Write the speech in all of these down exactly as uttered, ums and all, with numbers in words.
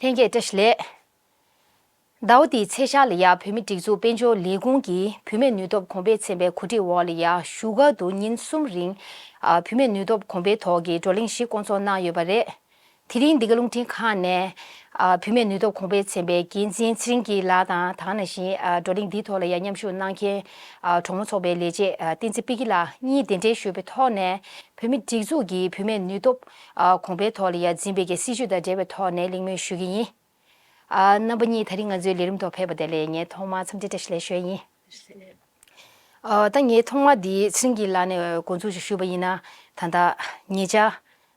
ལྷན་རྒྱས་བཀྲ་ཤིས་བདེ་ལེགས། ཟླ་བ་འདིའི་ཚེས་ཤར་ལ་ཡ་བུད་མེད་སྒྲིག་འཛུགས་དཔལ་འབྱོར་ལས་ཁུངས་ཀྱིས་བུད་མེད་ནུས་སྟོབས་གོང་འཕེལ་ཚན་པའི་གོ་སྒྲིག་འོག་ལ་ཡ་བཞུགས་སྒར་དུ་ཉིན་གསུམ་རིང་ཨ་བུད་མེད་ནུས་སྟོབས་གོང་འཕེལ་ཐོག་གི་བགྲོ་གླེང་ཞིག་བསྐོང་ཚོགས་གནང་ཡོད་པ་རེད། དེ་རིང་འདི་ག་རླུང་འཕྲིན་ཁང་ནས་ཨ་བུད་མེད་ནུས་སྟོབས་གོང་འཕེལ་ཚན་པའི་འགན་འཛིན་ཚེ་རིང་སྐྱིད་ལགས་དང་ད་ག་ནང་བཞིན་ཨ་བགྲོ་གླེང་འདིའི་ཐོག་ལ་ཡ་མཉམ་ཞུགས་གནང་མཁན་ཨ་གྲོང་མི་ཚོགས་པའི་ལས་བྱེད་ཨ་བསྟན་འཛིན་པི་ཀི་ལགས་གཉིས་གདན་འདྲེན་ཞུས་པའི་ཐོག་ནས་བུད་མེད་སྒྲིག་འཛུགས་ཀྱིས་བུད་མེད་ནུས་སྟོབས་ཨ་གོང་འཕེལ་ཐོག་ལ་ཡ་འཛིན་པའི་གི་སྲིད་ཇུས་དང་འབྲེལ་བའི་ཐོག་ནས་གླེང་མོལ་ཞུ་གི་ཡིན། ཨ་རྣམ་པ་གཉིས་ད་རིང་ང་ཚོའི་ལས་རིམ་ཐོག་ཕེབས་པ་དེ་ལ་ངས་ཐོག་མར་འཚམས་འདྲི་བཀྲ་ཤིས་བདེ་ལེགས་ཞུ་ཡ་ཡིན། ཨ་ད་ངས་ཐོག་མར་འདི་ཚེ་རིང་སྐྱིད་ལགས་ནས་འགོ་འཛུགས་ཤིག་ཞུས་པ་ཡིན་ན། ད་ལྟ་ཉེ་ཆར་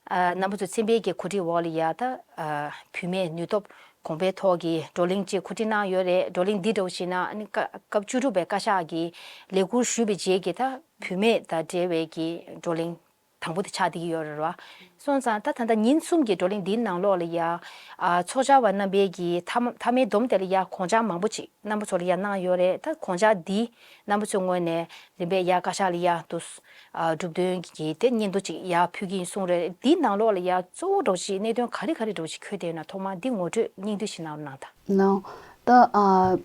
ཨ་རྣམ་པ་ཚོ་ཚན་པའི་གི་གོ་སྒྲིག་འོག་ལ་ཡ་ད་ཨ་བུད་མེད་ནུས་སྟོབས་གོང་འཕེལ་ཐོག་གི་བགྲོ་གླེང་ཅིག་གོ་སྒྲིག་གནང་ཡོད་རེད། བགྲོ་གླེང་འདི་འདྲ་བོ་ཞིག་ན་ཨ་ནི་སྐབས་བཅུ་དྲུག་པའི་བཀའ་ཤག་གིས་ལས་ཁུར་ཞུས་པའི་རྗེས་ཀྱི་ད་བུད་མེད་དང་འབྲེལ་བའི་གི་བགྲོ་གླེང་དང་པོ་དེ་ཆགས་བསྡད་ཀྱི་ཡོད་རེད་བ། སོང་ཙང་ད་ད་ལྟ་ཉིན་གསུམ་གྱི་བགྲོ་གླེང་འདིའི་ནང་ལོགས་ལ་ཡ། ཨ་ཚོགས་བཅར་བ་རྣམ་པས་ཀྱི་མཐའ་མ་མཐའ་མའི་སྡོམ་དེ་ལ་ཡ་དགོངས་འཆར་མང་པོ་ཅིག་རྣམ་པ་ཚོ་ལ་ཡ་གནང་ཡོད་རེད། ད་དགོངས་འཆར་འདི་རྣམ་པ་ཚོའི་ངོས་ནས་རིམ་པས་ཡ་བཀའ་ཤག་ལ་ཡ་དུ་ཨ་གྲུབ་དོན་གྱི་དེ་སྙན་ཐོ་ཅིག་ཡ་ཕུལ་གྱི་ཡིན་གསུངས་རེད། འདིའི་ནང་ལོགས་ལ་ཡ་གཙོ་བོ་འདྲ་བོ་ཞིག་གནད་དོན་ག་རེ་ག་རེ་འདྲ་བོ་ཞིག་འཁོད་བསྡད་ཡོད་ན་ཐོག་མར་འདི་ངོ་སྤྲོད་སྙིང་བསྡུས་ཤིག་གནང་རོགས་གནང་དང་། ལགས། ད་ཨ་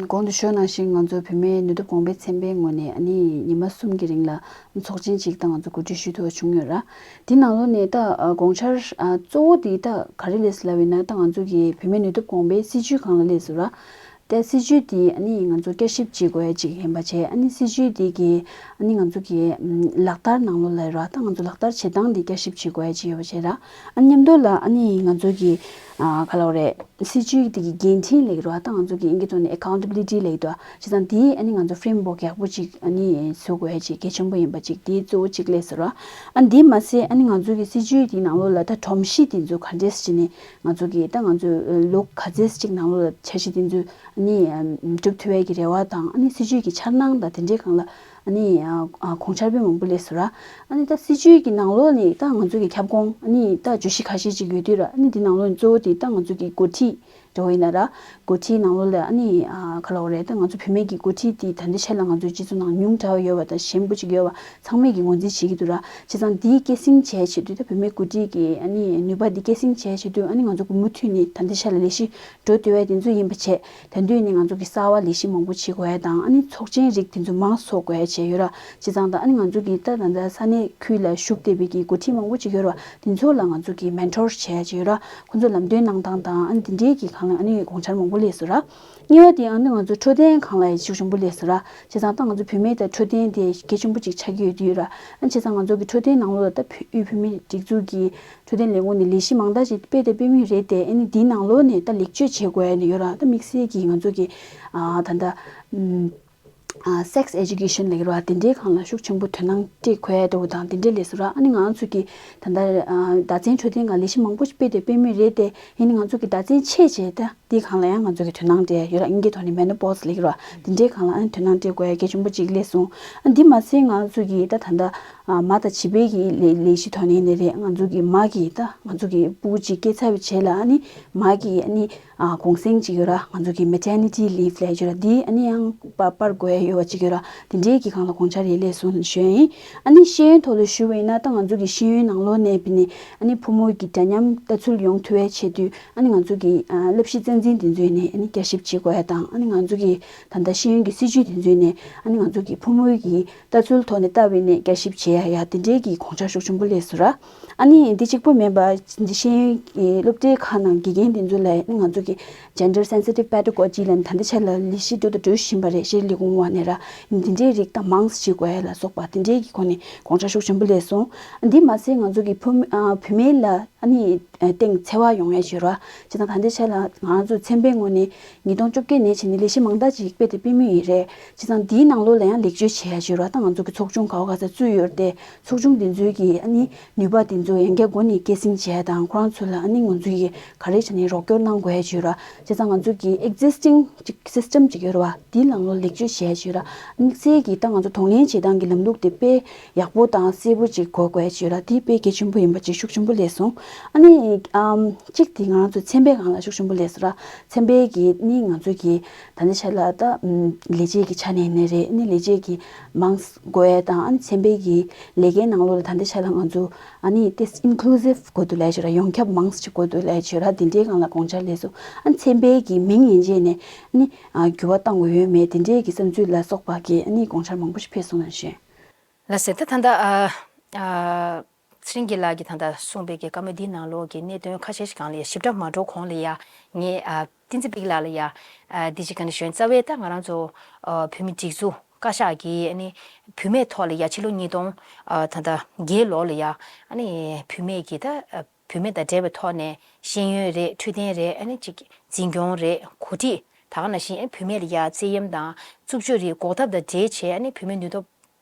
གོང་དུ་ཞུས་ནང་བཞིན་ང་ཚོ་བུད་མེད་ནུས་སྟོབས་གོང་འཕེལ་ཚན་པའི་ངོས་ནས་ཨ་ནི་ཉི་མ་གསུམ་གྱི་རིང་ལ་ཚོགས་ཆེན་ཅིག་ད་ང་ཚོ་གོ་སྒྲིག་ཞུ་ཐུབ་པ་བྱུང་ཡོད་ར། དེ་ནང་ལོགས་ནས་ད་ཨ་དགོངས་འཆར་ཨ་གཙོ་བོ་དེ་ད་ག་རེ་རེད་ལབ་ཡིན་ན། ད་ང་ཚོ་གི་བུད་མེད་ནུས་སྟོབས་གོང་འཕེལ་སྲིད་ཇུས་སྒང་ལ་སླེབས་སོང་ར། ད་སྲིད་ཇུས་དེ་ཨ་ནི་ང་ཚོ་བསྐྱར་ཞིབ་བྱེད་དགོས་ཡ་ཅིག་ཡིན་པ་བྱས། ཨ་ནི་སྲིད་ཇུས་དེ་གི་ཨ་ནི་ང་ཚོ་གི་ཨམ་ལག་བསྟར་ནང་ལོགས་ལ་ར། ད་ང་ཚོ་ལག་བསྟར་བྱེད་སྟངས་དེ་བསྐྱར་ཞིབ་བྱེད་དགོས་ཡ་ཅིག་ཡོད་པ་བྱས་ར། ཨ་མཉམ་དུ་ལ་ཨ་ནི་ང་ཚོ་གི་ཨ་ག་ལབ་རེད། སྲིད་ཇུས་དེ་གི་འགན་འཁྲི་ལབ་ཀྱི་རེད་བ། ད་ང་ཚོ་གི་ཨིན་སྐད་ཐོག་ནས་accountability་ལབ་ཀྱི་འདུག་བྱས་ཙང་དེ་ཨ་ནི་ང་ཚོ་framework་ཡག་པོ་ཅིག་ཨ་ནི་བཟོ་དགོས་ཡ་ཅིག་གལ་ཆེན་པོ་ཡིན་པ་ཅིག་དེ་གཙོ་བོ་ཅིག་སླེབས་སོང་ར། ཨ་འདི་མ་ཟད་ཨ་ནི་ང་ཚོ་གི་སྲིད་ཇུས་དེའི་ནང་ལོགས་ལ་ད་སྒྲོམ་གཞི་དེ་ཚོ་ག་འདྲས་བྱས་ནས་ང་ཚོ་གི་ད་ང་ཚོ་ལོ་ག་ཚོད་ཅིག་ནང་ལོགས་ལ་འཆར་གཞི་དེ་ཚོ་ཨ་ནི་ཨ་འགྲུབ་ཐུབ་ཡ་གི་རེ་བ་དང་། ཨ་ནི་སྲིད་ཇུས་ཀྱི་འཆར་སྣང་དང་དེ་འདྲའི་སྒང་ལ་ཨ་ནི་ཨ་ཨ་དགོངས་འཆར་དཔེ་མང་པོ་སླེབས་སོང་ར། ཨ་ནི་ད་སྲིད་ཇུས་ཀྱི་ནང་ལོགས་ནས་ད་ང་ཚོ་གི་ཁྱབ་ཁོངས་ཨ་ནི་ད་བརྗོད་གཞི་ཁ་ཤས་ཅིག་ཡོད་དུས་ར། ཨ་ནི་དེ་ནང་ལོགས་ནས་གཙོ་བོ་དེ་ད་ང་ཚོ་གི་འགོ་ཁྲིད་འདྲ་བོ་ཡིན་ན་ར། འགོ་ཁྲིད་ནང་ལོགས་ལ་ཨ་ནི་ཨ་ག་ལབ་དགོས་རེད། ད་ང་ཚོ་བུད་མེད་ཀྱི་འགོ་ཁྲིད་དེ་ད་ལྟའི་ཆ་ལ་ང་ཚོའི་སྤྱི་ཚོགས་ནང་ཉུང་དྲགས་ཡོད་པ་དང་ཞན་པོ་ཅིག་ཡོད་པ་ཚང་མས་ཀྱི་ངོས་འཛིན་བྱེད་ཀྱི་འདུག་ར། བྱས་ཙང་འདི་སྐྱེད་སྲིང་བྱས་བྱེད་དུས། ད་བུད་མེད་འགོ་ཁྲིད་ཀྱི་ཨ་ནི་ནུས་པ་འདི་སྐྱེད་སྲིང་བྱས་བྱེད་དུས་ཨ་ནི་ང་ཚོ་གི་མུ་མཐུད་ནས་ད་ལྟའི་ཆ་ལ་ལས་གཞི་འགྲོ་བསྡད་པ་དེ་ཚོ་ཡིན་པ་བྱས། དེ་དུས་ནས་ང་ཚོ་གི་གསར་པ་ལས་གཞི་མང་པོ་བྱེད་དགོས་ཡ་དང་། ཨ་ནི་ཚོགས་ཆེན་རིགས་དེ་ཚོ་མང་ཙམ་ཚོགས་དགོས་ཡ་བྱས་ཡོད་ར། བྱས་ཙང་ད་ཨ་ནི་ང་ཚོ་གི་ད་ད་ལྟ་ས་གནས་ཁུལ་ལ་བཞུགས་བསྡད་པའི་གི་འགོ་ཁྲིད་མང་པོ་ཅིག་ཡོད་ར། དེ་ཚོ་ལ་ང་ཚོ་གི་mentor་བྱས་བྱས་ཡོད་ར། ཁོང་ཚོ་ལམ་སྟོན་གནང་སྟངས་དང་། ཨ་ནི་དེ་འདྲའི་གི་སྒང་ལ་ཨ་ནི་དགོངས་འཆར་མང་པོ་སླེབས་སོང་ར། གཉིས་པ་དེ་ཨ་ནི་ང་ཚོ་འཕྲོད་བསྟེན་སྒང་ལ་ཡ་ཤུགས་ཆེན་པོ་སླེབས་སོང་ར། བྱས་ཙང་ད་ང་ཚོ་བུད་མེད་དང་འཕྲོད་བསྟེན་དེ་གལ་ཆེན་པོ་ཅིག་ཆགས་ཀྱི་ཡོད་དུས་ར། ཨ་ནི་བྱས་ཙང་ང་ཚོ་གི་འཕྲོད་བསྟེན་ནང་ལོགས་ལ་ད་བུ་དབུས་བུད་མེད་སྒྲིག་འཛུགས་ཀྱི་འཕྲོད་བསྟེན་ལས་ཁུངས་ནས་ལས་གཞི་མང་དག་ཅིག་སྤེལ་དང་སྤེལ་མུས་རེད་དེ། ཨ་ནི་འདིའི་ནང་ལོགས་ནས་ད་ལེགས་བཅོས་བྱེད་དགོས་ཡ་ནི་ཡོད་ར། ད་དམིགས་བསལ་གྱིས་ང་ཚོ་གི་ཨ་ད་ད་ཨམ་ཨ་sex education་ལབ་ཀྱི་རེད་བ། དེ་འདྲའི་སྒང་ལ་ཤུགས་ཆེན་པོ་དོ་སྣང་སྤྲད་དགོས་ཡ་འདྲ་བོ་དང་དེ་འདྲ་སླེབས་སོང་ར། ཨ་ནི་ང་ཚོ་གི་ད་ལྟ་ཨ་ཟླ་མཚན་འཕྲོད་བསྟེན་སྒང་ལས་གཞི་མང་པོ་ཞིག་སྤེལ་དང་སྤེལ་མུས་རེད་དེ། ཡིན་ནའི་ང་ཚོ་གི་ཟླ་མཚན་ཆད་བྱས་ད་དེའི་སྒང་ལ་ཡང་ང་ཚོ་གི་དོ་སྣང་སྤྲད་ཡ་ཡོད་ར། དབྱིན་སྐད་ཐོག་ནས་menopause ལབ་ཀྱི་རེད་བ། དེ་འདྲའི་སྒང་ལ་ཨ་ནི་དོ་སྣང་སྤྲད་དགོས་ཡ་གལ་ཆེན་པོ་ཅིག་སླེབས་སོང་། ཨ་འདི་མ་ཟད་ང་ཚོ་གི་ད་ད་ལྟ་ཨ་མ་དང་བྱིས་པའི་གི་ལས་ལས་གཞི་ཐོག་ནས་ཡིན་ནའི་རེད། ང་ཚོ་གི་མ་གི་ད་ང་ཚོ་གི་ཕྲུ་གུ་ཅིག་སྐྱེས་ཚར་བའི་རྗེས་ལ་ཨ་ནི་མ་གི་ཨ་ནི་ཨ་གུང་སེང་ཅིག་ཡོད་ར། ང་ཚོ་གི་maternity leave ལབ་ཡ་ཅིག་ཡོད་ར། འདི་ཨ་ནི་ཡང་སྤར་སྤར་དགོས་ཡ་ཡོད་པ་ཅིག་ཡོད་ར། དེ་འདྲའི་གི་སྒང་ལ་དགོངས་འཆར་རེ་སླེབས་སོང་ཞུ་ཡ་ཡིན། ཨ་ནི་ཤེས་ཡོན་ཐོག་ལ་ཞུ་བ་ཡིན་ན། ད་ང་ཚོ་གི་ཤེས་ཡོན་ནང་ལོགས་ནས་བྱས་ནས་ཨ་ནི་ཕོ་མོ་གི་འདྲ་མཉམ་ལྟ་ཚུལ་ཡོང་ཐུབ་པའི་ཆེད་དུ་ཨ་ནི་ང་ཚོ་གི་ཨ་བསླབ་གཞི་རྩ་འཛིན་དེ་ཚོ་ནས་ཨ་ནི་བསྐྱར་ཞིབ་བྱེད་དགོས་ཡ་དང་། ཨ་ནི་ང་ཚོ་གི་ད་ལྟ་ཤེས་ཡོན་གྱི་སྲིད་ཇུས་དེ་ཚོ་ནས་ཨ་ནི་ང་ཚོ་གི་ཕོ་མོའི་གི་ལྟ་ཚུལ་ཐོག་ནས་ལྟ་བའི་ནས་བསྐྱར་ཞིབ་བྱེད་ཡ་ཡ་དེ་འདྲའི་གི་དགོངས་འཆར་ཤུགས་ཆེན་པོ་སླེབས་སོང་ར། ཨ་ནི་འདི་གཅིག་པོ་མིན་པ་འདི་ཤེས་ཡོན་གྱི་སློབ་གྲྭའི་ཁག་ནང་དགེ་རྒན་དེ་ཚོ་ལ་ཨ་ནི་ང་ཚོ་གི་gender sensitive pedagogy ལབ་ནས་ད་ལྟའི་ཆ་ལ་ལས་གཞི་འགྲོ་དང་འགྲོ་བཞིན་པ་རེད། ཤེས་རིག་ལས་ཁུངས་འོག་ནས་ར། འདི་འདྲའི་རིགས་དང་མང་ཙམ་བྱེད་དགོས་ཡ་ལ་སོགས་པ་དེ་འདྲའི་གི་སྒོ་ནས་དགོངས་འཆར་ཤུགས་ཆེན་པོ་སླེབས་སོང་། འདི་མ་ཟད་ང་ཚོ་གི་ཕོ་མོ་ཨ་བུད་མེད་ལ་ཨ་ནི་སྟེང་འཚེ་བ་ཡོང་ཡ་ཞིག་ར། བྱས་ཙང་ད་ལྟའི་ཆ་ལ་ང་ཚོ་ཚན་པའི་ངོས་ནས་ཉིས་སྟོང་བཅོ་བརྒྱད་ནས་བྱས་ནས་ལས་གཞི་མང་དག་ཅིག་སྤེལ་དང་སྤེལ་མུས་ཡིན་རེད། བྱས་ཙང་འདིའི་ནང་ལོགས་ལ་ཡང་ལེགས་བཅོས་བྱེད་ཡ་ཞིག་ར། ད་ང་ཚོ་གི་ཚོགས་ཆུང་ག་བ་ག་ས་བཙུགས་ཡོད་རེད་དེ། ཚོགས་ཆུང་འདི་ཚོའི་གི་ཨ་ནི་ནུས་པ་འདི་ཚོ་ཡང་བསྐྱར་སྒོ་ནས་སྐྱེད་སྲིང་བྱས་དང་། ཁོ་རང་ཚོ་ལ་ཨ་ནི་ང་ཚོ་གིས་ག་རེ་བྱས་ནས་རོགས་སྐྱོར་གནང་དགོས་ཡ་ཅིག་ཡོད་ར། བྱས་ཙང་ང་ཚོ་གི་existing་ཅིག་system་ཅིག་ཡོད་ར་བ། འདིའི་ནང་ལོགས་ལེགས་བཅོས་བྱས་ཡ་ཅིག་ཡོད་ར། དམིགས་བསལ་གྱིས་ད་ང་ཚོ་གདོང་ལེན་བྱེད་སྟངས་ཀྱི་ལམ་ལུགས་དེ་དཔེ་ཡག་པོ་དང་གསལ་པོ་ཅིག་དགོས་དགོས་ཡ་ཅིག་ཡོད་ར། འདི་དཔེ་གལ་ཆེན་པོ་ཡིན་པ་ཅིག་ཤུགས་ཆེན་པོ་སླེབས་སོང་། ཨ་ནི་ཨམ་གཅིག་དེ་ང་ཚོ་ཚན་པའི་སྒང་ལ་ཤུགས་ཆེན་པོ་སླེབས་སོང་ར། ཚན་པའི་གི་ནི་ང་ཚོ་གི་ད་ནི་ཆ་ལ་ད་ཨམ་ལས་བྱེད་ཀྱི་ཆ་ནས་ནི་རེད། ཨ་ནི་ལས་བྱེད་ཀྱི་མང་དགོས་ཡ་དང་། ཨ་ནི་ཚན་པའི་གི་ ལས་ཀའི་ནང་ལོགས་ལ་ད་ལྟའི་ཆ་ལ་ང་ཚོ་ཨ་ནི་དེ་inclusive་དགོས་འདུག་ལབ་ཡ་ཅིག་ཡོད་ར། ཡོངས་ཁྱབ་མང་ཙམ་ཅིག་དགོས་འདུག་ལབ་ཡ་ཅིག་ཡོད་ར། དེ་འདྲའི་སྒང་ལ་དགོངས་འཆར་སླེབས་སོང་། ཨ་ནི་ཚན་པའི་གི་མིང་ཡན་ཆད་ནས་ཨ་ནི་ཨ་འགྱུར་བ་གཏང་དགོས་ཡོད་མེད་དེ་འདྲའི་གི་བསམ་ཚུལ་ལ་སོགས་པ་གི་ཨ་ནི་དགོངས་འཆར་མང་པོ་ཞིག་ཕེབས་སོང་ན་ཞུ། ལགས་སེ། ད་ད་ལྟ་ཨ་ཨ་ཚེ་རིང་སྐྱིད་ལགས་ཀྱིས་ད་ལྟ་གསུངས་པའི་གི་བཀའ་མོལ་འདིའི་ནང་ལོགས་ཀྱི་གནད་དོན་ཁ་ཤས་ཤིག་སྒང་ལ་ཡ་ཞིབ་ཕྲ་མ་འགྲོ་གོང་ལ་ཡ་ངས་ཨ་བསྟན་འཛིན་པིག་ལགས་ལ་ཡ་ཨ་འདི་ཅིག་ག་ནས་ཞུ་ཡིན། རྩ་བའི་ད་ང་རང་ཚོ་ཨ་བོད་མི་སྒྲིག་འཛུགས་བཀའ་ཤག་གིས་ཨ་ནི་བུད་མེད་ཐོག་ལ་ཡ་ཕྱི་ལོ་ཉིས་སྟོང་ཨ་ད་ལྟ་བརྒྱད་ལོ་ལ་ཡ་ཨ་ནི་བུད་མེད་ཀྱི་ད་ཨ་བུད་མེད་དང་འབྲེལ་བའི་ཐོག་ནས་ཤེས་ཡོན་རེད། འཕྲོད་བསྟེན་རེད། ཨ་ནི་ཅིག་འཛིན་སྐྱོང་རེད། གོ་སྒྲིག་ད་ག་ནང་བཞིན་ཨ་བུད་མེད་ལ་ཡ་ཚད་གཡེམ་དང་རྩུབ་སྤྱོད་རིགས་འགོག་ཐབས་དང་འབྲེལ་བྱས་ཨ་ནི་བུད་མེད་ནུས་སྟོབས་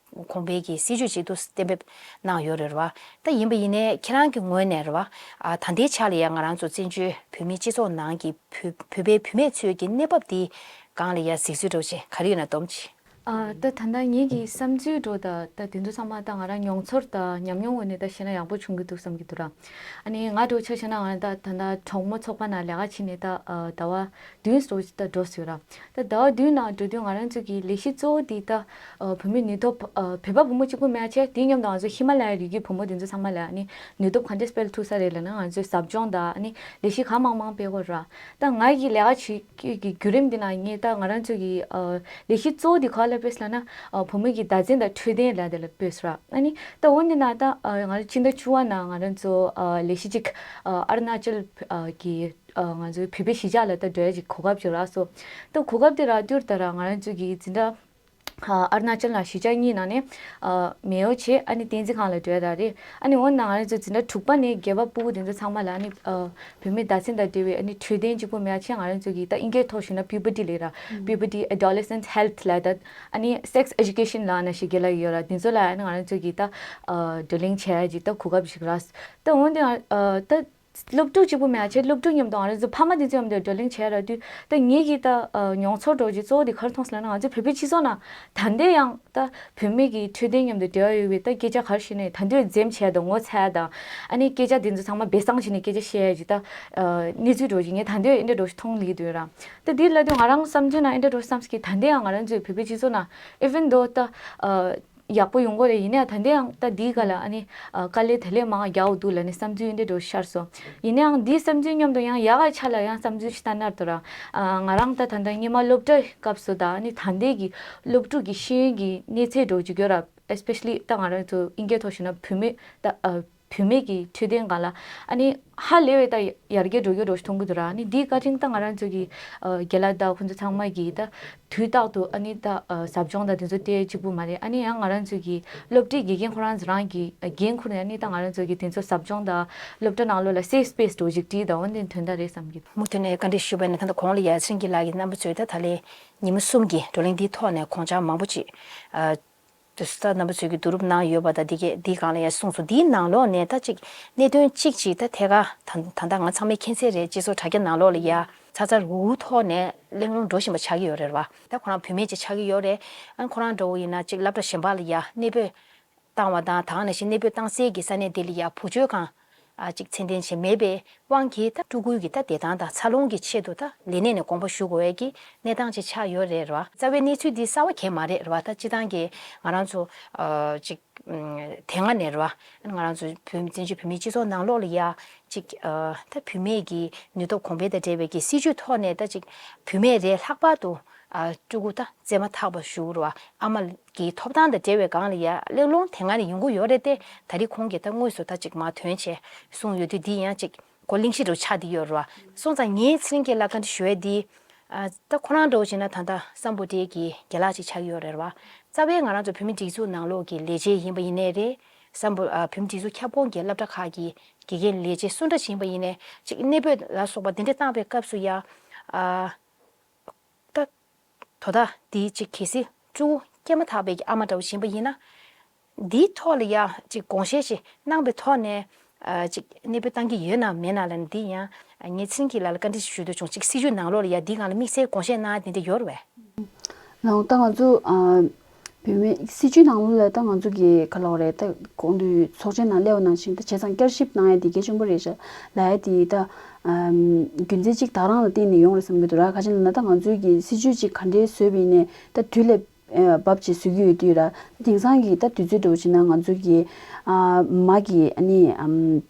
གོང་འཕེལ་གྱི་སྲིད་ཇུས་ཅིག་ཏུ་གཏན་འབེབས་གནང་ཡོད་རེད་བ། ད་ཡིན་པ་ཡིན་ནའི་ཁྱེད་རང་གི་ངོས་ནས་རེད་བ། ཨ་ད་ལྟའི་ཆ་ལ་ཡང་ང་རང་ཚོ་བཙན་བྱོལ་བོད་མིའི་སྤྱི་ཚོགས་ནང་གི་བོད་བོད་པའི་བུད་མེད་ཚོའི་གི་གནས་བབ་དེ་སྒང་ལ་ཡང་གཟིགས་ཚུལ་འདྲ་བོ་ཞིག་ག་རེ་ཡོད་ན་སྡོམ་ཅིག་ཨ་ད་ད་ལྟ་ངེད་ཀྱི་བསམ་ཚུལ་འདྲ་བོ་ད་ད་དེ་ཚོ་ཚང་མ་ད་ང་རང་མྱོང་ཚོར་དང་ཉམས་མྱོང་ངོས་ནས་ད་བཤད་ན་ཡག་པོ་བྱུང་གི་འདུག་བསམ་གྱི་འདུག་ར། ཨ་ནི་ང་འདྲ་བོ་ཆ་བཞག་ན་ང་ད་ད་ལྟ་གྲོགས་མོ་ཚོགས་པ་ནང་ལས་ཀ་བྱེད་ནས་ད་ཨ་ཟླ་བ་བདུན་འདྲ་བོ་ཅིག་ད་འགྲོ་ཟེར་ར། ད་ཟླ་བ་བདུན་ནང་འགྲོ་དུས་ང་རང་ཚོ་གི་ལས་གཞི་གཙོ་བོ་དེ་ད་ཨ་བུད་མེད་ནུས་སྟོབས་ཨ་བོད་པ་བུ་མོ་གཅིག་པུ་མེད་ཆེ་དེའི་མཉམ་དུ་ང་ཚོ་ཧི་མ་ལ་ཡའི་རི་རྒྱུད་བུ་མོ་དེ་ཚོ་ཚང་མ་ལ་ཨ་ནི་ནུས་སྟོབས་ག་འདྲས་སྤེལ་ཐུབ་ས་རེད་ལབ་ན་ང་ཚོས་ཟབ་སྦྱོང་དང་ཨ་ནི་ལས་གཞི་གང་མང་མང་སྤེལ་དགོས་ར། ད་ང་གི་ལས་ཀ་བྱེད་ཀྱི་བརྒྱུད་རིམ་འདི་ནང་ངས་ད་ང་རང་ཚོ་གི་ཨ་ལས་གཞི་གཙོ་བོ་འདི་ག་ལ་སྤེལ་ལབ་ན་ཨ་བུ་མོ་གི་བདག་འཛིན་དང་འཕྲོད་བསྟེན་ལ་དེ་ལ་སྤེལ་ར། ཨ་ནི་ད་འོ་འདི་ན་ད་ཨ་ང་རང་ཕྱི་ཟླ་བཅུ་པ་ནང་ང་རང་ཚོ་ཨ་ལས་གཞི་གཅིག་ཨ་ཨ་རུ་ན་ཅལ་ཨ་གི་ཨ་ང་ཚོའི་བོད་པའི་གཞིས་ཆགས་ལ་ད་འགྲོ་ཡ་ཅིག་གོ་སྐབས་ཅིག་རག་སོང་། ད་གོ་སྐབས་དེ་རག་དུས་ད་ར་ང་རང་ཚོ་གི་འཛིན་གྲྭ་ཨ་ཨ་རུ་ན་ཅལ་ནང་གཞིས་ཆགས་གཉིས་ནང་ནས་ཨ་མེ་ཡོ་བྱས་ཨ་ནི་བསྟན་འཛིན་ཁང་ལ་འགྲོ་ཡ་ད་རེད། ཨ་ནི་འོ་ན་ང་རང་ཚོ་འཛིན་གྲྭ་དྲུག་པ་ནས་བརྒྱད་པ་ཕྲུ་གུ་དེ་ཚོ་ཚང་མ་ལ་ཨ་ནི་ཨ་བུད་མེད་བདག་འཛིན་དང་འབྲེལ་བའི་ཨ་ནི་འཕྲོད་བསྟེན་གཅིག་པུ་མེད་ཆེ་ང་རང་ཚོ་གི་ད་ཨིན་སྐད་ཐོག་ཞུས་ན་puberty་ལབ་ར། Puberty, adolescent health་ལ་ད་ཨ་ནི་sex education་ལ་ན་ཞིག་རྒྱལ་ལ་ཡོད་ར། དེ་ཚོ་ལ་ཨ་ནི་ང་རང་ཚོ་གི་ད་ཨ་བགྲོ་གླེང་བྱས་ཡ་ཅིག་ད་གོ་སྐབས་ཤིག་རག་ད་འོ་འདི་ང་ཨ་ད་སློབ་ཕྲུག་གཅིག་པུ་མེད་ཆེ་སློབ་ཕྲུག་མཉམ་དུ་ང་རང་ཚོ་ཕ་མ་དེ་ཚོ་མཉམ་དུ་བགྲོ་གླེང་བྱས་ར་དུས་ད་ངེད་ཀྱི་ད་ཨ་མྱོང་ཚོར་འདྲ་བོ་ཅིག་གཙོ་བོ་དེ་ག་རེ་མཐོང་སོང་ལབ་ན་ང་ཚོ་བོད་པའི་སྤྱི་ཚོགས་ནང་ད་ལྟ་ཡང་ད་བུད་མེད་ཀྱི་འཕྲོད་བསྟེན་མཉམ་དུ་འབྲེལ་བ་ཡོད་པའི་ད་སྐད་ཆ་ག་རེ་བཤད་ནས་ད་དུང་འཛེམ་བྱས་དང་ངོ་ཚ་དང་ཨ་ནི་སྐད་ཆ་དེ་ཚོ་ཚང་མ་སྦས་གསང་བྱས་ནས་སྐད་ཆ་བཤད་ཡ་ཅིག་ད་ཨ་གནས་ཚུལ་འདྲ་བོ་ཅིག་ངས་ད་ལྟ་ཡང་འདྲ་འདྲ་བོ་ཞིག་མཐོང་སླེབས་ཀྱི་འདུག་ར། ད་དེ་ལབ་དུས་ང་རང་བསམ་ཚུལ་ནང་འདྲ་འདྲ་བོ་བསམ་གི་ད་ལྟ་ཡང་ང་རང་ཚོའི་བོད་པའི་སྤྱི་ཚོགས་ནང་even though་ད་ཨ་ཡག་པོ་ཡོང་གི་རེད། ཡིན་ནའང་ད་ལྟ་ཡང་ད་འདིའི་སྒང་ལ་ཨ་ནི་ཨ་དཀའ་ལས་དེ་ལས་མང་རྒྱག་འོ་འདུག་ལབ་ནས་བསམ་ཚུལ་འདི་འདྲ་ཤར་སོང་། ཡིན་ནའང་འདིའི་བསམ་ཚུལ་མཉམ་དུ་ཡང་ཡག་ག་ཆ་ལ་ཡང་བསམ་ཚུལ་ཞིག་ལྟ་ན་ད་ར་ཨ་ང་རང་ད་ད་ལྟ་སྔོན་མ་སློབ་གྲྭའི་སྐབས་སུ་ད་ཨ་ནི་ད་ལྟའི་གི་སློབ་ཕྲུག་གི་ཤེས་ཡོན་གྱི་གནས་ཚད་འདྲ་བོ་ཅིག་ཡོད་ར། especially་ད་ང་རང་ཚོ་ཨིན་སྐད་ཐོག་ཞུས་ན་བུད་མེད་ད་ཨ་བུད་མེད་ཀྱི་འཕྲོད་བསྟེན་སྒང་ལ་ཨ་ནི་ཧ་ལས་པའི་ད་ཡར་རྒྱས་འགྲོ་རྒྱུ་འདྲ་བོ་ཞིག་མཐོང་གི་འདུག་ར། ཨ་ནི་འདིའི་བཀའ་དྲིན་ད་ང་རང་ཚོ་གི་ཨ་རྒན་ལགས་དང་ཁོང་ཚོ་ཚང་མ་གི་ད་དུས་རྟག་ཏུ་ཨ་ནི་ད་ཨ་ཟབ་སྦྱོང་དང་དེ་ཚོ་སྤྲད་གཅིག་པུ་མ་རེད། ཨ་ནི་ཡང་ང་རང་ཚོ་གི་སློབ་གྲྭའི་དགེ་རྒན་ཁོ་རང་ཚོ་རང་གི་འགན་ཁུར་ནས་ཨ་ནི་ད་ང་རང་ཚོ་གི་དེ་ཚོ་ཟབ་སྦྱོང་དང་སློབ་གྲྭ་ནང་ལོགས་ལ་safe space་འདྲ་བོ་ཞིག་བྲིས་དང་འོ་འདི་དོན་དག་རེད་བསམ་གི་འདུག་མུ་མཐུད་ནས་བཀའ་འདྲི་ཞུས་པ་ཡིན་ན་ད་ལྟ་གོང་ལ་ཡ་ཚེ་རིང་སྐྱིད་ལགས་ཀྱིས་རྣམ་པ་ཚོས་ད་ད་ལན་ཉིན་མོ་གསུམ་གྱི་བགྲོ་གླེང་འདིའི་ཐོག་ནས་དགོངས་འཆར་མང་པོ་ཅིག་ཨ་དུས་སུ་ད་རྣམ་པ་ཚོས་ཀྱི་བསྡུ་རུབ་གནང་ཡོད་པ་དང་འདི་གས་འདིའི་སྒང་ལ་ཡང་གསུངས་སོང་། འདིའི་ནང་ལོགས་ནས་ད་ཅིག་གནད་དོན་གཅིག་ཅིག་ད་ཐད་ཀར་ད་ད་ལྟ་ང་ཚང་མས་མཁྱེན་གསལ་རེད། སྤྱི་ཚོགས་དྲ་རྒྱ་ནང་ལོགས་ལ་ཡ་ཚ་ཚ་འུར་འུར་ཐོག་ནས་གླེང་སློང་འགྲོ་བཞིན་པ་ཆགས་ཀྱི་ཡོད་རེད་བ། ད་ཁོ་རང་བུད་མེད་ཅིག་ཆགས་ཀྱི་ཡོད་རེད། ཨ་ཁོ་རང་འདྲ་བོ་ཡིན་ན་ཅིག་སློབ་གྲྭ་གཞན་པ་ལ་ཡ་གནས་སྤོས་བཏང་བ་དང་ད་ག་ནང་བཞིན་གནས་སྤོས་བཏང་སའི་གི་ས་གནས་དེ་ལ་ཡ་བུ་བཅོལ་ཁང་ཨ་ཅིག་ཚད་ལྡན་ཅིག་མེད་པའི་དབང་གིས་ད་ཕྲུ་གུའི་གི་ད་བདེ་ཐང་དང་འཚར་ལོངས་ཀྱི་ཆེད་དུ་ད་ལས་གནས་ནས་དགོངས་པ་ཞུ་དགོས་ཡས་ཀྱི་གནས་སྟངས་ཅིག་ཆགས་ཡོད་རེད་ར། རྩ་བའི་གནས་ཚུལ་འདི་གསར་བ་གང་མ་རེད་ར། ད་སྤྱིར་བཏང་གི་ང་རང་ཚོ་ཨ་ཅིག་ཨམ་དེ་སྔ་ནས་ར་ང་རང་ཚོ་བོད་བཙན་བྱོལ་བོད་མིའི་སྤྱི་ཚོགས་ནང་ལོགས་ལ་ཡ་ཅིག་ཨ་ད་བུད་མེད་ཀྱི་ནུས་སྟོབས་གོང་འཕེལ་དང་འབྲེལ་བའི་གི་སྲིད་ཇུས་ཐོག་ནས་ད་ཅིག་བུད་མེད་རེ་ལྷག་པར་དུ་ཨ་ཕྲུ་གུ་ད་བཙས་མ་ཐག་པ་ཞུ་ར་ཨ་མ་གི་ཐོབ་ཐང་དང་འབྲེལ་བའི་སྒང་ལ་ཡ་གླེང་སློང་དེ་སྔ་ནས་ཡོང་གི་ཡོད་རེད་དེ། ད་རེས་ཁོང་གིས་ད་དངོས་སུ་ད་ཅིག་མར་ཐོན་བྱས་གསུངས་ཡོད་དུས་འདི་ཡང་ཅིག་གོ་གླེང་གཞི་རུ་ཆགས་བསྡད་ཡོད་རེད་བ། སོང་ཙང་ངས་ཚེ་རིང་སྐྱིད་ལགས་བཀའ་འདྲི་ཞུ་ཡས་འདི། ཨ་ད་ཁོ་རང་འདྲ་བོ་བྱས་ན་ད་ལྟ་སམ་བྷོ་ཊའི་གི་རྒན་ལགས་ཅིག་ཆགས་ཀྱི་ཡོད་རེད་བ། རྩ་བའི་ང་རང་ཚོ་བོད་མི་སྒྲིག་འཛུགས་ནང་ལོགས་ཀྱི་ལས་བྱེད་ཡིན་པ་ཡིན་ནའི་རེད། སམ་བྷོ་ཨ་བོད་མི་སྒྲིག་འཛུགས་ཁྱབ་ཁོངས་ཀྱི་སློབ་གྲྭ་ཁག་གི་དགེ་རྒན་ལས་བྱེད་སུ་འདྲ་ཞིག་ཡིན་པ་ཡིན་ནའི་ཅིག་གནས་སྤོས་ལ་སོགས་པ་འདི་འདྲ་བཏང་བའི་སྐབས་སུ་ཡ། ཨ་ད་དོ་བདག་འདི་ཅིག་གལ་སྲིད་ཕྲུ་གུ་སྐྱེས་མ་ཐག་པའི་གི་ཨ་མ་འདྲ་བོ་ཞིག་ཡིན་པ་ཡིན་ན། འདིའི་ཐོག་ལ་ཡ་ཅིག་དགོངས་བཞེས་ཤིག་གནང་པའི་ཐོག་ནས་ཨ་ཅིག་གནས་སྤོས་བཏང་གི་ཡོད་ནམ་མེད་ན་ལབ་ནས་འདི་ཡང་ངས་ཚེ་རིང་སྐྱིད་ལགས་ལ་བཀའ་འདྲི་ཞུ་འདོད་བྱུང་། ཅིག་སྲིད་ཇུས་ནང་ལོགས་ལ་ཡ་འདིའི་སྒང་ལ་དམིགས་བསལ་དགོངས་བཞེས་གནང་ཡ་དེ་འདྲ་ཡོད་རེད་པས། ལགས་ད་ང་ཚོ་ཨ་བོད་མི་སྲིད་ཇུས་ནང་ལོགས་ལ་ད་ང་ཚོ་གི་ག་ལབ་དགོས་རེད། ད་གོང་དུ་ཚོགས་ཆེན་ནང་སླེབས་པ་ནང་བཞིན་ད་བྱས་ཙང་བསྐྱར་ཞིབ་གནང་ཡ་དེ་གལ་ཆེན་པོ་རེད་ཤག་ལབ་ཡ་དེ་ད་ཨ་རྒྱུ་མཚན་གཅིག་ད་རང་ལ་བརྟེན་ནས་ཡོང་རེད་བསམ་གྱི་འདུག་ར། ག་ཅི་ལབ་ན་ད་ང་ཚོའི་གི་སྲིད་ཇུས་ཅིག་ག་འདྲའི་བཟོས་པ་ཡིན་ནའི་ད་དུས་ལ་ ཨ་བབས་ཅིག་བཟོ་གི་ཡོད་དུས་ར། དེང་སང་གི་ད་དུས་ཚོད་འདྲ་བོ་བྱས་ན་ང་ཚོ་གི་ཨ་མ་གི་ཨ་ནི་ཨམ་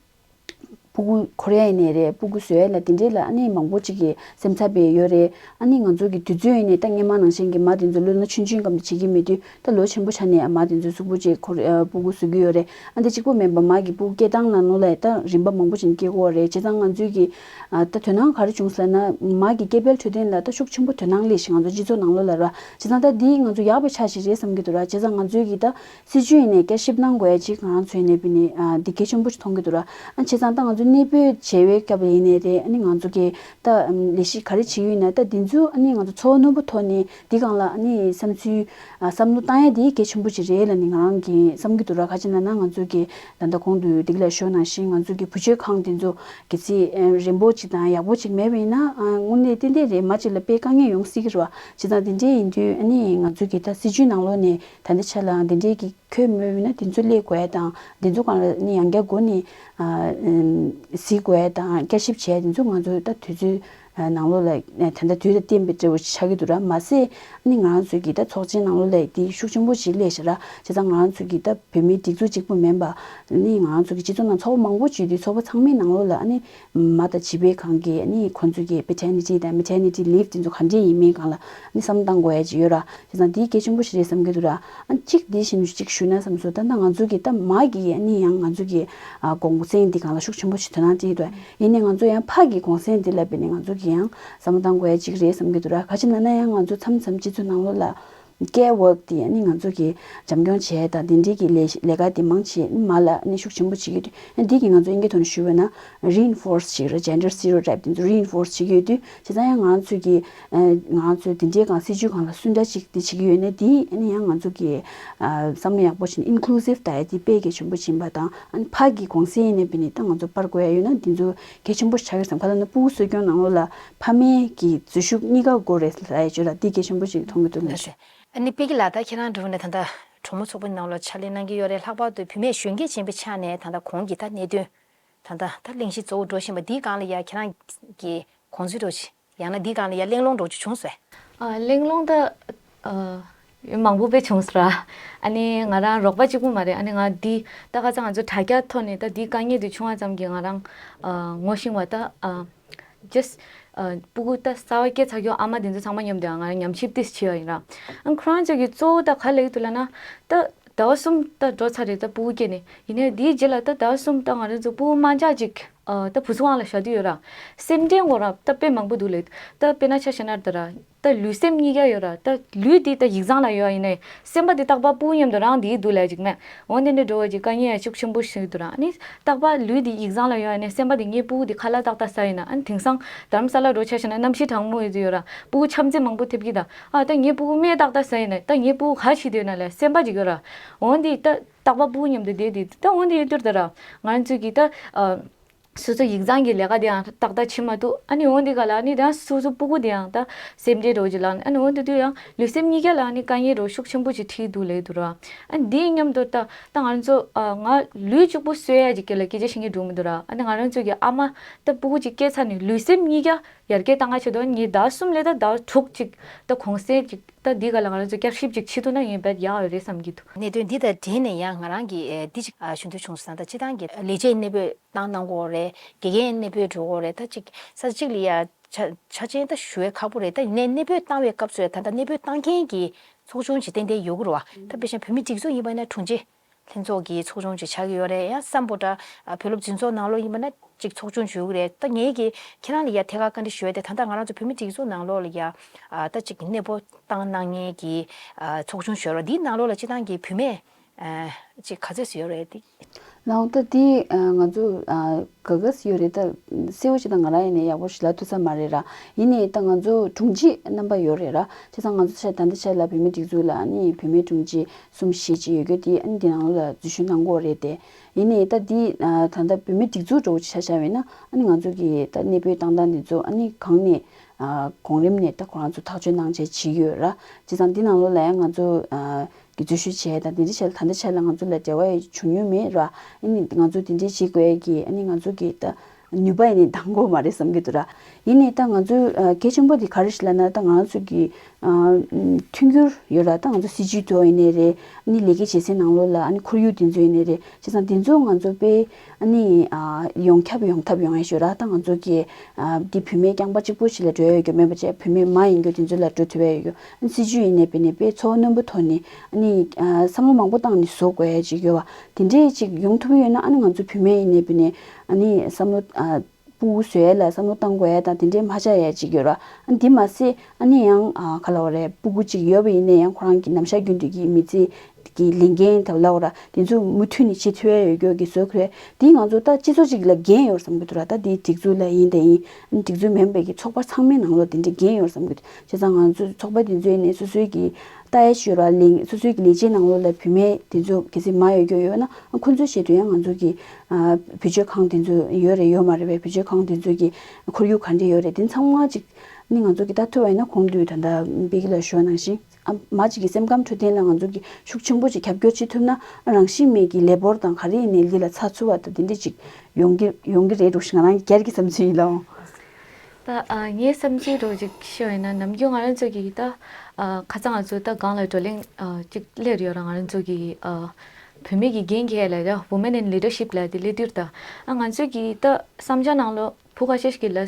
སྤུ་གུ་འཁོར་ཡ་ཡིན་ནའི་རེད། སྤུ་གུ་བཟོ་ཡ་ལ་དེ་འདྲས་ལ་ཨ་ནི་མང་པོ་ཅིག་གི་སེམས་འཚབ་པའི་ཡོད་རེད། ཨ་ནི་ང་ཚོ་གི་དུས་ཚོད་ཡིན་ནའི་ད་སྔོན་མ་ནང་བཞིན་གྱི་མ་དེ་ཚོ་ལོ་ན་ཆུང་ཆུང་སྐབས་ནས་བྱེད་ཀྱི་མེད་དུས། ད་ལོ་ཆེན་པོ་ཆགས་ནས་ཨ་མ་དེ་ཚོས་གཟུགས་པོ་ཅིག་འཁོར་ཨ་སྤུ་གུ་བཟོ་གི་ཡོད་རེད། ཨ་འདི་གཅིག་པོ་མིན་པ་མ་གི་སྤུ་གུ་སྐྱེ་སྟངས་ལ་ནོར་ལ་ད་རིམ་པ་མང་པོ་ཅིག་སྐྱེ་གི་ཡོད་རེད། བྱས་ཙང་ང་ཚོས་གི་ཨ་ད་དོ་སྣང་ག་རེ་བྱུང་ཟེར་ན། མ་གི་སྐྱེ་འཕེལ་འཕྲོད་བསྟེན་ལ་ད་ཤུགས་ཆེན་པོ་དོ་སྣང་སླེབས་ཤིང་ང་ཚོ་སྤྱི་ཚོགས་ནང་ལོགས་ལ་ར། བྱས་ཙང་ད་འདི་ང་ཚོ་ཡག་པའི་ཆ་ཞིག་རེད་བསམ་གྱི་འདུག་ར། བྱས་ཙང་ང་ཚོས་གི་ད་སྲིད་ཇུས་ཡིན་ནའི་བསྐྱར་ཞིབ་གནང་དགོས་ཡ་ཅིག་ང་རང་ཚོའི་ནས་པི་ནས་ཨ་འདི་གལ་ཆེན་པོ་ཞིག་མཐོང་གི་འདུག་ར། ཨ་བྱས་ཙང་ད་ང་ཚོ་གནས་སྤོས་བྱེད་པའི་སྐབས་ལ་ཡིན་ནའི་རེད། ཨ་ནི་ང་ཚོ་གི་ད་ལས་གཞི་ག་རེ་བྱེད་ཀྱི་ཡོད་ན་ད་འདི་ཚོ་ཨ་ནི་ང་ཚོ་ཚོར་བ་རྣོན་པོ་ཐོག་ནས་འདི་སྒང་ལ་ཨ་ནི་བསམ་ཚུལ་ཨ་བསམ་བློ་བཏང་ཡ་དེ་གལ་ཆེན་པོ་ཅིག་རེད་ལ་ནི་ང་རང་གི་བསམ་གྱི་འདུག་ར། ག་ཅི་ན་ན་ང་ཚོ་གི་ད་ལྟ་གོང་དུ་འདི་ག་ལ་ཞུས་ནང་བཞིན་ང་ཚོ་གི་བུ་བཅོལ་ཁང་དེ་ཚོ་གལ་སྲིད་ཨ་རན་པོ་ཅིག་དང་ཡག་པོ་ཅིག་མེད་པ་ཡིན་ན་ཨ་དངོས་གནས་ཏན་ཏན་རེད། མ་ཅིག་ལ་དཔེ་དཀའ་ངལ་ཡོང་སྲིད་ཀྱི་རེད་བ། བྱས་ཙང་དེ་འདྲས་ཡིན་དུས་ཨ་ནི་ང་ཚོ་གི་ད་སྲིད་ཇུས་ནང་ལོགས་ནས་ད་ལྟ་ཆ་ལའང་དེ་འདྲས་ཀྱི་ཁྱོན་མེད་པ་ཡིན་ན་དེ་ཚོ་སླེབས་དགོས་ཡ་དང་དེ་ཚོ་སྒང་ལ་ནི་ཡང་བསྐྱར་སྒོ་ནས་ཨ་ཨམ་གཟིགས་དགོས་ཡ་དང་བསྐྱར་ཞིབ་བྱས་ཡ་དེ་ཚོ་ང་ཚོ་ད་དུས་ཚོད་ཨ་ནང་ལོགས་ལ་ཨ་ད་ལྟ་དུས་དང་བསྟུན་པའི་འབྲས་བུ་ཆགས་ཀྱི་འདུག་ར། མ་ཟད་ཨ་ནི་ང་རང་ཚོའི་གི་ད་ཚོགས་ཆེན་ནང་ལོགས་ལ་དེ་ཤུགས་ཆེན་པོ་ཞིག་སླེབས་ཤག་ར། བྱས་ཙང་ང་རང་ཚོའི་གི་ད་བོད་མིའི་སྒྲིག་འཛུགས་གཅིག་པུ་མིན་པ་ནི་ང་རང་ཚོ་གི་སྤྱི་ཚོགས་ནང་ཚོགས་པ་མང་པོ་བྱུང་དུས་ཚོགས་པ་ཚང་མའི་ནང་ལོགས་ལ་ཨ་ནི་མ་དང་བྱིས་པའི་སྒང་གི་ཨ་ནི་ཁོང་ཚོ་གི་paternity་དང་maternity leave་དེ་ཚོ་ག་འདྲས་ཡིན་མིན་སྒང་ལ་ཨ་ནི་བསམ་བློ་བཏང་དགོས་ཡ་ཅིག་ཡོད་ར། བྱས་ཙང་དེ་གལ་ཆེན་པོ་ཞིག་རེད་བསམ་གྱི་འདུག་ར། ཨ་གཅིག་དེ་བཞིན་གཅིག་ཞུས་ན་བསམ་སོང་། ད་ལྟ་ང་ཚོ་གི་ད་མ་གི་ཨ་ནི་ཡང་ང་ཚོ་གི་ཨ་གུང་སེང་འདི་སྒང་ལ་ཤུགས་ཆེན་པོ་ཞིག་དོ་སྣང་སྤྲད་ཀྱི་འདུག་ཡིན་ནའི་ང་ཚོ་ཡང་ཕ་གི་གུང་སེང་འདི་ལ་བརྟེན་ནས་ང་ཚོ་གི་ཡང་བསམ་བློ་བཏང་དགོས་ཡ་གཅིག་རེད་བསམ་གྱི་འདུག་ར། ག་ཅི་ན་ན་ཡང་ང་ཚོ་མཚམས་མཚམས་སྤྱི་ཚོགས་ནང་ལོགས་ལ་care work་དེ་ཨ་ནི་ང་ཚོ་གི་བྱམས་སྐྱོང་བྱས་དང་དེ་འདྲའི་གི་ལས་ལས་ཀ་དེ་མང་ཆེ་མ་ལ་ཨ་ནི་ཤུགས་ཆེན་པོ་བྱེད་ཀྱི་འདུག་ཡང་འདི་གི་ང་ཚོ་དབྱིན་སྐད་ཐོག་ནས་ཞུས་པ་ན་reinforce་བྱེད་ཀྱི་རེད། gender stereotype་དེ་ཚོ་reinforce་བྱེད་ཀྱི་ཡོད་དུས་བྱས་ཙང་ཡང་ང་ཚོ་གི་ཨ་ང་ཚོས་དེ་འདྲའི་སྒང་སྲིད་ཇུས་སྒང་ལ་སུ་འདྲ་ཅིག་དེ་བྱེད་ཀྱི་ཡོད་ན་དེ་ཨ་ནི་ཡང་ང་ཚོ་གི་ཨ་བསམ་བློ་ཡག་པོ་བྱས་ནས་inclusive་ད་ཡ་དེ་དཔེ་གལ་ཆེན་པོ་ཕྱིན་པ་དང་ཨ་ནི་ཕ་གི་གུང་སེང་ཡིན་ནའི་བྱས་ནས་ད་ང་ཚོ་སྤར་དགོས་ཡ་ཡོད་ན་དེ་ཚོ་གལ་ཆེན་པོ་ཆགས་ཀྱི་བསམ། ག་ལ་ན་སྤུ་གུ་གསོ་སྐྱོང་ནང་ལོགས་ལ་ཕ་མའི་གི་འཛུལ་ཞུགས་གཉིས་ཀ་དགོས་རེད་ལབ་ཡ་ཅིག་ཡོད་ར། དེ་གལ་ཆེན་པོ་ཞིག་མཐོང་གི་འདུག་ལགས་སེ། ཨ་ནི་པེ་ཀི་ལགས་ད་ཁྱེད་རང་འགྲོ་ནས་ད་ལྟ་གྲོགས་མོ་ཚོགས་པའི་ནང་ལོགས་ཕྱག་ལས་གནང་གི་ཡོད་རེད། ལྷག་པར་དུ་བུད་མེད་གཞོན་སྐྱེས་ཅན་པའི་ཆ་ནས་ད་ལྟ་གོང་གི་ད་གནད་དོན་ད་ལྟ་ད་གླེང་གཞི་གཙོ་བོ་འགྲོ་བཞིན་པ་འདིའི་སྒང་ལ་ཡ་ཁྱེད་རང་གི་དགོངས་ཚུལ་འདྲ་ཅིག་ཡང་ན་འདིའི་སྒང་ལ་ཡ་གླེང་སློང་འདྲ་ཅིག་བྱུང་སོང་ངས། ཨ་གླེང་སློང་ད་ཨ་ཡོད་མང་པོ་དཔེ་བྱུང་སོང་ར། ཨ་ནི་ང་རང་རོགས་པ་གཅིག་པུ་མ་རེད། ཨ་ནི་ང་འདི་ད་ཁ་སང་ང་ཚོ་དྲ་རྒྱ་ཐོག་ནས་ད་འདི་དཀའ་ངལ་འདི་བྱུང་བ་ཙམ་གྱིས་ང་རང་ཨ་ངོ་ཤེས་པ་ད་ཨ་just ཨ་སྤུ་གུ་ད་གསར་པ་སྐྱེས་ཚར་རྒྱུ་ཨ་མ་དེ་ཚོ་ཚང་མ་མཉམ་དུ་ང་རང་ཉམས་ཞིབ་ཏིས་བྱས་པ་ཡིན་ར། ཨ་ཁོ་རང་ཚོ་གི་གཙོ་བོ་ད་ག་ལབ་ཀྱི་འདུག་ལབ་ན་ད་ཟླ་བ་གསུམ་ད་འགྲོ་ཚར་རེད་ད་སྤུ་གུ་སྐྱེས་ནས། ཡིན་ནའི་དེའི་རྗེས་ལ་ད་ཟླ་བ་གསུམ་ད་ང་རང་ཚོ་སྤུ་གུ་དམར་འབྱར་ཅིག་ཨ་ད་བུ་ཚུགས་སྒང་ལ་བཞག་དུས་ཡོད་ར། སེམས་ཁྲལ་ངོ་ར་ད་དཔེ་མང་པོ་འདུག་ལབ། ད་དཔེར་ན་ཆ་བཞག་ན་ད་ར་ད་ལུས་སེམས་གཉིས་ཀ་ཡོད་ར། ད་ལུས་དེ་ད་ཡིག་ཚང་ལ་ཡོད་ཡིན་ནའི་སེམས་པ་དེ་རྟག་པར་སྤུ་གུ་མཉམ་དུ་རང་དེའི་འདུག་ལབ་ཅིག་མེད། འོ་དེ་འདྲ་འགྲོ་བ་ཅིག་དཀའ་ངལ་ཡང་ཤུགས་ཆེན་པོ་ཞིག་འདུག་ར། ཨ་ནི་རྟག་པར་ལུས་དེ་ཡིག་ཚང་ལ་ཡོད་ཡིན་ནའི་སེམས་པ་དེ་ངའི་སྤུ་གུ་དེ་ཁ་ལག་ཏག་ཏག་ཟ་ཡིན་ན། ཨ་ནི་དེང་སང་དྷ་རམ་ས་ལ་འགྲོ་ཆ་བཞག་ན་གནམ་གཤིས་གྲང་མོ་ཡོད་དུས་ཡོད་ར། སྤུ་གུ་ཆམ་ཚད་མང་པོ་ཐེབས་ཀྱི་ད། ཨ་ད་ངའི་སྤུ་གུ་སྨན་ཏག་ཏག་ཟ་ཡིན་ན་ད་ངའི་སྤུ་གུ་ག་བྱེད་དུས་ན་ལ་སེམས་པ་ཅིག་ཡོད་ར། འོ་འདི་ད་རྟག་པར་སྤུ་གུ་མཉམ་དུ་བསྡད་དུས་ད་འོ་འདི་ཡོད་དུས་ད་ར་ང་རང་ཚོའི་གི་ད་ཨ་སོ་སོ་ཡིག་ཚང་གི་ལས་ཀ་དེ་ཡང་ཏག་ཏག་བྱེད་མ་ཐུབ། ཨ་ནི་འོ་འདི་ག་ལ་ཨ་ནི་ད་སོ་སོ་སྤུ་གུ་དེ་ཡང་ད་སེམས་ཁྲལ་འདྲ་བོ་ཅིག་ལངས། ཨ་ནི་འོ་འདི་དུས་ཡང་ལུས་སེམས་གཉིས་ཀ་ལ་ཨ་ནི་དཀའ་ངལ་འདྲ་བོ་ཤུགས་ཆེན་པོ་ཅིག་འཕྲད་འདུག་ལབ་འདུག་ར། ཨ་ནི་འདིའི་མཉམ་དུ་ད་ད་ང་རང་ཚོ་ཨ་ང་ལུས་གཅིག་པུ་གསོ་ཡ་ཅིག་སྐོར་ལ་སྐད་ཆ་བཤད་མཁན་འགྲོ་མི་འདུག་ར། ཨ་ནི་ང་རང་ཚོ་གི་ཨ་མ་ད་སྤུ་གུ་ཅིག་སྐྱེས་ཚར་ནས་ལུས་སེམས་གཉིས་ཀ་ཡར་རྒྱས་གཏང་ག་ཆེད་དུ་ངས་ཟླ་གསུམ་ལས་ད་ཟླ་དྲུག་ཅིག་ད་གུང་སེང་ཅིག་ད་འདི་ག་ལ་ང་རང་ཚོ་བསྐྱར་ཞིབ་ཅིག་བྱེད་ཐུབ་ན་ངས་དཔེ་ཡག་ཡོད་རེད་བསམ་གྱི་འདུག་གནད་དོན་འདི་དང་འབྲེལ་ནས་ཡང་ང་རང་གིས་ཨེ་འདི་ཅིག་ཨ་ཞུ་འདོད་བྱུང་སོང་། ད་སྤྱིར་བཏང་གི་ལས་བྱེད་གནས་སྤོས་བཏང་གནང་དགོས་རེད། དགེ་རྒན་གནས་སྤོས་འགྲོ་དགོས་རེད། ད་ཅིག་ས་གཅིག་ལ་ཡ་ཆ་ཆ་ཅན་ད་ཞུ་བའི་ཁག་པོ་རེད། ད་ཡིན་ནའི་གནས་སྤོས་བཏང་བའི་སྐབས་སུ་ད་ལྟ་གནས་སྤོས་བཏང་མཁན་གྱི་ཚོགས་ཆུང་ཅིག་ཏན་ཏན་ཡོད་དགོས་རེད་བ། ད་དཔེ་བཞིན་བོད་མི་སྒྲིག་འཛུགས་ཡིན་པ་ན་དྲུང་ཆེ་ལྷན་ཚོགས་ཀྱི་ཚོགས་ཆུང་ཅིག་ཆགས་ཀྱི་ཡོད་རེད། ཡང་སམ་བྷོ་ཊ་ཨ་བོད་སློབ་འཛིན་ཚོགས་ནང་ལོགས་ཡིན་པ་ན་ཅིག་ཚོགས་ཆུང་ཞུ་གི་རེད། ད་ངེད་ཀྱིས་ཁྱེད་རང་ལ་ཡ་ཐད་ཀར་བཀའ་འདྲི་ཞུ་ཡ་དེ་ད་ལྟ་ང་རང་ཚོ་བོད་མི་སྒྲིག་འཛུགས་ནང་ལོགས་ལ་ཡ་ཨ་ད་ཅིག་གནས་སྤོ་བཏང་གནང་མཁན་གྱི་ཨ་ཚོགས་ཆུང་ཞུ་རོགས། འདིའི་ནང་ལོགས་ལ་སྤྱིར་བཏང་གི་བུད་མེད་ཨ་ཅིག་ག་ཚོད་ཙམ་ཡོད་རེད་དེ། ལགས་ད་དེ་ཨ་ང་ཚོ་ཨ་ག་ག་ཙམ་ཡོད་རེད། ད་གསལ་བོ་ཞིག་ད་ང་རང་ཡིན་ནའི་ཡག་པོ་ཞིག་ལབ་ཐུབ་ས་མ་རེད་ར། ཡིན་ནའི་ད་ང་ཚོ་དྲུང་ཆེ་རྣམ་པ་ཡོད་རེད་ར། བྱས་ཙང་ང་ཚོ་ཆ་ད་ལྟ་ཆ་ལ་བོད་མི་སྒྲིག་འཛུགས་ལ་ཨ་ནི་བུད་མེད་དྲུང་ཆེ་གསུམ་བཞི་ཅིག་ཡོད་རྒྱུ་དེ་ཨ་ནི་འདི་ནང་ལ་འཛུལ་ཞུགས་གནང་གི་ཡོད་རེད་དེ། ཡིན་ནའི་ད་འདི་ཨ་ད་ལྟ་བོད་མི་སྒྲིག་འཛུགས་འདྲ་བོ་ཅིག་ཆ་བཞག་པ་ཡིན་ན་ཨ་ནི་ང་ཚོ་གི་ད་གནས་སྤོས་བཏང་སྟངས་འདི་ཚོ་ཨ་ནི་གང་ནས་ཨ་གོང་རིམ་ནས་ད་ཁོ་རང་ཚོ་ཐག་གཅོད་གནང་བྱས་བྱེད་ཀྱི་ཡོད་ར། བྱས་ཙང་འདི་ནང་ལོགས་ལ་ཡང་ང་ཚོ་ཨ་གི་འཛུལ་ཞུགས་བྱས་དང་དེ་འདྲ་བྱས་ད་ལྟ་ཆ་ལ་ང་ཚོ་ལ་འབྲེལ་བ་ཡང་བྱུང་མྱོང་མེད་ར། ཨ་ནི་ང་ཚོ་དེ་འདྲ་བྱེད་དགོས་ཀྱི་ཨ་ནི་ང་ཚོ་གི་ད་ནུས་པ་ཡིན་ནའི་འདང་དགོས་མ་རེད་བསམ་གྱི་འདུག་ར། ཡིན་ནའི་ད་ང་ཚོའི་ཨ་གལ་ཆེན་པོ་དེ་ག་རེ་ཞིག་ལབ་ན་ད་ང་ཚོ་གི་ མཐུན་འགྱུར་ཡོད་ར། ད་ང་ཚོ་སྲིད་ཇུས་ཐོག་ཡིན་ནའི་རེད། ཨ་ནི་ལས་ཀའི་བྱེད་སའི་ནང་ལོགས་ལ་ཨ་ནི་ཁོར་ཡུག་དེ་ཚོ་ཡིན་ནའི་རེད། བྱས་ཙང་དེ་ཚོ་ང་ཚོ་དཔེ་ཨ་ནི་ཡོངས་ཁྱབ་ཡོང་ཐབས་ཡོང་ཡ་ཤོད་ར། ད་ང་ཚོ་གི་འདི་བུད་མེད་རྐྱང་པ་གཅིག་པོ་ཞིག་ལ་འགྲོ་ཡ་ཡོད་རྒྱུ་མེད་པ་བྱས། བུད་མེད་མ་ཡིན་རྒྱུ་དེ་ཚོ་ལ་འགྲོ་ཐུབ་ཡ་ཡོད་རྒྱུ། ཨ་ནི་སྲིད་ཇུས་ཡིན་ནའི་བྱས་ནས་དཔེ་འཚོ་བ་རྣོན་པོ་ཐོག་ནས་ཨ་ནི་བསམ་བློ་མང་པོ་བཏང་ནས་བཟོ་དགོས་ཡ་ཅིག་ཡོད་པ། དེ་འདྲས་ཅིག་ཡོང་ཐུབ་ཡོད་ན་ཨ་ནི་ང་ཚོ་བུད་མེད་ཡིན་ནའི་བྱས་ནས་ཨ་ནི་བསམ་བློ་ཨ། སྤུ་གུ་བཟོ་ཡ་ལ་བསམ་བློ་གཏང་དགོས་ཡ་དང་དེ་འདྲའི་མ་ཆགས་ཡ་ཅིག་ཡོད་ར། ཨ་འདི་མ་ཟད་ཨ་ནི་ཡང་ཨ་ག་ལབ་དགོས་རེད། སྤུ་གུ་ཅིག་ཡོད་པ་ཡིན་ན་ཡང་ཁོ་རང་གི་ནམ་ཞག་རྒྱུན་དུ་གི་མི་ཚེ་གི་ལས་འགན་དང་ལབ་དགོས་ར། དེ་ཚོ་མུ་མཐུད་ནས་བྱེད་ཐུབ་ཡ་ཡོད་རྒྱུ་གི་བཟོ་དགོས་རེད། འདི་ང་ཚོ་ད་སྤྱི་ཚོགས་ཅིག་ལ་འགན་ཡོད་བསམ་གྱི་འདུག་ར། ད་འདི་སྒྲིག་འཛུགས་ལ་ཡིན་དང་ཡིན། ཨ་ནི་སྒྲིག་འཛུགས་མིན་པའི་གི་ཚོགས་པ་ཚང་མའི་ནང་ལོགས་དེ་འདྲའི་འགན་ཡོད་བསམ་གྱི་འདུག་བྱས་ཙང་ང་ཚོ་ཚོགས་པ་དེ་ཚོ་ཡིན་ནའི་སོ་སོའི་གི་ལྟ་ཡ་ཤོད་ར། ལས་སོ་སོའི་གི་ལས་བྱེད་ནང་ལོགས་ལ་བུད་མེད་དེ་ཚོ་གལ་སྲིད་མ་ཡོད་རྒྱུ་ཡོད་ན་ཨ་ཁོང་ཚོའི་ཆེད་དུ་ཡང་ང་ཚོ་གི་ཨ་བུ་བཅོལ་ཁང་དེ་ཚོ་ཡོད་རེད་ཡོད་མ་རེད་པས། བུ་བཅོལ་ཁང་དེ་ཚོ་གི་ཁོར་ཡུག་ག་འདྲ་ཡོད་རེད། དེ་ཚང་མ་ཅིག་ནི་ང་ཚོ་གི་ད་ཐུབ་པ་ཡིན་ན་གོང་དུ་ད་ལྟ་པེ་ཀི་ལ་ཞུ་བ་ནང་བཞིན་ཨ་མ་ཅིག་གི་སེམས་ཁམས་འཕྲོད་བསྟེན་ལ་ང་ཚོ་གི་ཤུགས་ཆེན་པོ་ཅིག་རྒྱབ་སྐྱོར་བྱེད་ཐུབ་ན་ཨ་རང་བཞིན་མེད་ཀྱི་ལས་འབོར་དང་ག་རེ་ཡིན་ནའི་འདི་ལ་ཚགས་ཚུད་པ་དང་དེ་འདྲ་ཅིག་ཡོང་གི་ཡོང་གི་རེད་འགྲོ་ཞིག་ང་རང་གི་སྒེར་གྱི་བསམ་ཚུལ་ཡིན་ལགས། ད་ཨ་ངའི་བསམ་ཚུལ་འདྲ་ཅིག་ཤོད་ཡིན་ན་ནམ་རྒྱུན་ང་རང་ཚོ་གི་ད་ཨ་ཁ་སང་ང་ཚོ་ད་སྒང་ལ་བགྲོ་གླེང་ཨ་ཅིག་སླེབས་ཡོད་ར། ང་རང་ཚོ་གི་ཨ་བུད་མེད་ཀྱི་འགན་འཁྱེར་ལ་ཡ་Women in Leadership ལ་དེ་སླེབས་དུས་ད་ཨ་ང་ཚོ་གི་ད་བསམ་འཆར་ནང་ལོ་བུ་ཁ་ཤས་ཤིག་གི་ལ་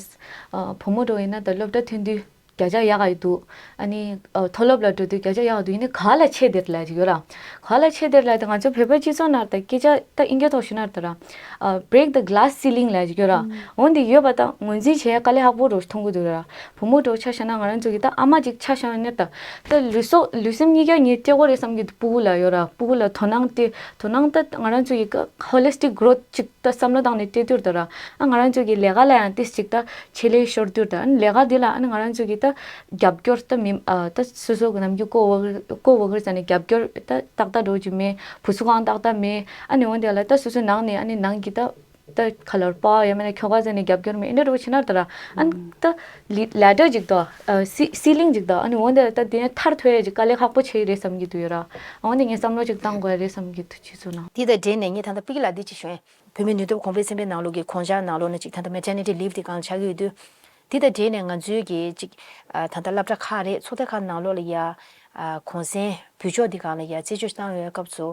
ཨ་བུ་མོ་འདྲ་ཡིན་ན་ད་སློབ་གྲྭ་ཐོན་དུས་བརྒྱ་ཆ་ཡག་ག་ཡི་འདུག་ཨ་ནི་ཨ་མཐོ་སློབ་ལ་འགྲོ་དུས་བརྒྱ་ཆ་ཡག་ག་འདུག་ཡིན་ནའི་ག་ལ་ཆད་དེར་ལ་ཅིག་ཡོད་ར། ག་ལ་ཆད་དེར་ལ་དེ་ང་ཚོ་བོད་པའི་སྤྱི་ཚོགས་ནང་ད་སྐད་ཆ་ད་ཨིན་སྐད་ཐོག་ཞུ་ན་ད་ར་ཨ་break the glass ceiling ལ་ཅིག་ཡོད་ར། འོན་ཏེ་ཡོད་པ་ད་ངོས་འཛིན་བྱེད་དཀའ་ལས་ཁག་པོ་རུ་མཐོང་གི་འདུག་ར། བུ་མོ་འདྲ་ཆ་བཞག་ན་ང་རང་ཚོ་གི་ད་ཨ་མ་ཅིག་ཆ་བཞག་ན་ད་ད་ལུས་སྲོག་ལུས་སེམས་གཉིས་ཀ་ངས་སྤྲད་དགོས་རེད་བསམ་གི་འདུག་སྤུ་གུ་ལ་ཡོད་ར། སྤུ་གུ་ལ་དོ་སྣང་སྟེ་དོ་སྣང་ད་ང་རང་ཚོ་གི་holistic growth ཅིག་ད་བསམ་བློ་བཏང་ནས་སྤྲད་དུས་ད་ར་ཨ་ང་རང་ཚོ་གི་ལས་ཀ་ལ་ཡང་ཏིས་ཅིག་ད་ཆེད་ལས་ཤོར་དུས་ད་ཨ་ནི་ལས་ཀ་འདི་ལ་ཨ་ནི་ང་རང་ཚོ་གི་ད་རྒྱབ་སྐྱོར་ད་མི་ཨ་ད་སོ་སོ་གི་ནམ་རྒྱུན་ཀོ་ཝོ་ཀར་ཀོ་ཝོ་ཀར་ཟེར་ནས་རྒྱབ་སྐྱོར་ད་ཏག་ཏག་འགྲོ་གི་མེད། བུ་ཚོ་གང་ཏག་ཏག་མེད། ཨ་ནི་འོན་ཏེ་ལ་ད་སོ་སོའི་ནང་ནས་ཨ་ནི་ནང་གི་ད་ད་ཁ་ལར་པ་ཡང་མིན་ན་ཁྱོ་ག་ཟེར་ནས་རྒྱབ་སྐྱོར་མེད་ཨེ་འདྲ་འགྲོ་ཆེ་ན་ད་ར་ཨ་ནི་ད་ལི་ལེ་ཌར་ཅིག་ད་ཨ་སི་སི་ལིང་ཅིག་ད་ཨ་ནི་འོན་ཏེ་ད་དེ་ནས་ཐར་ཐོས་ཡ་ཅིག་དཀའ་ལས་ཁག་པོ་ཆེ་རེད་བསམ་གི་འདུག་ཡོད་ར། འོན་ཏེ་ངས་བསམ་བློ་ཅིག་བཏང་དགོས་རེད་བསམ་གི་འདུག་ཅི་ཚོ་ན། དེ་དང་འབྲེལ་ནས་ངས་ད་ལྟ་པིག་ལ་འདི་ཅིག་ཞུ་ཡིན། བུད་མེད་ནུས་སྟོབས་གོང་འཕེལ་ཚན་པའི་ནང་ལོགས་ཀྱི་གོང་བཅར་ནང་ལོགས་ནས་ཅིག་ད་ལྟ་maternity leave་དེ་གང་ཆགས་ཀྱི་ཡོད་དུས། དེ་དང་འབྲེལ་ནས་ང་ཚོའི་གི་ཅིག་ཨ་ད་ལྟ་སློབ་གྲྭ་ཁག་རེད་ཚོགས་སྡེ་ཁག་ནང་ལོགས་ལ་ཡ་ཨ་གུང་སེང་བོད་ལྗོངས་འདི་གང་ལ་ཡ་རྩད་གཅོད་བཏང་ཡོད་སྐབས་སུ་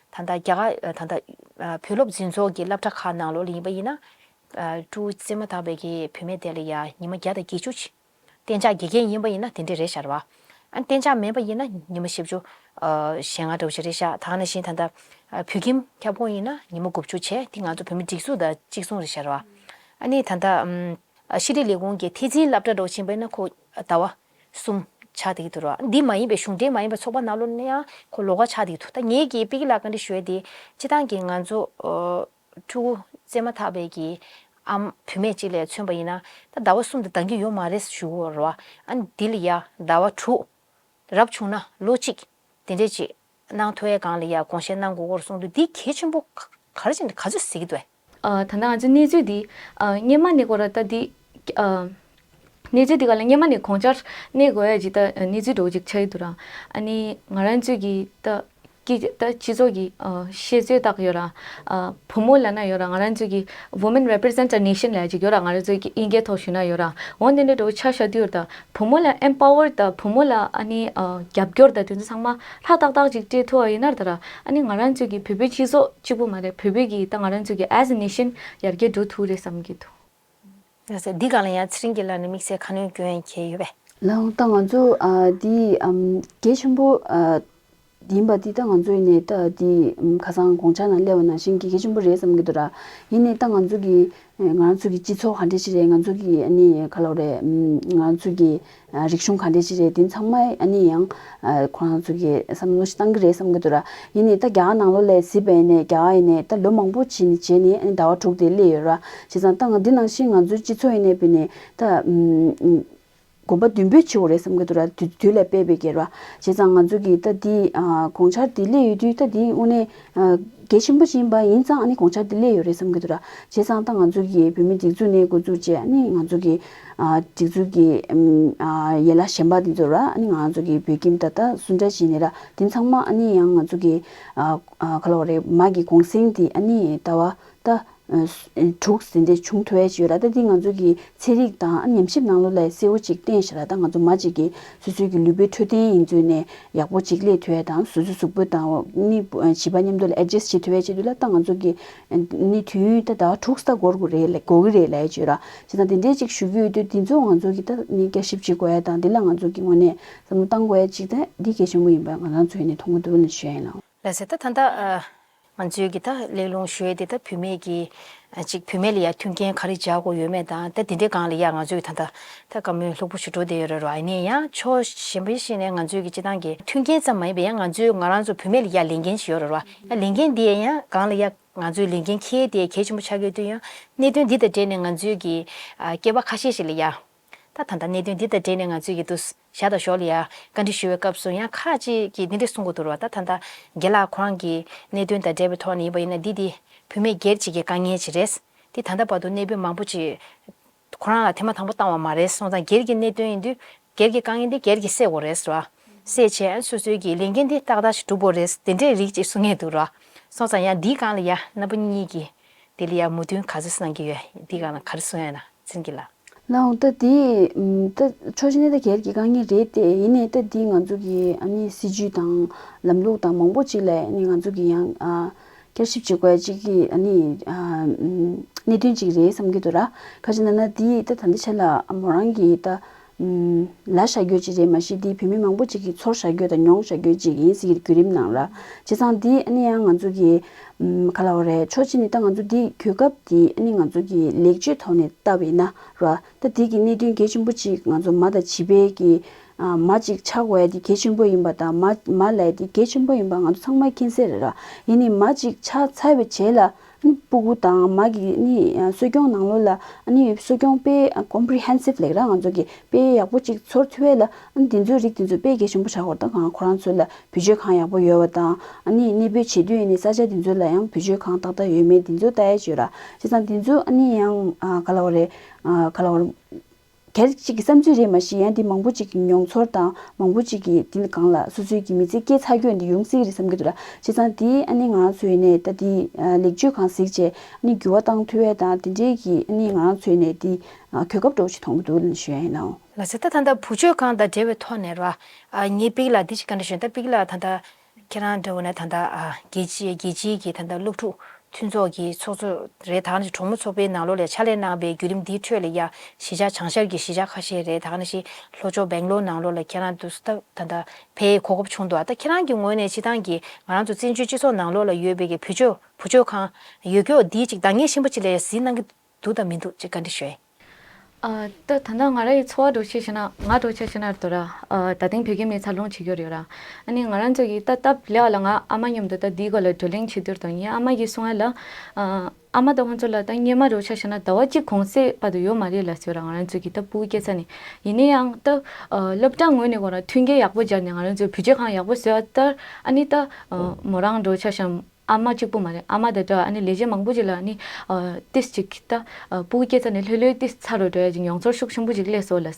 ད་ལྟ་རྒྱ་གར་ཨ་ད་ལྟ་ཨ་བོད་སློབ་འཛིན་ཚོགས་ཀྱི་སློབ་གྲྭ་ཁག་ནང་ལོགས་ལ་ཡིན་པ་ཡིན་ན་ཨ་ཕྲུ་གུ་བཙས་མ་ཐག་པའི་གི་བུད་མེད་དེ་ལ་ཡ་ཉི་མ་བརྒྱ་དང་བརྒྱད་ཅུ་ཅིག་གཏན་འཇགས་དགེ་རྒན་ཡིན་པ་ཡིན་ན་དེ་འདྲས་རེད་ཤག་རེད་བ། ཨ་གཏན་འཇགས་མིན་པ་ཡིན་ན་ཉི་མ་བཞི་བཅུ་ཨ་ཞེ་ལྔ་འདྲ་བོ་ཞིག་རེད་ཤག་ད་ག་ནང་བཞིན་ད་ལྟ་ཨ་བོད་ཁྱིམ་ཁྱབ་ཁོངས་ཡིན་ན་ཉི་མ་དགུ་བཅུ་བྱས་དེ་ང་ཚོ་བོད་མི་སྒྲིག་འཛུགས་དང་གཅིག་མཚུངས་རེད་ཤག་རེད་བ། ཨ་ནི་ད་ལྟ་ཨམ་ཨ་ཤེས་རིག་ལས་ཁུངས་ཀྱི་ཐད་འཛིན་སློབ་གྲྭ་འདྲ་བོ་ཕྱིན་པ་ཡིན་ན་ཁོ་ཟླ་བ་གསུམ་ཆགས་བསྡད་ཀྱི་འདུག་ར། འདི་མ་ཡིན་པའི་གཞུང་འབྲེལ་མ་ཡིན་པའི་ཚོགས་པ་ནང་ལོགས་ནས་ཡང་ཁོ་ལོགས་ཀ་ཆགས་བསྡད་ཀྱི་འདུག་ད་ངེད་ཀྱིས་པི་ཀི་ལགས་བཀའ་འདྲི་ཞུ་ཡས་དེ་སྤྱི་བཏང་གི་ང་ཚོ་ཨ་ཕྲུ་གུ་བཙས་མ་ཐག་པའི་གི་ཨམ་བུད་མེད་ཅིག་ལ་མཚོན་པ་ཡིན་ན་ད་ཟླ་བ་གསུམ་དེ་འདང་གི་ཡོད་མ་རེད་ཞུ་གི་ཡོད་རེད་བ། ཨ་ནི་འདི་ལ་ཡ་ཟླ་བ་དྲུག་རབ་བྱུང་ན་ལོ་གཅིག་དེ་འདྲས་ཅིག་གནང་ཐུབ་ཡས་སྒང་ལ་ཡ་དགོངས་བཞེས་གནང་དགོས་སྐོར་གསུངས་འདུག་འདི་གལ་ཆེན་པོ་ག་རེ་བྱས་ནས་ག་ཚོད་གཟིགས་ཀྱི་འདུག་ཨ་ད་ལྟ་ང་ཚོའི་གནས་ཚུལ་འདི་ཨ་སྔོན་མ་ནས་ཀོ་ར་ད་འདི་ཨ་གནས་ཚུལ་འདི་ག་ལ་སྔོན་མ་ནས་དགོངས་འཆར་གནས་དགོས་ཡ་ཅིག་ད་གནས་ཚུལ་འདྲ་བོ་ཅིག་ཆགས་ཀྱི་འདུག་ར། ཨ་ནི་ང་རང་ཚོའི་གི་ད་ཀྱི་ད་སྤྱི་ཚོགས་ཀྱི་ཨ་ཤེས་ཚོད་བཏགས་ཡོད་ར། ཨ་བུ་མོ་ལབ་ན་ཡོད་ར། ང་རང་ཚོའི་གི་Women Represent a Nation་ལབ་ཅིག་ཡོད་ར། ང་རང་ཚོའི་གི་ཨིན་སྐད་ཐོག་ཞུས་ན་ཡོད་ར། འོ་འདི་འདྲ་འདྲ་བོ་ཆ་བཞག་དུས་ཡོད་ར། ད་བུ་མོ་ལ་empower་ད་བུ་མོ་ལ་ཨ་ནི་ཨ་རྒྱབ་སྐྱོར་ད་དེ་ཚོ་ཚང་མ་ཧྲག་ཏག་ཏག་ཅིག་སྤྲད་ཐུབ་པ་ཡིན་ན་ད་ར། ཨ་ནི་ང་རང་ཚོའི་གི་བོད་པའི་སྤྱི་ཚོགས་གཅིག་པུ་མ་རེད། བོད་པའི་གི་ད་ང་རང་ཚོའི་གི་as a nation་ཡར་རྒྱས་འགྲོ་ཐུབ་རེད་བསམ་གྱི་འདུག་ལགས་སོ། འདི་སྒང་ལ་ཡང་ཚེ་རིང་སྐྱིད་ལགས་ནས་དམིགས་བསལ་ཁ་སྣོན་སྐྱོན་མཁན་ཡོད་པས། ལགས་ད་ང་ཚོ་ཨ་འདི་ཨམ་གལ་ཆེན་པོ་ཨ་ཡིན་པ་འདི་ད་ང་ཚོ་ཡིན་ནའི་ད་འདི་ཨམ་ཁ་སང་དགོངས་འཆར་ནང་སླེབས་པ་ནང་བཞིན་གྱི་གལ་ཆེན་པོ་རེད་བསམ་གྱི་འདུག་ར། ཡིན་ནའི་ད་ང་ཚོ་གི་ང་རང་ཚོ་གི་སྤྱི་ཚོགས་ག་འདྲ་ཞིག་རེད། ང་ཚོ་གི་ཨ་ནི་ག་ལབ་རེད་ཨམ་ང་ཚོ་གི་རིག་གཞུང་ག་འདྲ་ཞིག་རེད། དེ་ཚང་མ་ཨ་ནི་ཡང་ཁོ་རང་ཚོ་གི་བསམ་བློ་ཞིག་བཏང་གི་རེད་བསམ་གྱི་འདུག་ར། ཡིན་ནའི་ད་རྒྱ་གར་ནང་ལོགས་ལ་གཟིགས་པ་ཡིན་ནའི་རྒྱ་གར་ཡིན་ནའི་ད་ལོ་མང་པོ་ཕྱིན་ནས་བྱས་ནས་ཨ་ནི་ཟླ་བ་དྲུག་དེ་སླེབས་ཡོད་ར། བྱས་ཙང་ད་ང་འདི་ནང་བཞིན་ང་ཚོའི་སྤྱི་ཚོགས་ཡིན་ནའི་བྱས་ནས་ད་ཨམ་གོམ་པ་མདུན་སྤོས་བྱེད་དགོས་རེད་བསམ་གྱི་འདུག་ར། དུས་དུས་ལ་དཔག་པའི་གི་ར། བྱས་ཙང་ང་ཚོ་གི་ད་འདི་ཨ་དགོངས་འཆར་འདི་སླེབས་ཡོད་དུས་ད་འདི་དངོས་གནས་ཨ་གལ་ཆེན་པོ་ཞིག་ཡིན་པ་ཡིན་ཙང་ཨ་ནི་དགོངས་འཆར་འདི་སླེབས་ཡོད་རེད་བསམ་གྱི་འདུག་ར། བྱས་ཙང་ད་ང་ཚོ་གི་བོད་མི་སྒྲིག་འཛུགས་ནས་འགོ་འཛུགས་བྱས་ཨ་ནི་ང་ཚོ་གི་ཨ་སྒྲིག་འཛུགས་ཀྱི་ཨམ་ཨ་ཡན་ལག་གཞན་པ་འདི་ཚོ་ར། ཨ་ནི་ང་ཚོ་གི་བོད་ཁྱིམ་ད་ལྟ་སུ་འདྲ་ཞིག་ནས་ར་དེ་ཚང་མ་ཨ་ནི་ཡང་ང་ཚོ་གི་ཨ་ཨ་ག་ལབ་དགོས་རེད། མ་གི་གུང་སེང་འདི་ཨ་ནི་ཟླ་བ་ད་ ཨ་དྲུག་ཟིན་ཏེ་བྱུང་ཐུབ་ཡས་ཅིག་ཡོད་ར། ད་འདི་ང་ཚོ་གི་ཚན་རིག་དང་ཉམས་ཞིབ་ནང་ལོགས་ལ་གསལ་བོ་ཅིག་བསྟན་ཤག་ར། ད་ང་ཚོ་མ་ཅིག་གི་སོ་སོའི་གི་ལུས་པོའི་འཕྲོད་བསྟེན་ཡིན་ཚུལ་ནས་ཡག་པོ་ཅིག་སླེབས་ཐུབ་ཡས་དང་། སོ་སོའི་གཟུགས་པོ་དང་ནི་བྱིས་པ་མཉམ་དུ་ལ་ཨེ་ཌི་ཇེ་སི་ཊི་བྱེད་ཐུབ་ཡས་ཆེད་དུ་ལ་ད་ང་ཚོ་གི་ནི་དུས་ཡུན་ད་ཟླ་བ་དྲུག་ཙམ་འགོར་དགོས་རེད་ལ། འགོར་གི་རེད་ལབ་ཡས་ཅིག་ཡོད་ར། བྱས་ཙང་དེ་འདྲས་ཅིག་ཞུ་རྒྱུ་ཡོད་དུས་འདི་ཚོ་ང་ཚོ་གི་ད་ནི་བསྐྱར་ཞིབ་བྱེད་དགོས་ཡས་དང་འདི་ལ་ང་ཚོ་གི་ངོས་ནས་བསམ་བློ་བཏང་དགོས་ཡས་ཅིག་ད་འདི་གལ་ཆེན་པོ་ཡིན་པ་ང་རང་ཚོའི་ནས་མཐོང་གི་འདུག་ལ་ཞུ་ཡས་ཡིན་ལགས། ལགས་སེ། ད་ད་ལྟ་ཨ། ང་ཚོའི་གི་ད་གླེང་སློང་ཞུ་ཡས་དེ་ད་བུད་མེད་ཀྱི་ཨ་ཅིག་བུད་མེད་ལ་ཡ་མཐུན་རྐྱེན་ག་རེ་སྦྱར་དགོས་ཡོད་མེད་དང་། ད་དེ་འདྲའི་སྒང་ལ་ཡ་ང་ཚོའི་གི་ད་ད་ད་བཀའ་མོལ་ལྷུག་པོ་ཞིག་འགྲོ་བསྡད་ཡོད་རེད་རོ། ཨ་ནི་ཡང་ཕྱོགས་གཞན་པའི་ཤེས་ནས་ང་ཚོའི་གི་སྤྱི་བཏང་གི་མཐུན་རྐྱེན་ཙམ་མ་ཡིན་པ་ཡང་ང་ཚོའི་ང་རང་ཚོ་བུད་མེད་ལ་ཡ་ལས་འགན་ཞིག་ཡོད་རེད་རོ། ཡ་ལས་འགན་དེ་ཡང་སྒང་ལ་ཡ་ང་ཚོའི་ལས་འགན་འཁྱེར་དེ་གལ་ཆེན་པོ་ཆགས་ཀྱི་ཡོད་དུས་ཡང་གནད་དོན་འདི་དང་འབྲེལ་ནས་ང་ཚོའི་གི་ཨ་སྐྱེས་པ་ཁ་ཤས་ཤིག་ལ་ཡ། ད་ད་ལྟ་གནད་དོན་འདི་དང་འབྲེལ་ནས་ང་ཚོས་ཀྱི་འདུག་ཞར་དང་ཞོར་ལ་ཡ་བཀའ་འདྲི་ཞུ་བའི་སྐབས་སུ་ཡང་ཁག་ཅིག་གིས་འདི་འདྲ་གསུང་གི་འདུག་ར། ད་ད་ལྟ་རྒན་ལགས་ཁོ་རང་གི་གནད་དོན་དང་འབྲེལ་བའི་ཐོག་ནས་ཡིན་པ་ཡིན་ན་འདི་འདི་བུད་མེད་སྒེར་གཅིག་གི་དཀའ་ངལ་ཅིག་རེད། འདི་ད་ལྟ་བར་དུ་གནས་སྤོས་མང་པོ་ཅིག་ཁོ་རང་ལ་ཐེངས་མ་དང་པོ་བཏང་བ་མ་རེད། སོང་ཙང་སྒེར་གྱི་གནད་དོན་ཡིན་དུས་སྒེར་གྱི་དཀའ་ངལ་འདི་སྒེར་གྱིས་སེལ་དགོས་རེད་ཟེར་བ། སེལ་བྱས་སོ་སོའི་གི་ལས་འགན་འདི་ཏག་ཏག་ཞིག་སྒྲུབ་དགོས་རེད། དེ་འདྲའི་རིགས་ཅིག་གསུང་མཁན་འདུག་ར། སོང་ཙང་ཡང་འདིའི་སྒང་ལ་ཡ་རྣམ་པ་གཉིས་ཀྱིས་དེ་ལ་ཡ་མོས་མཐུན་ག་ཚོད་གནང་གི་ཡོད། འདིའི་སྒང་ལ་ག་རེ་གསུང་ཡོད་ན་ཚེ་རིང་སྐྱིད་ལགས། ལགས་འོང་། ད་དེ་ད་ཕྱོགས་གཅིག་ནས་ད་སྒེར་གྱི་དཀའ་ངལ་རེད་དེ། ཡིན་ནའི་ད་འདི་ང་ཚོ་གི་ཨ་ནི་སྲིད་ཇུས་དང་ལམ་ལུགས་དང་མང་པོ་ཅིག་ལ་ཨ་ནི་ང་ཚོ་གི་ཡང་ཨ་བསྐྱར་ཞིབ་བྱེད་དགོས་ཅིག་གི་ཨ་ནི་ཨ་གནད་དོན་ཅིག་རེད་བསམ་གྱི་འདུག་ར། ག་ཅི་ན་ན་འདི་ད་ད་འདི་ཆ་ལ་མོ་རང་གི་ད་ལ་བཞག་རྒྱུ་ཅིག་རེད་མ་གཞི་འདི་བུད་མེད་མང་པོ་ཅིག་གི་ཚོར་བཞག་རྒྱུ་དང་མྱོང་བཞག་རྒྱུ་ཅིག་ཡིན་ཟེར་གྱི་བརྒྱུད་རིམ་ནང་ར། བྱས་ཙང་འདི་ཨ་ནི་ཡང་ང་ཚོ་གི་ཨམ་ག་ལ་བ་རེད། ཕྱོགས་གཅིག་ནས་ད་ང་ཚོ་འདི་གོ་སྐབས་འདི་ཨ་ནི་ང་ཚོ་གི་ལེགས་བཅོས་ཐོག་ནས་བལྟས་པ་ཡིན་ན་ར། ད་དེ་གི་གནད་དོན་གལ་ཆེན་པོ་ཅིག་ང་ཚོ་མ་དང་བྱིས་པའི་གི་ཨ་མ་ཅིག་ཆགས་དགོས་ཡ་དེ་གལ་ཆེན་པོ་ཡིན་པ་དང་། མ་མ་ལབ་ཡ་དེ་གལ་ཆེན་པོ་ཡིན་པ་ང་ཚོ་ཚང་མས་མཁྱེན་གསལ་རེད་ར། ཡིན་ནའི་མ་ཅིག་ཆགས་ཚར་བའི་རྗེས་ལ་ཨ་ནི་སྤུ་གུ་དང་མ་གི་ཨ་ནི་གསོ་སྐྱོང་ནང་ལོགས་ལ་ཨ་ནི་གསོ་སྐྱོང་དཔེ་ཀོམ་པི་རི་ཧན་སིབ་ལབ་ཀྱི་ར། ང་ཚོ་གི་དཔེ་ཡག་པོ་ཅིག་ཚོར་ཐུབ་ཡ་ལ་ཨ་ནི་དེ་ཚོའི་རིགས་དེ་ཚོ་དཔེ་གལ་ཆེན་པོ་ཆགས་ཀྱི་ཡོད་རེད། ད་ང་ཁོ་རང་ཚོ་ལ་བུ་བཅོལ་ཁང་ཡག་པོ་ཡོད་པ་དང་། ཨ་ནི་གནས་སྤོས་བྱེད་དུས་ཨ་ནི་ས་ཆ་དེ་ཚོ་ལ་ཡང་བུ་བཅོལ་ཁང་ཏག་ཏག་ཡོད་མེད་དེ་ཚོ་ལྟ་ཡ་ཅིག་ཡོད་ར། བྱས་ཙང་དེ་ཚོ་ཨ་ནི་ཡང་ཨ་ག་ལ་བ་རེད། ཨ་ག་ལ་བ་རེད། སྒེར་གཅིག་གི་བསམ་ཚུལ་རེད་མ་གཞི་ཡང་དེ་མང་པོ་ཅིག་གི་མྱོང་ཚོར་དང་མང་པོ་ཅིག་གི་དེ་སྒང་ལ་སོ་སོའི་གི་མི་ཚེ་སྐྱེལ་ཚར་རྒྱུ་འདི་ཡོང་སྲིད་ཀྱི་རེད་བསམ་གྱི་འདུག་ར། བྱས་ཙང་དེ་ཨ་ནི་ང་རང་ཚོའི་ནས་ད་དེ་ལེགས་བཅོས་ཁང་གཟིགས་བྱས་ཨ་ནི་འགྱུར་བ་བཏང་ཐུབ་ཡས་དང་དེ་འདྲའི་གི་ཨ་ནི་ང་རང་ཚོའི་ནས་དེ་གོ་སྐབས་འདྲ་བོ་ཞིག་མཐོང་གི་འདུག་ལབ་ཞུ་ཡ་ཡིན་ནོ། ལགས་སེ། ད་ད་ལྟ་བུ་བཅོལ་ཁང་དང་འབྲེལ་བའི་ཐོག་ནས་ར། ཨ་ངས་པིག་ལ་འདི་ཞིག་བཀའ་འདྲི་ཞུ་ཡིན། ད་པིག་ལ་ད་ལྟ་ཁྱེད་རང་འདྲ་བོ་ནས་ད་ལྟ་ཨ་རྒྱལ་སྤྱི་རྒྱལ་སྤྱིའི་གི་ད་ལྟ་སློབ་ཕྲུག་མཐུན་ཚོགས་ཀྱི་ཚོགས་གཙོ་རེད། ད་ག་ནང་བཞིན་གྲོགས་མོ་ཚོགས་པའི་ནང་ལོགས་ལ་ཕྱག་ལས་གནང་བའི་བརྒྱུད་རིམ་འདིའི་ཁྲོད་ལ་ཡ་གཞིས་ཆགས་བྱང་ཤར་གྱི་གཞིས་ཆགས་ཁ་ཤས་རེད། ད་ག་ནང་བཞིན་ལྷོ་ཕྱོགས་སྦེང་ལོར་ནང་ལོགས་ལ་ཁྱེད་རང་དུ་ད་ད་ལྟ་ཕེབས་གོ་སྐབས་བྱུང་འདུག་ད་ཁྱེད་རང་གི་ངོས་ནས་སྤྱི་བཏང་གི་ང་རང་ཚོ་བཙན་བྱོལ་སྤྱི་ཚོགས་ནང་ལོགས་ལ་ཡོད་པའི་གི་བུ་བཅོལ་བུ་བཅོལ་ཁང་ཡོད་རྒྱུ་འདིའི་ཅིག་འདང་ངེས་ཆེན་པོ་ཅིག་ལ་ཡ་གཟིགས་གནང་གི་འདུག་དང་མི་འདུག་ཅིག་བཀའ་འདྲི་ཞུ་ཡ་ཡིན། ཨ་ད་ད་ལྟ་ང་རང་གི་ཚོར་བ་འདྲ་བོ་བྱས་ན། ང་འདྲ་བོ་བྱས་ན་རེད་དོ་ར། ཨ་ད་ཐེངས་བོད་ཁྱིམ་ནས་འཚར་ལོངས་བྱེད་ཀྱི་ཡོད་རེད་ར། ཨ་ནི་ང་རང་ཚོ་གི་ད་སྟབས་ལེགས་པ་ལ་ང་ཨ་མ་མཉམ་དུ་ད་འདིའི་སྐོར་ལ་བགྲོ་གླེང་བྱེད་དུས་དང་། ངའི་ཨ་མ་གིས་གསུང་ཡ་ལ། ཨ་ཨ་མ་དང་ཁོང་ཚོ་ལ་ད་སྔོན་མ་འདྲ་བོ་བྱས་ན་ཟླ་བ་གཅིག་གུང་སེང་བར་དུ་ཡོད་མ་རེད་ལབ་ཟེར་ར། ང་རང་ཚོ་གི་ད་སྤུ་གུ་སྐྱེས་ཚར་ནས། ཡིན་ན་ཡང་ད་ཨ་སློབ་གྲྭ་ངོས་ནས་ཁོ་རང་མཐུན་རྐྱེན་ཡག་པོ་སྦྱར་ནས་ང་རང་ཚོའི་བུ་བཅོལ་ཁང་ཡག་པོ་བཟོས་པ་ལྟར། ཨ་ནི་ད་ཨ་མོ་རང་འདྲ་བོ་ཆ་བཞག་ན། ཨ་མ་གཅིག་པུ་མ་རེད། ཨ་མ་དང་འདྲ་བ་ཨ་ནི་ལས་བྱེད་མང་པོ་ཅིག་ལ་ཨ་ནི་ཨ་ཏིས་ཅིག་ད་ཨ་སྤུ་གུ་སྐྱེས་ཚར་ནས་ལྷོད་ལྷོད་ཏིས་ཚར་རོ་འདྲ་བ་ཅིག་མྱོང་ཚོར་ཤུགས་ཆེན་པོ་ཅིག་སླེབས་སོང་ལ།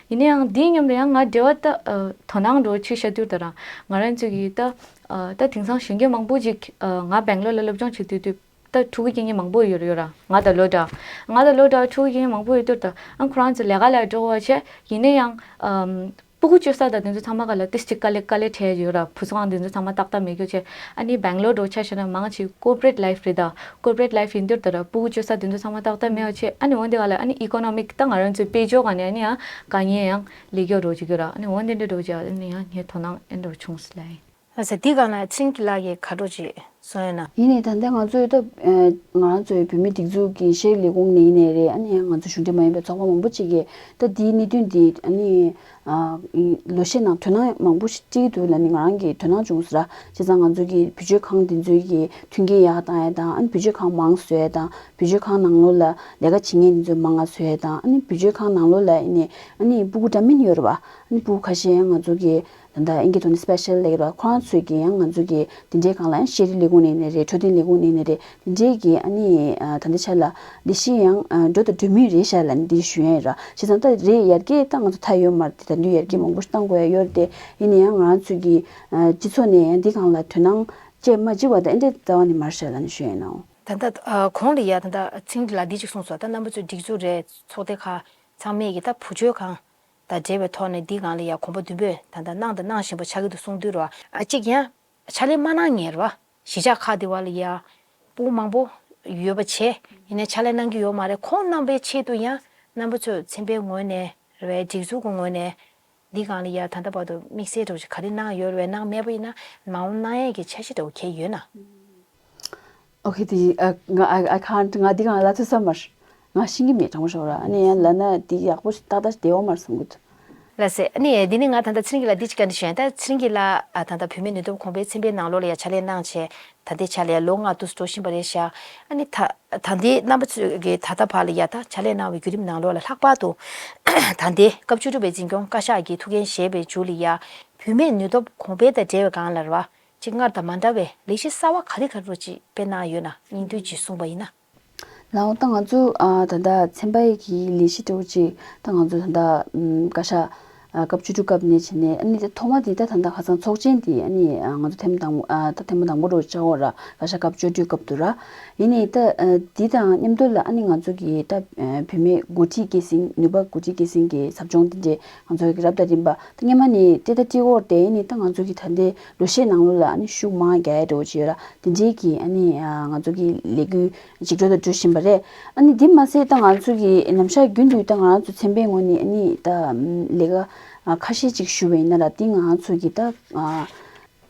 ཡིན་ན་ཡང་འདིའི་མཉམ་དུ་ཡང་ང་འབྲེལ་བ་ད་ཨ་དོ་སྣང་འདྲ་བོ་ཅིག་བྱེད་དུས་ད་རང་ང་རང་ཚོ་གི་ད་ཨ་ད་དེང་སང་གཞོན་སྐྱེས་མང་པོ་ཅིག་ཨ་ང་སྦེང་ལོར་ལ་སློབ་སྦྱོང་བྱེད་དུས་དུས་ད་ཕྲུ་གུ་སྐྱེ་མཁན་མང་པོ་ཡོད་ཡོད་ར། ང་དང་ལོ་འདྲ། ང་དང་ལོ་འདྲ་ཕྲུ་གུ་སྐྱེ་མཁན་མང་པོ་ཡོད་དུས་ད་ཨ་ཁོ་རང་ཚོ་ལས་ཀ་ལ་འགྲོ་བ་བྱས། ཡིན་ན་ཡང་ཨམ། སྤུ་གུ་བཅོལ་ས་དང་དེ་ཚོ་ཚང་མ་ག་ལ་ཏིས་ཅིག་དཀའ་ལས་དཀའ་ལས་འཕྲད་ཡོད་ར། བུ་ཚོ་གང་དེ་ཚོ་ཚང་མ་ཏག་ཏག་མེད་རྒྱུ་བྱས། ཨ་ནི་སྦེང་ལོར་འདྲ་བོ་ཆ་བཞག་ན་མང་ཆེ་ཀོར་པོ་རེཊ་ལའིཕ་རེད། ད་ཀོར་པོ་རེཊ་ལའིཕ་ཡིན་དུས་ད་ར་སྤུ་གུ་བཅོལ་ས་དེ་ཚོ་ཚང་མ་ཏག་ཏག་མེད་པ་བྱས། ཨ་ནི་འོན་ཏེ་ག་ལ་ཨ་ནི་ཨི་ཀོ་ནོ་མིག་ད་ང་རང་ཚོའི་དཔལ་འབྱོར་ག་ནས་ཨ་ནི་ཡང་དཀའ་ངལ་ཡང་སླེབས་ཡོད་འདྲ་བོ་ཅིག་ཡོད་ར། ཨ་ནི་འོན་ཏེ་འདྲ་འདྲ་བོ་ཅིག་ཨ་ནི་ཡང་ངའི་དོ་སྣང་ཨེ་འདྲ་བོ་བྱུང་སོང་ལ་ཡིན། ལགས་སོ། འདི་ག་ལ་ཚེ་རིང་སྐྱིད་ལགས་ཀྱིས་ག་འདྲ་ཅིག་གསུང་ཡོད་ན། ཡིན་ནའི་ད་ལྟ་ང་ཚོའི་ད་ཨ་ང་རང་ཚོའི་བོད་མིའི་སྒྲིག་འཛུགས་ཀྱི་ཤེས་རིག་ལས་ཁུངས་ནས་ཡིན་ནའི་རེད། ཨ་ནི་ཡང་ང་ཚོ་གཞུང་འབྲེལ་མ་ཡིན་པའི་ཚོགས་པ་མང་པོ་ཅིག་གིས་ད་འདིའི་གནད་དོན་འདི་ཨ་ནི་ཨ་ལོ་ཤས་ནང་དོ་སྣང་མང་པོ་ཞིག་སྤྲད་ཀྱི་འདུག་ལབ་ནས་ང་རང་གིས་དོ་སྣང་བྱུང་སོང་ར། བྱས་ཙང་ང་ཚོ་གི་བུ་བཅོལ་ཁང་འདི་ཚོའི་གི་མཐུན་རྐྱེན་ཡག་བཏང་ཡས་དང་། ཨ་ནི་བུ་བཅོལ་ཁང་མང་བཟོ་ཡས་དང་། བུ་བཅོལ་ཁང་ནང་ལོགས་ལ་ལས་ཀ་བྱེད་མཁན་འདི་ཚོ་མང་ང་བཟོ་ཡས་དང་། ཨ་ནི་བུ་བཅོལ་ཁང་ནང་ལོགས་ལ་ཨ་ནི་ཨ་ནི་སྤུ་གུ་འདྲ་མིན་ཡོད་རེད་པ། ཨ་ནི་སྤུ་གུ་ཁ་ཤས་ཡང་ང་ཚོ་གི་ད་ལྟ་ཨིན་སྐད་ཐོག་ནས་སི་པེ་ཤལ་ལབ་ཀྱི་རེད་པ། ཁོ་རང་ཚོས་ཀྱིས་ཡང་ང་ཚོ་གི་དེ་འདྲའི་སྒང་ལ་ཡང་ཤེས་རིག་ལས་ཁུངས་ནས་ཡིན་ནའི་རེད། འཕྲོད་བསྟེན་ལས་ཁུངས་ནས་ཡིན་ནའི་རེད། དེ་འདྲའི་གི་ཨ་ནི་ཨ་ད་ལྟའི་ཆ་ལ་ལས་གཞི་ཡང་ཨ་འགྲོ་དང་འགྲོ་མུས་རེད་ཤག་ལབ་ནས་འདི་ཞུ་ཡ་ཡིན་ར། བྱས་ཙང་ད་རེད་ཡར་རྒྱས་ད་ང་ཚོ་མཐའ་ཡོད་མ་རེད་དེ། ད་དུང་ཡར་རྒྱས་མང་པོ་ཞིག་གཏང་དགོས་ཡ་ཡོད་རེད་དེ། ཡིན་ན་ཡང་ང་རང་ཚོའི་གི་ཨ་སྤྱི་ཚོགས་ནས་ཡང་འདི་སྒང་ལ་དོ་སྣང་བྱས་མ་བྱེད་པ་ད་ཨེ་འདྲའི་རྩ་བ་ནས་མ་རེད་ཤག་ལབ་ནས་ཞུ་ཡ་ཡིན་ནོ། ད་ལྟ་ཨ་གོང་ལ་ཡ་ད་ལྟ་ཚེ་རིང་ལགས་འདི་ཅིག་གསུངས་སོང་། ད་རྣམ་པ་ཚོའི་སྒྲིག་འཛུགས་རེད། ཚོགས་སྡེ་ཁག་ཚང་མས་ཀྱི་ད་བུ་བཅོལ་ཁང་དང་འབྲེལ་བའི་ཐོག་ནས་འདི་སྒང་ལ་ཡ་གོམ་པ་མདུན་སྤོས་ད་ལྟ་གནང་དང་གནང་བཞིན་པ་ཆགས་ཀྱི་འདུག་གསུངས་དུས་རེད་བ། ཨ་གཅིག་ཡང་ཕྱག་ལས་མ་གནང་མཁན་རེད་བ། གཞིས་ཆགས་ཁག་དེ་བ་ལ་ཡ་སྤུ་གུ་མང་པོ་ཡོད་པ་བྱས། ཡིན་ནའི་ཕྱག་ལས་གནང་གི་ཡོད་མ་རེད། ཁོང་རྣམ་པའི་ཆེད་དུ་ཡང་རྣམ་པ་ཚོས་ཚན་པའི་ངོས་ནས་རེད་བས། སྒྲིག་འཛུགས་ཀྱི་ངོས་ནས་འདི་སྒང་ལ་ཡ་ད་ལྟ་བར་དུ་དམིགས་བསལ་འདྲ་བོ་ཞིག་ག་རེ་གནང་ཡོད་རེད་བས། གནང་མེད་པ་ཡིན་ན་མ་འོངས་གནང་ཡས་ཀྱི་འཆར་གཞི་འདྲ་བོ་གང་ཡོད་ན། ཨོ་ཁེ། དེ་ཨ་ང་I, I can't. ང་འདི་སྒང་ལབ་ཐུབ་ས་མ་རེད། ང་ཤེས་ཀྱི་མེད། དྲང་པོ་ཞུ་ར། ཨ་ནི་ཡང་ལབ་ན་འདི་ཡག་པོ་ཞིག་ཏག་ཏག་ཞིག་བསྡད་ཡོད་མ་རེད་བསམ་གྱི་འདུག་ལགས་སེ། ཨ་ནི་འདི་ནི་ང་ད་ལྟ་ཚེ་རིང་གི་ལ་འདི་ཅིག་བཀའ་འདྲི་ཞུ་ཡ་ཡིན། ད་ཚེ་རིང་གི་ལ་ཨ་ད་ལྟ་བུད་མེད་ནུས་སྟོབས་གོང་འཕེལ་ཚན་པའི་ནང་ལོགས་ལ་ཡ་ཕྱག་ལས་གནང་བྱས། ད་ལྟའི་ཆ་ལ་ཡ་ལོ་ལྔ་དུ་འགྲོ་བཞིན་པ་རེད་ཤག་ཨ་ནི་ད་ད་ལྟའི་རྣམ་པ་ཚོས་ཀྱི་ད་ལྟ་བར་ལ་ཡ་ད་ཕྱག་ལས་གནང་བའི་བརྒྱུད་རིམ་ནང་ལོགས་ལ་ལྷག་པར་དུ་ད་ལྟའི་སྐབས་བཅུ་དྲུག་པའི་འཛིན་སྐྱོང་བཀའ་ཤག་གིས་ཐུགས་འགན་བཞེས་པའི་མཇུག་ལ་ཡ་བུད་མེད་ནུས་སྟོབས་གོང་འཕེལ་དང་འབྲེལ་བའི་སྒང་ལ་རེད་བ། ཅིག་སྔར་དང་མ་འདྲ་བའི་ལས་གཞི་གསར་བ་ག་རེ་ག་རེ་ཅིག་སྤེལ་གནང་ཡོད་ན་སྙིང་བསྡུས་ཅིག་གསུངས་པ་ཡིན་ན། ལགས་འོང་། ད་ང་ཚོ་ཨ་ད་ལྟ་ཚན་པའི་གི་ལས་གཞི་འདྲ་བོ་ཅིག་ད་ང་ཚོ་ད་ལྟ་ཨམ་བཀའ་ཤག་ཨ་སྐབས་བཅུ་དྲུག་སྐབས་ནས་བྱས་ནས། ཨ་ནི་ད་ཐོག་མ་དེ་ད་ད་ལྟ་ཁ་སང་ཚོགས་ཆེན་དེ་ཨ་ནི་ཨ་ང་ཚོ་ཐེངས་དང་པོ་ཨ་ད་ཐེངས་མ་དང་པོ་འདྲ་བོ་བཅར་བ་ར། བཀའ་ཤག་སྐབས་བཅུ་དྲུག་སྐབས་དུ་ར། ཡིན་ནའི་ད་ཨ་དེ་དང་མཉམ་དུ་ལ་ཨ་ནི་ང་ཚོ་གི་ད་ཨ་བུད་མེད་འགོ་ཁྲིད་སྐྱེད་སྲིང་། ནུས་པ་འགོ་ཁྲིད་སྐྱེད་སྲིང་གི་ཟབ་སྦྱོང་དེ་འདྲས་ང་ཚོ་གི་རབ་དང་རིམ་པ་ད་སྔོན་མ་ནས་སྤྲད་ད་སྤྲད་ཀྱི་ཡོད་རེད་དེ། ཡིན་ནའི་ད་ང་ཚོ་གི་ད་ལྟའི་ལོ་ཤས་ནང་ལོགས་ལ་ཨ་ནི་ཤུགས་མང་རྒྱག་ཡ་འདྲ་བོ་ཅིག་ཡོད་ར། དེ་འདྲའི་གི་ཨ་ནི་ཨ་ང་ཚོ་གི་ལས་འགུལ་ཅིག་འགྲོ་དང་འགྲོ་བཞིན་པ་རེད། ཨ་ནི་དེ་མ་ཟད་ད་ང་ཚོ་གི་ནམ་ཞག་རྒྱུན་དུ་ད་ང་ཚོ་ཚན་པའི་ངོས་ནས་ཨ་ནི་ད་ལས་ཀ་ཨ་ཁ་ཤས་ཅིག་ཞུ་བ་ཡིན་ན་ར། དེ་ང་ཚོ་གི་ད་ཨ་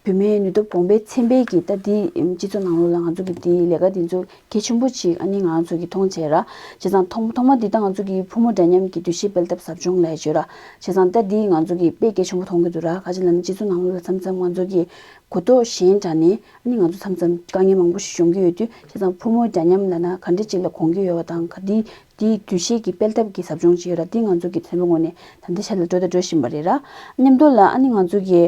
བུད་མེད་ནུས་སྟོབས་གོང་འཕེལ་ཚན་པའི་གི་ད་དེ་སྤྱི་ཚོགས་ནང་ལོགས་ལ་ང་ཚོ་གི་དེ་ལས་ཀ་དེ་ཚོ་གལ་ཆེན་པོ་ཅིག་ཨ་ནི་ང་ཚོ་གི་མཐོང་བྱས་ར། བྱས་ཙང་ཐོག་ཐོག་མ་དེ་ད་ང་ཚོ་གི་ཕོ་མོ་འདྲ་མཉམ་གི་འདུ་ཤེས་སྤེལ་ཐབས་ཟབ་སྦྱོང་ལབ་ཡ་ཅིག་ཡོད་ར། བྱས་ཙང་ད་འདི་ང་ཚོ་གིས་དཔེ་གལ་ཆེན་པོ་མཐོང་གི་འདུག་ར། ག་ཅི་ལབ་ན་སྤྱི་ཚོགས་ནང་ལོགས་ལ་མཚམས་མཚམས་ང་ཚོ་གི་གོ་རྟོགས་ཞན་དྲགས་ནས་ཨ་ནི་ང་ཚོ་མཚམས་མཚམས་དཀའ་ངལ་མང་པོ་ཞིག་འབྱུང་གི་ཡོད་དུས། བྱས་ཙང་ཕོ་མོ་འདྲ་མཉམ་ལབ་ན་ག་འདྲ་ཅིག་ལ་གོམས་ཀྱི་ཡོད་པ་དང་། ག་འདི་འདིའི་འདུ་ཤེས་ཀྱི་སྤེལ་ཐབས་ཀྱི་ཟབ་སྦྱོང་ཅིག་ཡོད་ར། འདི་ང་ཚོ་གི་ཚན་པའི་ངོས་ནས་ད་ལྟའི་ཆ་ལ་འགྲོ་དང་འགྲོ་བཞིན་པ་རེད་ར། མཉམ་དུ་ལ་ཨ་ནི་ང་ཚོ་གི་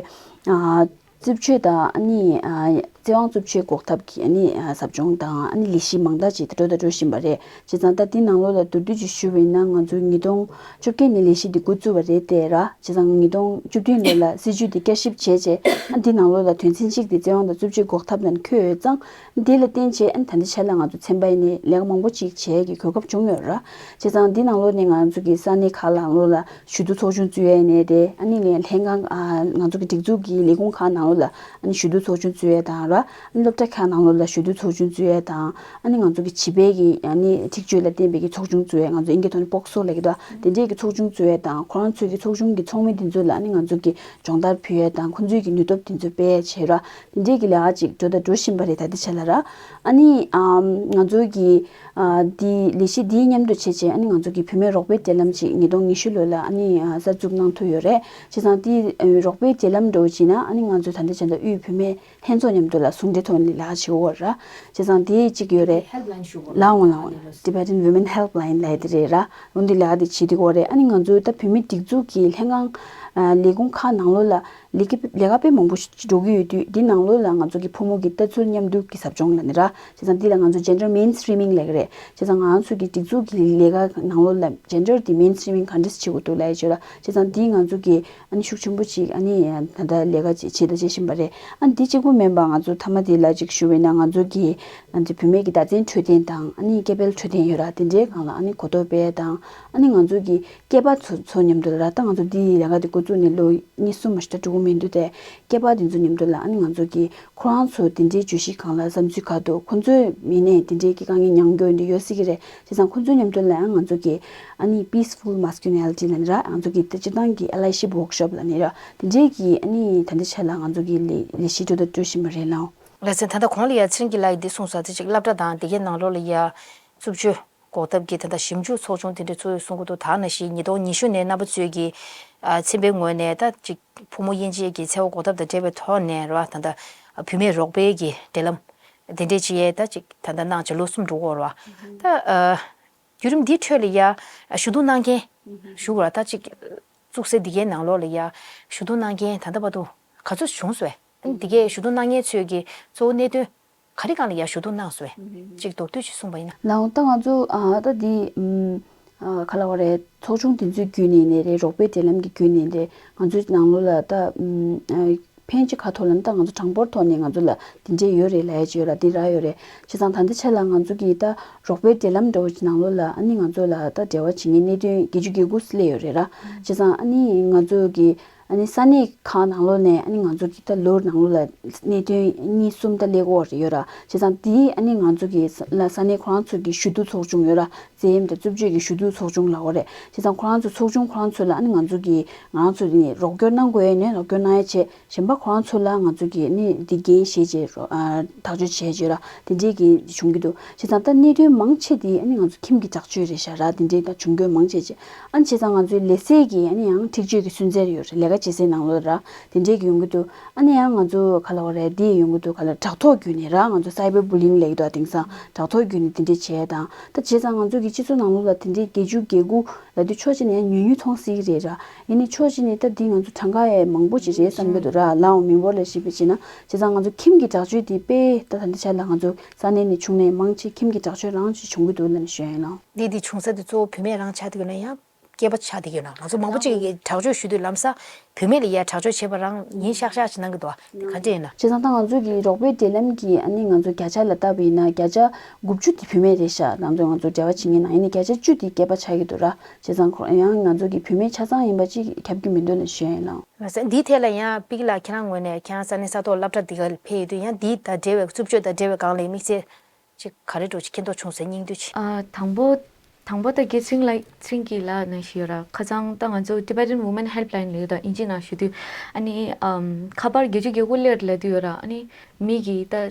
ཨ་རྩུབ་སྤྱོད་དང་ཨ་ནི་ཨ་བཙན་དབང་རྩུབ་སྤྱོད་འགོག་ཐབས་ཀྱི་ཨ་ནི་ཨ་ཟབ་སྦྱོང་དང་ཨ་ནི་ལས་གཞི་མང་དག་ཅིག་འགྲོ་དང་འགྲོ་བཞིན་པ་རེད། བྱས་ཙང་ད་འདི་ནང་ལོགས་ལ་མདོར་བསྡུས་ཅིག་ཞུས་པ་ཡིན་ན། ང་ཚོ་ཉིས་སྟོང་བཅོ་བརྒྱད་ནས་ལས་གཞི་འདི་འགོ་བཙུགས་པ་རེད་དེ་ར། བྱས་ཙང་ཉིས་སྟོང་བཅུ་བདུན་ལོ་ལ་སྲིད་ཇུས་འདི་བསྐྱར་ཞིབ་བྱས་རྗེས་ཨ་འདི་ནང་ལོགས་ལ་དོན་ཚན་གཅིག་འདི་བཙན་དབང་དང་རྩུབ་སྤྱོད་འགོག་ཐབས་ལ་འཁོད་ཡོད་ཙང་། འདི་ལ་བརྟེན་བྱས་ཨ་ནི་ད་ལྟའི་ཆ་ལ་ང་ཚོ་ཚན་པ་ཡིན་ནའི་ལས་ཀ་མང་པོ་ཅིག་བྱེད་ཀྱི་གོ་སྐབས་བྱུང་ཡོད་ར། བྱས་ཙང་འདི་ནང་ལོགས་ནས་ང་ཚོ་གི་ས་གནས་ཁག་ནང་ལོགས་ལ་ཞུ་གཏུག་ཚོགས་ཆུང་བཙུགས་ཡས་ནས་དེ། ཨ་ནི་ལས་ལྷན་ཁང་ཨ་ང་ཚོ་གི་སྒྲིག་འཛུགས་ཀྱི་ལས་ཁུངས་ཁག་ནང་ལོགས་ལ་ཨ་ནི་ཞུ་གཏུག་ཚོགས་ཆུང་བཙུགས་ཡས་དང་ར། ཨ་ནི་སློབ་གྲྭ་ཁག་ནང་ལོགས་ལ་ཞུ་གཏུག་ཚོགས་ཆུང་བཙུགས་ཡས་དང་། ཨ་ནི་ང་ཚོ་གི་བྱིས་པའི་གི་ཨ་ནི་འཁྲིག་སྤྱོད་ལ་བརྟེན་པའི་གི་ཚོགས་ཆུང་བཙུགས་ཡས། ང་ཚོ་ཨིན་སྐད་ཐོག་ནས་པོག་སོ་ལབ་ཀྱི་འདུག་དེ་འདྲའི་གི་ཚོགས་ཆུང་བཙུགས་ཡས་དང་། ཁོ་རང་ཚོའི་གི་ཚོགས་ཆུང་གི་ཚོགས་མི་དེ་ཚོ་ལ་ཨ་ནི་ང་ཚོ་གི་སྦྱོང་བརྡར་ཕུལ་ཡས་དང་། ཁོ་ཚོའི་གི་ནུས་སྟོབས་དེ་ཚོ་སྤེལ་ཡས་བྱས་ར། དེ་འདྲའི་གི་ལས་ཀ་ཅིག་འགྲོ་དང་འགྲོ་བཞིན་པ་རེད་ད་ལྟའི་ཆ་ལ་ར། ཨ་ནི་ཨམ་ང་ཚོ་གི་ཨ་འདི་ལས་གཞི་འདིའི་མཉམ་དུ་བྱས་རྗེས་ཨ་ནི་ང་ཚོ་གི་བུད་མེད་རོགས་པའི་འབྲེལ་ལམ་ཅིག་ཉིས་སྟོང་ཉི་ཤུ་ལོ་ལ་ཨ་ནི་ཨ་གསར་འཛུགས་གནང་ཐུབ་ཡོད་རེད། བྱས་ཙང་འདི་ཨ་རོགས་པའི་འབྲེལ་ལམ་འདྲ་བོ་ཅིག་ན་ཨ་ནི་ང་ཚོ་ད་ལྟའི་ཆ་ལ་དབུས་བུད་མེད་ལྷན་ཚོགས་མཉམ་དུ་ལ་ཟུང་འབྲེལ་ཐོག་ནས་ལས་ཀ་བྱེད་ཀྱི་ཡོད་ར། བྱས་ཙང་དེ་གཅིག་ཡོད་རེད། Helpline ཞུ་དགོས་ལ་འོང་ལ་འོང་། Tibetan Women Helpline ལབ་ཡ་དེ་རེད་ར། འོ་འདི་ལས་ཀ་དེ་བྱེད་ཀྱི་ཡོད་རེད། ཨ་ནི་ང་ཚོའི་ད་བུད་མེད་སྒྲིག་འཛུགས་ཀྱི་ལྷན་ཁང་ཨ་ལས་ཁུངས་ཁག་ནང་ལོགས་ལ་ལས་ཀ་ལས་ཀ་དཔེ་མང་པོ་ཞིག་འགྲོ་གི་ཡོད་དུས། འདི་ནང་ལོགས་ལ་ང་ཚོ་གི་ཕོ་མོ་གི་ལྟ་ཚུལ་མཉམ་འདུས་ཀྱི་ཟབ་སྦྱོང་ལབ་ནི་ར། བྱས་ཙང་འདི་ལ་ང་ཚོ་gender mainstreaming ལབ་ཀྱི་རེད། བྱས་ཙང་ང་ཚོ་གི་སྒྲིག་འཛུགས་ཀྱི་ལས་ཀ་ནང་ལོགས་ལ་gender དེ་mainstreaming ག་འདྲས་བྱེད་དགོས་འདུག་ལབ་ཡ་བྱས་ར། བྱས་ཙང་འདི་ང་ཚོ་གི་ཨ་ནི་ཤུགས་ཆེན་པོ་ཅིག་ཨ་ནི་ད་ལྟ་ལས་ཀ་ཅིག་བྱེད་དང་བྱེད་བཞིན་པ་རེད། ཨ་ནི་འདི་གཅིག་པུ་མིན་པ་ང་ཚོ་མཐའ་མ་དེ་ལ་ཅིག་ཞུ་བས་ན། ང་ཚོ་གི་ང་ཚོ་བུད་མེད་ཀྱི་བདག་འཛིན་འཕྲོད་བསྟེན་དང་ཨ་ནི་སྐྱེ་འཕེལ་འཕྲོད་བསྟེན་ཡོད་ར། དེ་འདྲའི་སྒང་ལ་ཨ་ནི་གོ་རྟོགས་སྤེལ་དང་། ཨ་ནི་ང་ཚོ་གི་སྐྱེས་པ་ཚོ་ཚོ་མཉམ་དུ་ལ་ར། ད་ང་ཚོ་འདི་ལས་ཀ་དེ་འགོ་བཙུགས་ནས་ལོ་གཉིས་གསུམ་མ་ཞིག་ད་འགྲོ་གི་མི་འདུག་སྟེ། སྐྱེས་པ་དེ་ཚོ་མཉམ་དུ་ལ་ཨ་ནི་ང་ཚོ་གི་ཁོ་རང་ཚོ་དེ་འདྲའི་བརྗོད་གཞི་སྒང་ལ་བསམ་ཚུལ་ག་འདུག་ཁོ་ཚོའི་མི་ནས་དེ་འདྲའི་གི་དཀའ་ངལ་མྱངས་རྒྱུ་འདི་ཡོད་སྲིད་ཀྱི་རེད། བྱས་ཙང་ཁོ་ཚོའི་མཉམ་དུ་ལ་ཡང་ང་ཚོ་གི་ཨ་ནི་peaceful masculinity ལབ་ནི་ར། ང་ཚོ་གི་ད་སྤྱིར་བཏང་གི་allyship workshop ལབ་ནི་ར། དེ་འདྲའི་གི་ཨ་ནི་ད་ལྟའི་ཆ་ལ་ང་ཚོ་གི་ལས་ལས་གཞི་འགྲོ་དང་འགྲོ་བཞིན་པ་རེད་ལགས། ལགས་སེ། ད་ལྟ་གོང་ལ་ཡ་ཚེ་རིང་གི་ལགས་འདི་གསུངས་ས་དེ་ཅིག་སློབ་གྲྭ་དང་དེ་གའི་ནང་ལོགས་ལ་ཡ་རྩུབ་སྤྱོད་འགོག་ཐབས་ཀྱི་ད་ལྟ་ཞིབ་འཇུག་ཚོགས་ཆུང་དེ་འདྲ་ཚུགས་ཡོད་གསུང་གི་འདུག་ད་ནང་བཞིན་ཉིས་སྟོང་ཉི་ཤུ་ནས་རྣམ་པ་ཚོས་ཀྱི་ཨ་ཚན་པའི་ངོས་ནས་ད་ཅིག་ཕོ་མོ་དབྱེ་འབྱེད་ཀྱི་འཚེ་བ་འགོག་ཐབས་དང་འབྲེལ་བའི་ཐོག་ནས་རེད་བ། ད་ལྟ་བུད་མེད་རོགས་པའི་གི་འབྲེལ་ལམ་དེ་འདྲས་ཅིག་ཡས་ད་ཅིག་ད་ལྟ་གནང་བྱས་ལོ་གསུམ་འགྲོ་གི་ཡོད་རེད་བ། ད་ཨ་བརྒྱུད་རིམ་འདིའི་ཁྲོད་ལ་ཡ་ཞུ་གཏུག་གནང་མཁན་ཞུ་དགོས་ར། ད་ཅིག་བཙུགས་སའི་འདི་གའི་ནང་ལོགས་ལ་ཡ་ཞུ་གཏུག་གནང་མཁན་ད་ལྟ་བར་དུ་ག་ཚོད་བྱུང་སོང་བས། ཨ་ནི་འདི་གའི་ཞུ་གཏུག་གནང་མཁན་ཚོས་ཀྱི་གཙོ་བོ་གནད་དོན་ག་རེ་སྒང་ལ་ཡ་ཞུ་གཏུག་གནང་སོང་བས། ཅིག་མདོར་བསྡུས་ཅིག་གསུངས་པ་ཡིན་ན། ལགས་འོང་། ད་ང་ཚོ་ཨ་ད་འདི་ཨམ་ཨ་ག་ལབ་དགོས་རེད། ཚོགས་ཆུང་དེ་ཚོའི་བརྒྱུད་ནས་ནས་རེད། རོགས་པའི་འབྲེལ་ལམ་གྱི་བརྒྱུད་ནས་རེད། ང་ཚོའི་ནང་ལོགས་ལ་ད་ཨམ་ཨ་ ཕན་ཅིག་ག་ཐོག་ལ་ནི་ད་ང་ཚོ་གྲངས་འབོར་ཐོག་ནས་ང་ཚོ་ལ་དེ་འདྲས་ཡོད་རེད་ལབ་ཡ་ཅིག་ཡོད་ར། དེ་རག་ཡོད་རེད། བྱས་ཙང་ད་ལྟའི་ཆ་ལ་ང་ཚོ་གི་ད་རོགས་པའི་འབྲེལ་ལམ་འདྲ་བོ་ཅིག་ནང་ལོགས་ལ་ཨ་ནི་ང་ཚོ་ལ་ད་འབྲེལ་བ་བྱེད་མཁན་གནད་དོན་སྒེར་གཅོད་སྒེར་འགོ་སླེབས་ཡོད་རེད་ར། བྱས་ཙང་ཨ་ནི་ང་ཚོ་གི་ཨ་ནི་ས་གནས་ཁག་ནང་ལོགས་ནས་ཨ་ནི་ང་ཚོ་གི་ད་ལོ་ནང་ལོགས་ལ་གནད་དོན་གཉིས་གསུམ་ད་སླེབས་ཀྱི་ཡོད་ར། བྱས་ཙང་དེ་ཨ་ནི་ང་ཚོ་གི་ས་ལ་ས་གནས་ཁོ་རང་ཚོ་གི་ཞུ་གཏུག་ཚོགས་ཆུང་ཡོད་ར། རྩེད་ཡེམ་དང་རྩུབ་སྤྱོད་ཀྱི་ཞུ་གཏུག་ཚོགས་ཆུང་ལབ་ཀྱི་ཡོད་རེད། བྱས་ཙང་ཁོ་རང་ཚོ་ཚོགས་ཆུང་ཁོ་རང་ཚོ་ལ་ཨ་ནི་ང་ཚོ་གི་ང་རང་ཚོ་ནི་རོགས་སྐྱོར་གནང་དགོས་ཡ་ནས་རོགས་སྐྱོར་གནང་ཡ་བྱས། གཞན་པ་ཁོ་རང་ཚོ་ལ་ང་ཚོ་གིས་ནི་འདི་འགན་བཞེས་བྱས་རོ་ཨ་ཐག་གཅོད་བྱས་བྱས་ར། དེ་འདྲས་ཀྱི་བྱུང་གི་འདུག་བྱས་ཙང་ད་གནད་དོན་མང་ཆེ་དེ་ཨ་ནི་ང་ཚོ་ཁྱིམ་གྱི་དྲག་སྤྱོད་རེད་ཤག་ར། དེ་འདྲས་ད་བྱུང་དགོས་མང་ཆེ་ཆེ། ཨ་ནི་བྱས་ཙང་ང་ཚོའི་ལས་སའི་གི་ཨ་ནི་ཡང་འཁྲིག་སྤྱོད་ཀྱི་སུན་གཙེར་ཡོད་རེད། ལས་ཀ་བྱེད་སའི་ནང་ལོགས་ར། དེ་འདྲས་ཀྱི་ཡོང་གི་འདུག་ཨ་ནི་ཡང་ང་ཚོ་ག་ལ་བ་རེད། དེ་ཡོང་གི་འདུག་ག་ལ་དྲག་ཐོག་བརྒྱུད་ནས་ར། ང་ཚོ་སའི་བར་བུ་ལིང་ལབ་ཀྱི་འདུག་དེང་སང་དྲག་ཐོག་བརྒྱུད་ནས་དེ་འདྲས་བྱས་དང་། ད་བྱས་ཙང་ང་ཚོ་གི་སྤྱི་ཚོགས་ནང་ལོགས་ལ་དེ་འདྲས་བརྒྱད་ཅུ་གྱ་དགུ་ལབ་དུས་ཕྱོགས་གཅིག་ནས་ཡང་ཉུང་ཉུང་མཐོང་སྲིད་ཀྱི་རེད་ར། ཡིན་ནའི་ཕྱོགས་གཅིག་ནས་ད་འདི་ང་ཚོ་གྲངས་ཀ་ཡང་མང་པོ་ཅིག་རེད་བསམ་གྱི་འདུག་ར། ལའང་མི་འབོར་ལ་གཞིགས་པ་བྱས་ན། བྱས་ཙང་ང་ཚོ་ཁྱིམ་གྱི་དྲག་སྤྱོད་དེ་དཔེ་ད་ད་ལྟའི་ཆ་ལ་ང་ཚོ་ས་གནས་ནས་བྱུང་ནས་མང་ཆེ་ཁྱིམ་གྱི་དྲག་སྤྱོད་རང་ཅིག་བྱུང་གི་འདུག་ལབ་ནས་ཞུ་ཡ་ཡིན་ལགས། འདི་འདི་བྱུང་ས་དེ་གཙོ་བོ་བུད་མེད་རང་ཆགས་ཀྱི་ཡོད་ན་ཡང་སྐྱེས་པ་ཆགས་བསྡད་ཀྱི་ཡོད་ན། ང་ཚོ་མང་པོ་ཅིག་གིས་དྲག་སྤྱོད་ཞུ་དུས་ལམ་སང་བུད་མེད་ལ་ཡ་དྲག་སྤྱོད་བྱེད་པ་རང་ཉིན་ཤག་ཤག་ཅིག་གནང་གི་འདུག་ག་འདྲ་ཡིན་ན། བྱས་ཙང་ད་ང་ཚོ་གི་རོགས་པའི་འབྲེལ་ལམ་གྱི་ཨ་ནི་ང་ཚོ་བརྒྱ་ཆ་ལ་བལྟས་པ་ཡིན་ན་བརྒྱ་ཆ་དགུ་བཅུ་དེ་བུད་མེད་རེད་ཤག་ང་ཚོ་ང་ཚོ་འབྲེལ་བ་བྱེད་མཁན་ནང་ཡིན་ནའི་བརྒྱ་ཆ་བཅུ་དེ་སྐྱེས་པ་ཆགས་ཀྱི་འདུག་ར། བྱས་ཙང་ཁོ་ཡང་ང་ཚོ་གི་བུད་མེད་ཆ་ཚང་ཡིན་པ་ཅིག་ཁྱབ་ཀྱི་མི་འདུག་ལབ་ཞུ་ཡ་ཡིན་ལགས། ལགས་སོ། འདིའི་ཐད་ལ་ཡང་པིག་ལགས་ཁྱེད་རང་ངོས་ནས་ཁྱེད་རང་ས་གནས་ས་ཐོག་སློབ་གྲྭ་འདི་ག་ལ་ཕེབས་ཡོད་དུས་ཡང་འདི་དང་འབྲེལ་བའི་རྩུབ་སྤྱོད་དང་འབྲེལ་བའི་སྒང་ལ་དམིགས་བསལ་ཅིག་ག་རེ་འདྲ་ཅིག་མཁྱེན་རྟོགས་བྱུང་ཟེར་སྙིང་བསྡུས་ཅིག་ཨ། དང་པོ། དང་པོ་ད་རྒན་ཚེ་རིང་ལགས། ཚེ་རིང་སྐྱིད་ལགས་ནང་བཞིན་ཡོད་ར། ཁ་སང་ད་ང་ཚོ་Tibetan Women Helpline ལབ་ཡོད་ད། ཨིན་ཇི་ནང་ཞུ་དུས་ཨ་ནི་ཨམ་ཁ་པར་བརྒྱད་ཅུ་གྱ་དགུ་སླེབས་ལབ་དུས་ཡོད་ར། ཨ་ནི་མི་གིས་ད་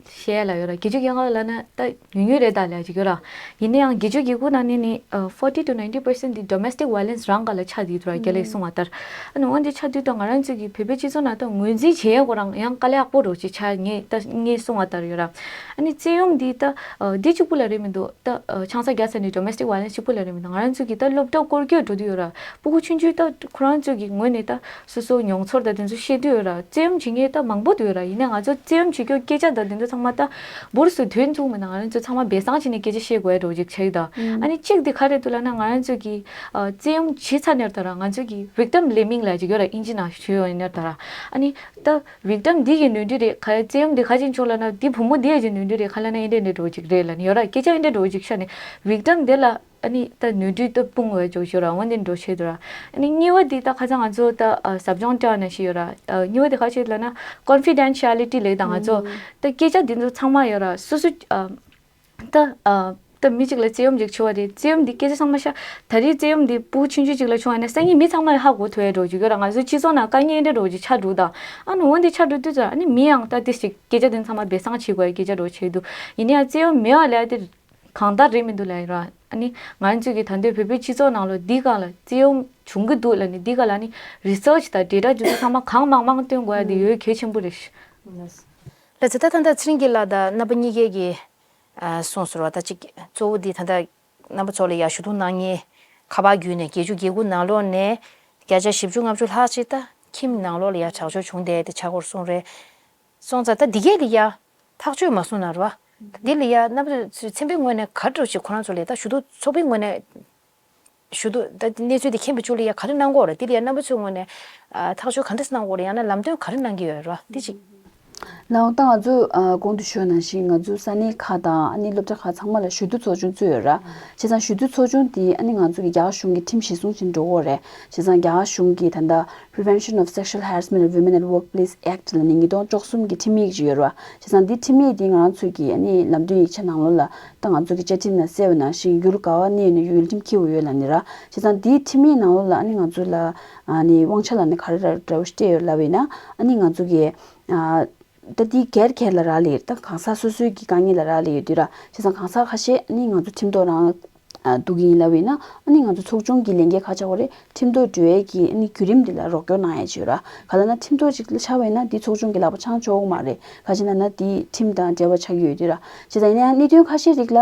བཤད་ལ་ཡོད་ར། བརྒྱད་ཅུ་གྱ་ལྔ་ལབ་ན་ད་ཉུང་ཉུང་རེད་ད་ལབ་ཅིག་ཡོད་ར། ཡིན་ན་ཡང་བརྒྱད་ཅུ་གྱ་དགུ་ནང་ནས་ནི་ཨ་forty to ninety percent འདི་domestic violence རང་སྒང་ལ་ཆགས་བསྡད་འདུག་ར། རྒྱ་ལས་གསུངས་པ་ལྟར། ཨ་ནི་འོན་ཏེ་ཆགས་དུས་ད་ང་རང་ཚོ་གི་བོད་པའི་སྤྱི་ཚོགས་ནང་ད་ངོས་འཛིན་བྱེད་ཡས་ཁོ་རང་ཡང་དཀའ་ལས་ཁག་པོ་འདྲ་ཅིག་ཆགས། ངས་ད་ངས་གསུངས་པ་ལྟར་ཡོད་ར། ཨ་ནི་བཙན་གཡེམ་འདི་ད་ཨ་འདི་གཅིག་པུ་ལ་རེད་མི་འདུག་ད་ཨ་ཆང་ས་རྒྱག་ས་ནས་domestic violence གཅིག་པུ་ལ་རེད་མི་འདུག་ང་རང་ཚོ་གི་ད་སློབ་གྲྭ་སྐོར་སྐྱོད་འགྲོ་དུས་ཡོད་ར། སྤུ་གུ་ཆུང་ཆུང་ད་ཁོ་རང་ཚོ་གི་ངོས་ནས་ད་སོ་སོ་མྱོང་ཚོར་ད་དེ་ཚོ་བཤད་དུས་ཡོད་ར། བཙན་གཡེམ་བྱེད་མཁན་ད་མང་པོ་འདུག་ཡོད་ར། ཡིན་ནའི་ང་ཚོ་བཙན་གཡེམ་བྱེད་རྒྱུ་སྐད་ཆ་ད་དེ་ཚོ་ཚང་མ་ད་འབུར་སུ་དོན་ཚུགས་མེད་ན་ང་རང་ཚོ་ཚང་མ་སྦས་གསང་བྱས་ནས་སྐད་ཆ་བཤད་དགོས་ཡ་འདྲ་བོ་ཅིག་ཆགས་ཀྱི་ད། ཨ་ནི་གཅིག་དེ་ག་རེད་འདུག་ལབ་ན་ང་རང་ཚོ་གི་ཨ་བཙན་གཡེམ་བྱེད་ཚར་ནས་ད་ར་ང་ཚོ་གི་victim blaming ལབ་ཅིག་ཡོད་ར། ཨིན་ཇི་ནང་ཞུ་ཡོད་ཡིན་ན་ད་ར། ཨ་ནི་ད་victim འདི་གི་ནོར་འཁྲུལ་རེད། ག་བཙན་གཡེམ་འདི་ག་ཅིག་བྱུང་ལབ་ན་འདི་བུ་མོ་འདི་ཡ་གི་ནོར་འཁྲུལ་རེད། ག་ལབ་ན་ཨེ་འདྲས་འདྲས་འདྲ་བོ་ཅིག་རེད་ལབ་ནས་ཡོད་ར། སྐད་ཆ་ཨེ་འདྲས་འདྲ་བོ་ཅིག་བཤད་ནས་victim འདི་ལ་ཨ་ནི་ད་ནོར་འཁྲུལ་ད་སྤུངས་འོས་ཅོག་ཞུ་ར། འོན་ཏེ་འགྲོ་ཆེ་འདུག་ར། ཨ་ནི་གཉིས་པ་འདི་ད་ཁ་སང་ང་ཚོ་ད་ཨ་ཟབ་སྦྱོང་སྤྲད་ནས་ཞིག་ཡོད་ར། ཨ་གཉིས་པ་འདི་ག་ཅིག་ལབ་ན་confidentiality ལབ་ད་ང་ཚོ་ད་སྐད་ཆ་འདི་ཚོ་ཚང་མ་ཡོད་ར། སོ་སོ་ཨ་ད་ཨ་ད་མི་གཅིག་ལ་བཙན་གཡེམ་ཅིག་བྱུང་བ་རེད། བཙན་གཡེམ་འདི་སྐད་ཆ་ཚང་མ་ཤ་ད་རེས་བཙན་གཡེམ་འདི་སྤུ་གུ་ཆུང་ཆུང་ཅིག་ལ་བྱུང་བ་ན་སང་ཉིན་མི་ཚང་མ་ལ་ཧ་གོ་ཐུབ་ཡ་འདྲ་བོ་ཅིག་ཡོད་ར། ང་ཚོའི་སྤྱི་ཚོགས་ནང་དཀའ་ངལ་འདྲ་བོ་ཅིག་ཆགས་འདུག་ད་ཨ་ནི་འོན་ཏེ་ཆགས་འགྲོ་དུས་ཙང་ཨ་ནི་མི་ཡང་ད་དེ་ཞིག་སྐད་ཆ་དེ་ཚང་མ་སྦས་གསང་བྱེད་དགོས་ཡ་སྐད་ཆ་འདྲ་བོ་བྱས་འདུག་ཡིན་ན་ཡང་བཙན་གཡེམ་མེད་པ་ལབ་ཡ་དེ་གང་ལྟར་རེད་མི་འདུག་ལབ་ཡིན་ར། ཨ་ནི་ང་ཚོས་ཀྱི་ད་འདོད་བོད་པའི་སྤྱི་ཚོགས་ནང་ལོ་འདི་སྒང་ལ་བཙན་གཡེམ་བྱུང་གི་འདུག་ལབ་ནས་འདི་སྒང་ལ་ནི་research དང་data དེ་ཚོ་ཚང་མ་གང་མང་མང་བཏོན་དགོས་ཡ་དེ་ཡོད་གལ་ཆེན་པོ་རེད། ལགས་སོ། ད་ད་ལྟ་ཚེ་རིང་སྐྱིད་ལགས་དང་རྣམ་པ་གཉིས་ཀས་ཀྱི་ཨ་གསུངས་ཟེར་བ་ད་ཅིག་གཙོ་བོ་འདི་ད་ལྟ་རྣམ་པ་ཚོ་ལ་ཡ་ཞུ་གཏུག་གནང་མཁན་ཁ་པར་བརྒྱུད་ནས་བརྒྱད་ཅུ་གྱ་དགུ་ནང་ལོགས་ནས་བརྒྱ་ཆ་བཞི་བཅུ་ལྔ་བཅུ་ལྷག་ཅིག་ད་ཁྱིམ་ནང་ལོགས་ལ་ཡ་དྲག་སྤྱོད་བྱུང་བསྡད་དེ་ཆགས་སྐོར་གསུངས་རེད། སོང་ཙང་ད་འདི་གས་ལ་ཡ་ཐག་གཅོད་མ་སོང་ན་རེད་བ། འདི་ལ་ཡ་རྣམ་པ་ཚོས་ཚན་པའི་ངོས་ནས་ག་འདྲ་ཞིག་ཁོ་རང་ཚོ་ལ་ད་ཞུ་གཏུག་ཚོགས་པའི་ངོས་ནས་ཞུ་གཏུག་ད་གནས་ཚུལ་དེ་མཁྱེན་པའི་ཕྱོགས་ལ་ཡ་ག་རེ་གནང་གི་ཡོད་རེད། འདི་ལ་ཡ་རྣམ་པ་ཚོའི་ངོས་ནས་ཨ་ཐག་གཅོད་ག་འདྲ་གནང་གི་ཡོད་རེད། ཡང་ན་ལམ་སྟོན་ག་རེ་གནང་གི་ཡོད་རེད་བ། འདི་གཅིག་ལགས་འོང་། ད་ང་ཚོ་ཨ་གོང་དུ་ཞུས་ནང་བཞིན་ང་ཚོ་ས་གནས་ཁག་དང་ཨ་ནི་སློབ་གྲྭ་ཁག་ཚང་མ་ལ་ཞུ་གཏུག་ཚོགས་ཆུང་བཙུགས་ཡོད་ར། བྱས་ཙང་ཞུ་གཏུག་ཚོགས་ཆུང་དེ་ཨ་ནི་ང་ཚོ་གི་རྒྱ་གར་གཞུང་གི་ཁྲིམས་གཞིར་བཟུང་བྱས་འགྲོ་གི་ཡོད་རེད། བྱས་ཙང་རྒྱ་གར་གཞུང་གི་ད་ལྟ་Prevention of Sexual Harassment of Women at Workplace Act ལབ་ནས་ཉིས་སྟོང་བཅུ་གསུམ་གྱི་ཁྲིམས་ཡིག་ཅིག་ཡོད་རེད་བ། བྱས་ཙང་འདི་ཁྲིམས་ཡིག་འདི་ང་རང་ཚོ་གི་ཨ་ནི་ལམ་སྟོན་ཡིག་ཆ་ནང་ལོགས་ལ་ད་ང་ཚོ་གི་བཅའ་ཁྲིམས་ནང་གསལ་བ་ནང་བཞིན་ཡུལ་ག་བ་གནས་ཡོད་ན་ཡུལ་ཁྲིམས་འཁྱེར་དགོས་ཡོད་ལབ་ནི་ར། བྱས་ཙང་འདིའི་ཁྲིམས་ཡིག་ནང་ལོགས་ལ་ཨ་ནི་ང་ཚོ་ལ་ཨ་ནི་དབང་ཆ་ལབ་ནི་ག་རེ་ར་འདྲ་བོ་ཞིག་སྤྲད་ཡོད་ལབ་པ་ཡིན་ན། ཨ་ནི་ང་ཚོ་གི་ཨ་ད་འདི་སྒེར་སྒེར་ལ་རག་ལས་ཡོད། ད་གང་ཟག་སོ་སོའི་གི་དཀའ་ངལ་ལ་རག་ལས་ཡོད་དུས་ར། བྱས་ཙང་གང་ཟག་ཁ་ཤས་ཨ་ནི་ང་ཚོ་ཁྲིམས་ཐོག་རང་ཨ་གཏུག་གི་ཡིན་ལབ་པ་ཡིན་ན། ཨ་ནི་ང་ཚོ་ཚོགས་ཆུང་གི་ལས་འགན་ག་ཆགས་པ་རེད། ཁྲིམས་ཐོག་འགྲོ་ཡས་ཀྱི་ཨ་ནི་བརྒྱུད་རིམ་འདི་ལ་རོགས་སྐྱོར་གནང་ཡས་ཅིག་ཡོད་ར། ག་ལབ་ན་ཁྲིམས་ཐོག་ཅིག་ལ་ཆགས་པ་ཡིན་ན་འདི་ཚོགས་ཆུང་གི་ལག་པ་འཆང་ཆོག་གི་མ་རེད། ག་ཅི་ལབ་ན་འདི་ཁྲིམས་དང་འབྲེལ་བ་ཆགས་ཀྱི་ཡོད་དུས་ར། བྱས་ཙང་ཡིན་ན་ཡང་གནད་དོན་ཁ་ཤས་རིགས་ལ་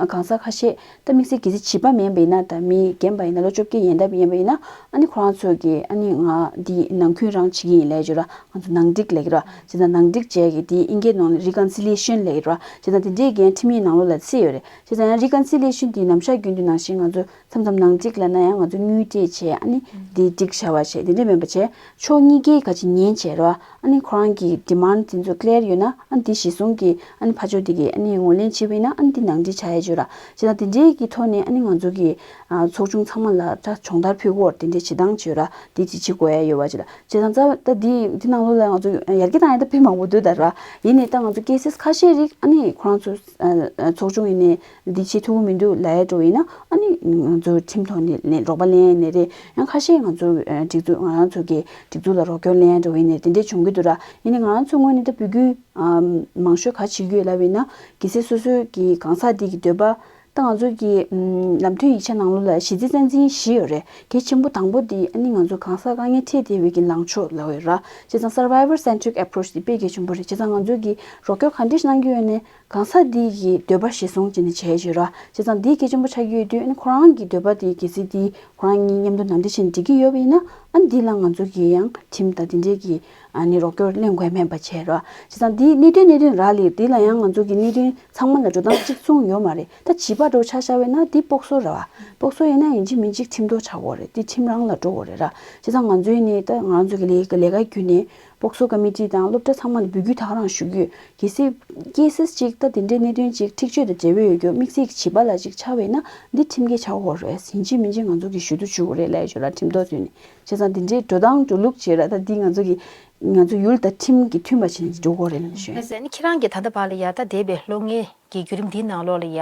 གང་ཟག་ཁ་ཤས་ད་དམིགས་བསལ་གལ་སྲིད་བྱིས་པ་མིན་པ་ཡིན་ན། ད་མི་རྒན་པ་ཡིན་ན་ལོ་བཅོ་བརྒྱད་ཡན་འདབ་ཡིན་པ་ཡིན་ན། ཨ་ནི་ཁོ་རང་ཚོ་གིས་ཨ་ནི་ང་འདི་ནང་ཁུལ་རང་བྱེད་ཀྱི་ཡིན་ལབ་ཡས་ཅིག་ཡོད་ར། ང་ཚོ་ནང་འགྲིག་ལབ་ཀྱི་ར། བྱས་ཙང་ནང་འགྲིག་བྱས་ཀྱི་དེ་ཨིན་སྐད་ནང་ལ་reconciliation ལབ་ཀྱི་ར། བྱས་ཙང་དེ་འདྲའི་འགན་ཁྲིམས་ཡིག་ནང་ལོགས་ལ་གསལ་ཡོད་རེད། བྱས་ཙང་ཡང་reconciliation དེ་ནམ་ཞག་རྒྱུན་ དུས་ནང་བཞིན་ང་ཚོ་མཚམས་མཚམས་ནང་འགྲིག་ལབ་ན་ཡང་ང་ཚོ་དངུལ་སྤྲད་བྱས། ཨ་ནི་འདི་འགྲིག་བྱ་བ་བྱས། དེ་འདྲ་མིན་པ་བྱས། ཕྱོགས་གཉིས་ཀའི་ག་ཅིག་ཉན་བྱས་རོ། ཨ་ནི་ཁོ་རང་གི་demand་དེ་ཚོ་clear་ཡོད་ན། ཨ་ནི་འདི་གཞི་བཟུང་གི་ཨ་ནི་ཕར་ཕྱོགས་དེ་གི་ཨ་ནི་ངོས་ལེན་བྱས་པ་ཡིན་ན། ཨ་ནི་འདི་ནང་འགྲིག་བྱ་ཡ་ཡོད་ར། བྱས་ཙང་དེ་འདྲའི་གི་ཐོག་ནས་ཨ་ནི་ང་ཚོ་གི་ཨ་ཚོགས་ཆུང་ཚང་མ་ལ་ད་སྦྱོང་བརྡར་ཕུལ་དགོས་དེ་འདྲའི་བྱེད་སྟངས་བྱས་ར། དེ་དེ་བྱེད་དགོས་ཡ་ཡོད་པ་ཅིག་ལ། བྱས་ཙང་ད་འདི་འདི་ནང་ལོགས་ལ་ང་ཚོ་ཡར་རྒྱས་བཏང་ཡ་ད་དཔེ་མང་པོ་འདུག་ད་ར། ཡིན་ནའི་ད་ང་ཚོ་cases་ཁ་ཤས་རིགས་ཨ་ནི་ཁོ་རང་ཚོ་ཨ་ཨ་ཚོགས་ཆུང་ཡིན་ནའི་འདི་བྱེད་ཐུབ་ཀྱི་མི་འདུག་ལབ་ཡ་འདྲ་བོ་ཡིན་ན། ཨ་ནི་ང་ཚོ་ཁྲིམས་ཐོག་ནས་ལེན་རོགས་པ་ལེན་ཡ་ནས་རེད། ཡང་ཁ་ཤས་ང་ཚོ་ཨ་སྒྲིག་འཛུགས་ང་རང་ཚོ་གི་སྒྲིག་འཛུགས་ལ་རོགས་སྐྱོར་ལེན་ཡ་འདྲ་བོ་ཡིན་ནའི་དེ་འདྲས་བྱུང་གི་འདུག་ར། ཡིན་ནའི་ང་རང་ཚོའི་ངོས་ནས་ད་འབོད་སྐུལ་ཨ་མང་ཤོས་ག་བྱེད་ཀྱི་ཡོད་ལབ་ཡིན་ན། གལ་སྲིད་སོ་སོའི་གི་གང་ཟག་དེ་གི་འདོད་པ། ད་ང་ཚོ་གི་ཨམ་ལམ་སྟོན་ཡིག་ཆ་ནང་ལོགས་ལ་གཞི་རྩའི་རྩ་འཛིན་བཞི་ཡོད་རེད། གལ་ཆེན་པོ་དང་པོ་དེ་ཨ་ནི་ང་ཚོ་གང་ཟག་དཀའ་ངལ་འཕྲད་བསྡད་པའི་གི་ལངས་ཕྱོགས་ལབ་ཡོད་ར། བྱས་ཙང་survivor centric approach་དེ་དཔེ་གལ་ཆེན་པོ་རེད། བྱས་ཙང་ང་ཚོས་གི་རོགས་སྐྱོར་ག་འདྲས་གནང་གི་ཡོད་ནས་གང་ཟག་དེ་གི་འདོད་པ་གཞི་བཟུང་བྱས་ནས་བྱས་ཡོད་ར། བྱས་ཙང་དེ་གལ་ཆེན་པོ་ཆགས་ཀྱི་ཡོད་དུས། ཨ་ནི་ཁོ་རང་གི་འདོད་པ་དེ་གལ་སྲིད་དེ་ཁོ་རང་གཉིས་མཉམ་དུ་ནང་འདྲེན་བྱས་ནས་འགྲིག་གི་ཡོད་པ་ཡིན་ན། ཨ་ནི་དེ་ལ་ང་ཚོ་གི་ཡང་ཁྲིམས་དང་དེ་འདྲས་ཀྱི་ཨ་ནི་རོགས་སྐྱོར་ལེན་དགོས་མེད་པ་བྱས་ར། བྱས་ཙང་དེ་གནད་དོན་གནད་དོན་རག་ལས། དེ་ལ་ཡང་ང་ཚོ་གི་གནད་དོན་ཚང་མ་ལ་འགྲོ་སྟངས་གཅིག་མཚུངས་ཡོད་མ་རེད། ད་བྱིས་པ་འདྲ་བོ་ཆ་བཞག་པ་ཡིན་ན་དེ་སྤོག་སོ་རེད་བ། སྤོག་སོ་ཡིན་ན་ཡིན་གཅིག་མིན་གཅིག་ཁྲིམས་ཐོག་ཆགས་དགོས་རེད། དེ་ཁྲིམས་རང་ལ་འགྲོ་དགོས་རེད་ར། བྱས་ཙང་ང་ཚོས་ནི་ད་ང་ཚོ་གི་ལས་ཀ་ལས་ཀ་བརྒྱུད་ནས་སྤོག་སོ་ཀ་མི་ཊི་དང་སློབ་གྲྭ་ཚང་མ་ལ་འབོད་སྐུལ་ད་ག་རང་ཞུ་གི་ཡོད། གལ་སྲིད་ཀེ་སེས་ཅིག་ད་དེ་འདྲའི་གནད་དོན་ཅིག་འཁྲིག་སྤྱོད་དང་འབྲེལ་བ་ཡོད་རྒྱུ་དམིགས་བསལ་གྱི་བྱིས་པ་ལ་ཅིག་ཆགས་པ་ཡིན་ན། འདི་ཁྲིམས་འགལ་ཆགས་ཡོད་རེད། ཡིན་གཅིག་མིན་གཅིག་ང་ཚོ་གི་ཞུ་གཏུག་ཞུ་དགོས་རེད་ལབ་ཡོད་ར། ཁྲིམས་ཐོག་བཙུགས་ནས། བྱས་ཙང་འདི་འདྲའི་འགྲོ་སྟངས་འགྲོ་ལུགས་བྱས་ར། ད་འདི་ང་ཚོ་གི་ང་ཚོ་ཡུལ་དང་ཁྲིམས་ཀྱི་མཐུན་པ་བྱས་ནས་འགྲོ་དགོས་རེད་ལབ་ཞུ། ལགས་སོ། ཨ་ནི་ཁྱེད་རང་གིས་ད་ལྟ་བར་ལ་ཡ་ད་འདས་པའི་ལོ་ལྔའི་གི་བརྒྱུད་རིམ་འདིའི་ནང་ལོགས་ལ་ཡ།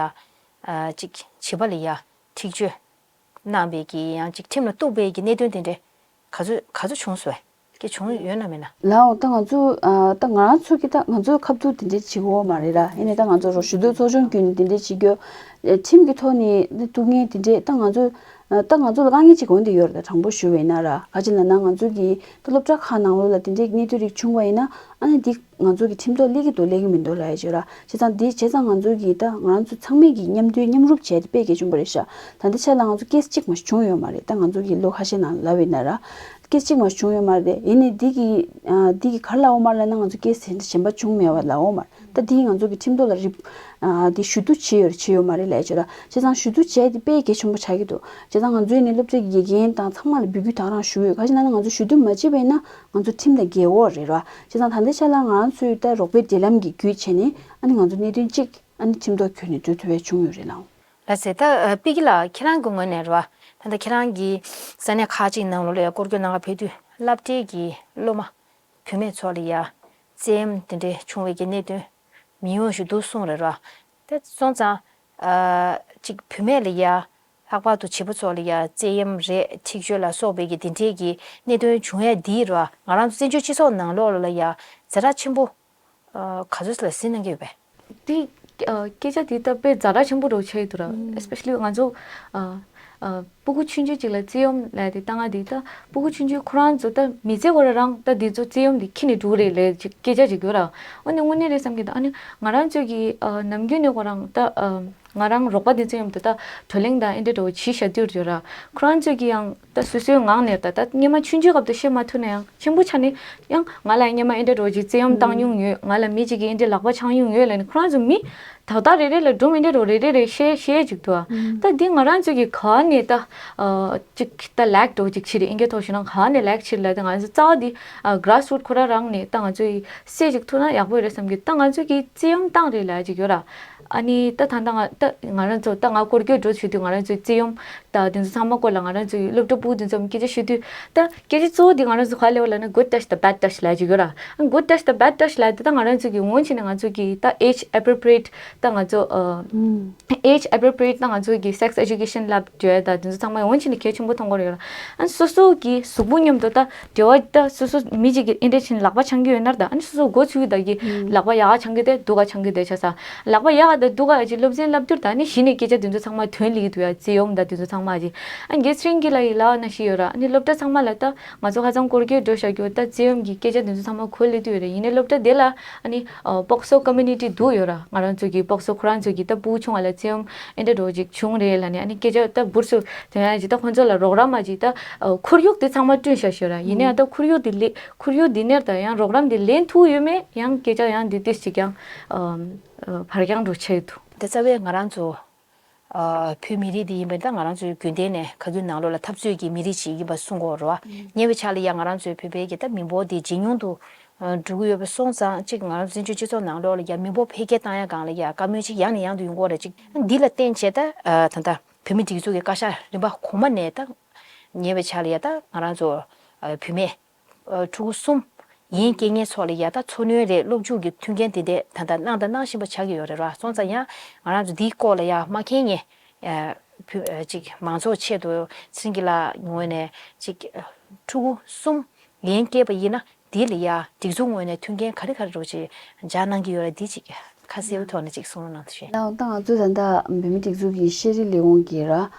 ཨ་ཅིག་བྱིས་པ་ལ་ཡ་འཁྲིག་སྤྱོད་གནང་པའི་གི་ཡང་ཅིག་ཁྲིམས་ལ་གཏུགས་པའི་གི་གནད་དོན་དེ་འདྲ་ག་ཚོད་ག་ཚོད་བྱུང་སོང་། སྐད་བྱུང་ཡོད་ན་མེད་ན། ལའོ། ད་ང་ཚོ་ཨ་ད་ང་རང་ཚོ་གི་ད་ང་ཚོ་ཁ་ཐུག་དེ་འདྲ་བྱེད་ཀྱི་ཡོད་མ་རེད་ར། ཡིན་ནའི་ད་ང་ཚོ་རོགས་ཞུ་གཏུག་ཚོགས་ཆུང་བརྒྱུད་ནས་དེ་འདྲ་བྱེད་རྒྱུ། ཨེ་ཁྲིམས་ཀྱི་ཐོག་ནས་འདི་གཏུག་མཁན་དེ་འདྲས་ད་ང་ཚོ་ཨ་ད་ང་ཚོ་ལ་དཀའ་ངལ་ཅིག་འོང་བསྡད་ཡོད་རེད། ད་དྲང་པོ་ཞུ་བ་ཡིན་ན་ར། ག་ཅི་ལབ་ན་ང་ཚོ་གི་ད་སློབ་གྲྭ་ཁག་ནང་ལོགས་ལ་དེ་འདྲའི་གནས་ཚུལ་རིགས་བྱུང་བ་ཡིན་ན། ཨ་ནི་འདི་ང་ཚོ་གི་ཁྲིམས་ཐོག་སླེབས་ཀྱི་འདུག་སླེབས་ཀྱི་མི་འདུག་ལབ་ཡ་ཅིག་ཡོད་ར། བྱས་ཙང་འདི་བྱས་ཙང་ང་ཚོ་གི་ད་ང་རང་ཚོ་ཚང་མས་གི་མཉམ་འདུས་མཉམ་རུབ་བྱས་ཏེ་དཔེ་གལ་ཆེན་པོ་རེད་ཤག་ད་ལྟའི་ཆ་ལ་ང་ཚོ་ཀེས་གཅིག་མ་བྱུང་ཡོད་མ་རེད། ད་ང་ཚོ་གི་ལོ་ཁ་ཤས་ནང་ལབ་ཡིན་ན་ར། ཀེས་གཅིག་མ་བྱུང་ཡོད་མ་རེད། ཡིན་ནའི་འདི་གི་ཨ་འདི་གི་ག་རེ་ལབ་ཡོད་མ་རེད་ལབ་ན། ང་ཚོ་ཀེས་གཞན་པ་བྱུང་མེད་པ་ལབ་ཡོད་མ་རེད། ད་འདི་ང་ཚོ་གི་ཁྲིམས་ཐོག་ལ་རིབ་ཨ་འདི་ཞུ་གཏུག་བྱས་ཡོད་རེད་བྱས་ཡོད་མ་རེད་ལབ་ཡ་ཅིག་ཡོད་ར། བྱས་ཙང་ཞུ་གཏུག་བྱས་དེ་དཔེ་གལ་ཆེན་པོ་ཆགས་ཀྱི་འདུག་བྱས་ཙང་ང་ཚོས་ནི་སློབ་གྲྭ་གི་དགེ་རྒན་དང་ཚང་མ་ལ་འབོད་སྐུལ་ད་ག་རང་ཞུ་ཡོད། ག་ཅི་ལབ་ན་ང་ཚོ་ཞུ་གཏུག་མ་བྱས་པ་ཡིན་ན་ང་ཚོ་ཁྲིམས་དང་འགལ་འོག་རེད་ར། བྱས་ཙང་ད་ལྟའི་ཆ་ལ་ང་རང་ཚོས་ད་རོགས་པའི་འབྲེལ་ལམ་གྱི་བརྒྱུད་བྱས་ནས་ཨ་ནི་ང་ཚོ་གནད་དོན་གཅིག་ཨ་ནི་ཁྲིམས་ཐོག་བསྐྱོན་ནས་འགྲོ་ཐུབ་པ་བྱུང་ཡོད་རེད་ལགས། ལགས་སེ། ད་ཨ་པི་ཀི་ལགས་ཁྱེད་རང་གི་ངོས་ནས་རེད་བ། ད་ལྟ་ཁྱེད་རང་གིས་ས་གནས་ཁག་ཅིག་ནང་ལོགས་ལ་ཡ་སྐོར་སྐྱོད་གནང་ག་ཕེབས་དུས་སློབ་གྲྭའི་གི་སློབ་མ་བུད་མེད་ཚོ་ལ་ཡ་བཙན་གཡེམ་དེ་འདྲའི་བྱུང་བའི་གི་གནད་དོན་མི་ཡོང་ཞུ་འདུག་གསུངས་རེད་ར། དེ་སོང་ཙང་ཨ་ཅིག་བུད་མེད་ལ་ཡ་ལྷག་པར་དུ་བྱིས་པ་ཚོ་ལ་ཡ་བཙན་གཡེམ་རེད། འཁྲིག་སྤྱོད་ལ་སོགས་པའི་གི་དེ་འདྲའི་གི་གནད་དོན་བྱུང་ཡ་འདི་ར། ང་རང་ཚོ་བཙན་བྱོལ་སྤྱི་ཚོགས་ནང་ལོགས་ལ་ཡ་ཛ་དྲག་ཆེན་པོ་ཨ་ག་ཚོད་ལ་ཟིན་གནང་གི་ཡོད་པས། དེ་ཨ་སྐད་ཆ་དེ་ད་དཔེ་ཛ་དྲག་ཆེན་པོ་འདྲ་བོ་ཆགས་ཡོད་འདུག་ར། ཨུམ། Especially ང་ཚོ་ཨ་ཨ་སྤུ་གུ་ཆུང་ཆུང་ཅིག་ལ་བཙན་གཡེམ་ལབ་དེ་ལྟ་ང་དེ་ད་སྤུ་གུ་ཆུང་ཆུང་ཁོ་རང་ཚོ་ད་མི་ཚེ་ཁོ་རང་རང་ད་དེ་ཚོ་བཙན་གཡེམ་དེ་འཁྱེར་ནས་འགྲོ་གི་རེད་ལབ་ཅིག་སྐད་ཆ་ཅིག་ཡོད་ར། འོ་ནི་དངོས་གནས་རེད་བསམ་གི་འདུག་ཨ་ནི་ང་རང་ཚོས་ཀྱི་ཨ་ནམ་རྒྱུན་ནས་ཁོ་རང་ད་ཨ་ང་རང་རོགས་པ་དེ་ཚོ་མཉམ་དུ་ད་བགྲོ་གླེང་དང་ཨེ་འདྲ་འདྲ་བོ་བྱས་བཞག་དུས་ཡོད་ར། ཁོ་རང་ཚོས་ཀྱི་ཡང་ད་སོ་སོའི་ངང་ནས་ད་ད་སྔོན་མ་ཆུང་ཆུང་སྐབས་དུ་བཤད་མ་ཐུབ་ན་ཡང་ཆེན་པོ་ཆགས་ནས་ཡང་ང་ལ་སྔོན་མ་ཨེ་འདྲ་འདྲ་བོ་ཅིག་བཙན་གཡེམ་བཏང་མྱོང་ཡོད། ང་ལ་མི་གཅིག་གིས་ཨེ་འདྲ་ལག་པ་འཆང་མྱོང་ཡོད་ལབ་ནས་ཁོ་རང་ཚོ་མི་ད་ལྟ་རེ་རེ་ལ་སྒྲུང་ཨེ་འདྲ་འདྲ་བོ་རེ་རེ་རེ་བཤད་བཤད་ཅིག་འདུག་ཨ། ད་འདི་ང་རང་ཚོས་ཀྱི་ག་ནས་ད་ཨ་ཅིག་ད་ལེག་འདྲ་བོ་ཅིག་བྱེད་རེད། ཨེ་འདྲ་ཐོག་ཞུ་ན་ག་ནས་ལེག་བྱེད་ལབ་དེ་ང་ཚོ་རྩ་བ་འདི་ཨ་grassroot་ཁོ་རང་རང་ནས་ད་ང་ཚོ་ཡི་སེ་ཅིག་ཐུག་ན་ཡག་པོ་རེད་བསམ་གི། ད་ང་ཚོ་གི་བཙན་གཡེམ་བཏང་རེད་ལབ་ཅིག་ཡོད་ར། ཨ་ནི་ད་ད་ད་ང་ད་ང་རང་ཚོ་ད་ང་སྐོར་སྐྱོད་འགྲོ་བྱེད་དུས་ང་རང་ཚོའི་བཙན་གཡེམ་ད་དེ་ཚོ་ཚང་མ་སྐོར་ལ་ང་རང་ཚོའི་སློབ་གྲྭ་ཕྲུ་གུ་དེ་ཚོ་སྐད་ཆ་ཤོད་དུས། ད་སྐད་ཆ་གཙོ་བོ་དེ་ང་རང་ཚོ་ག་ལབ་ལབ་ན་good touch དང་bad touch ལབ་ཅིག་ཡོད་ར། ཨ་good touch དང་bad touch ལབ་དེ་ད་ང་རང་ཚོ་གི་ངོ་ཆེ་ནས་ང་ཚོ་གི་ད་age appropriate ད་ང་ཚོ་ཨ་ཨུམ། age appropriate ད་ང་ཚོ་གི་sex education ལབ་བརྗོད་ད་དེ་ཚོ་ཚང་མ་ངོ་ཆེ་ནས་གལ་ཆེན་པོ་མཐོང་གི་ཡོད་ར། ཨ་སོ་སོ་གི་གཟུགས་པོ་མཉམ་དུ་ད་འབྲེལ་བ་ད་སོ་སོ་མི་གཅིག་གིས་ཨེ་འདྲ་བྱས་ནས་ལག་པ་འཆང་གི་ཡོད་ན་ད་ཨ་ནི་སོ་སོ་མགོ་ཚོས་ད་གི་ཨུམ། ལག་པ་ཡག་ག་འཆང་གི་དེ་སྡུག་ག་འཆང་གི་དེ་ཆ་ས། ལག་པ་ཡག་ག་དང་སྡུག་ག་ཡ་ཅིག་སློབ་ཚན་བསླབ་དུས་ད་ནི་གཞི་ནས་སྐད་ཆ་དེ་ཚོ་ཚང་མ་དོན་ལི་གི་འདུག་ཡ། བཙན་གཡེམ་ད་དེ་ཚོ་ཚང་མ་ཅིག་ཨ་རྒན་ཚེ་རིང་གིས་ལབ་ཡི་ལབ་ན་ཤི་ཡོད་ར། ཨ་ནི་སློབ་གྲྭ་ཚང་མ་ལ་ད་ང་ཚོ་ཧ་ཅང་སྐོར་སྐྱོད་འགྲོ་བཞག་རྒྱུ་ད་བཙན་གཡེམ་གི་སྐད་ཆ་དེ་ཚོ་ཚང་མ་གོ་སླེབས་དུས་ཡོད་རེད། ཡིན་ནའི་སློབ་གྲྭ་དེ་ལ་ཨ་ནི་སྤོག་སོ་community འདུག་ཡོད་ར། ང་རང་ཚོ་གི་སྤོག་སོ་ཁོ་རང་ཚོ་གི་ད་སྤུ་གུ་ཆུང་བ་ལ་བཙན་གཡེམ་ཨེ་འདྲ་འདྲ་བོ་ཅིག་བྱུང་རེད་ལབ་ནས་ཨ་ནི་སྐད་ཆ་ད་འབུར་སུ་དོན་ཡ་ཅིག་ད་ཁོ་ཚོ་ལ་རོགས་རམ་མ་ཅིག་ད་ཁོར་ཡུག་དེ་ཚང་མ་བསྐྲུན་བཞག་ཤོད་ར། ཡིན་ནའི་ཨ་ད་ཁོར་ཡུག་དེ་ལས་ཁོར་ཡུག་དེ་ནས་ད་ཡང་རོགས་རམ་དེ་ལེན་ཐུབ་ཡོད་མེད་ཡང་སྐད་ཆ་ཡང་དེ་ཏིས་ཅིག་ཡང་ཨ་ཨ་བར་རྐྱང་འགྲོ་ཆེ་ཡོད་འདུག་ད་རྩ་བའི་ང་རང་ཚོ་ ཨ་བོད་མི་རིགས་འདི་ཡིན་པ་ད་ང་རང་ཚོའི་རྒྱུན་ལྡན་ནས་ག་དུས་ནང་ལོགས་ལ་འཐབ་རྩོད་ཀྱི་མི་རིགས་ཅིག་ཡིན་པ་གསུང་གི་ཡོད་རེད་བ། ཉེ་བའི་ཆར་ལ་ཡ་ང་རང་ཚོའི་བོད་པའི་གི་ད་མི་འབོར་འདི་ཇེ་ཉུང་དུ་ཨ་འགྲོ་གི་ཡོད་པ་སོང་ཙང་ཅིག་ང་རང་ཚོ་བཙན་བྱོལ་སྤྱི་ཚོགས་ནང་ལོགས་ལ་ཡ་མི་འབོར་འཕེལ་རྒྱས་བཏང་ཡ་སྒང་ལ་ཡ་བཀའ་མོལ་ཅིག་ཡང་ནས་ཡང་དུ་ཡོང་གི་ཡོད་རེད། ཅིག་འདི་ལ་བརྟེན་བྱས་ད་ཨ་ད་ལྟ་བོད་མི་སྒྲིག་འཛུགས་ཀྱི་བཀའ་ཤག་རིམ་པ་གོང་མ་ནས་ད་ཉེ་བའི་ཆར་ལ་ཡ་ད་ང་རང་ཚོ་ཨ་བུད་མེད་ཨ་ཕྲུ་གུ་གསུམ་ཡན་སྐྱེས་མཁན་ཚོ་ལ་ཡ་ད་འཚོ་སྣོན་རེད། སློབ་འཇུག་གི་མཐུན་རྐྱེན་དེ་འདྲས་ད་ལྟ་གནང་དང་གནང་བཞིན་པ་ཆགས་ཀྱི་ཡོད་རེད་ར། སོང་ཙང་ཡང་ང་རང་ཚོ་འདིའི་སྐོར་ལ་ཡ་མ་མཁྱེན་མཁན་ཨ་བུ་ཨ་ཅིག་མང་ཚོགས་ཆེད་དུ་ཚེ་རིང་སྐྱིད་ལགས་ངོས་ནས་ཅིག་ཨ་ཕྲུ་གུ་གསུམ་ཡན་སྐྱེས་པ་ཡིན་ན་འདི་ལ་ཡ་སྒྲིག་འཛུགས་ངོས་ནས་མཐུན་རྐྱེན་ག་རེ་ག་རེ་རོགས་ཅིག་སྦྱར་གནང་གི་ཡོད་རེད། འདི་ཅིག་ཁ་གསལ་བོའི་ཐོག་ནས་ཅིག་གསུང་རོགས་གནང་ཞུ། ལགས་ད་ང་ཚོ་ད་ལྟ་བོད་མི་སྒྲིག་འཛུགས་ཀྱི་ཤེས་རིག་ལས་ཁུངས་ཀྱིས་ར་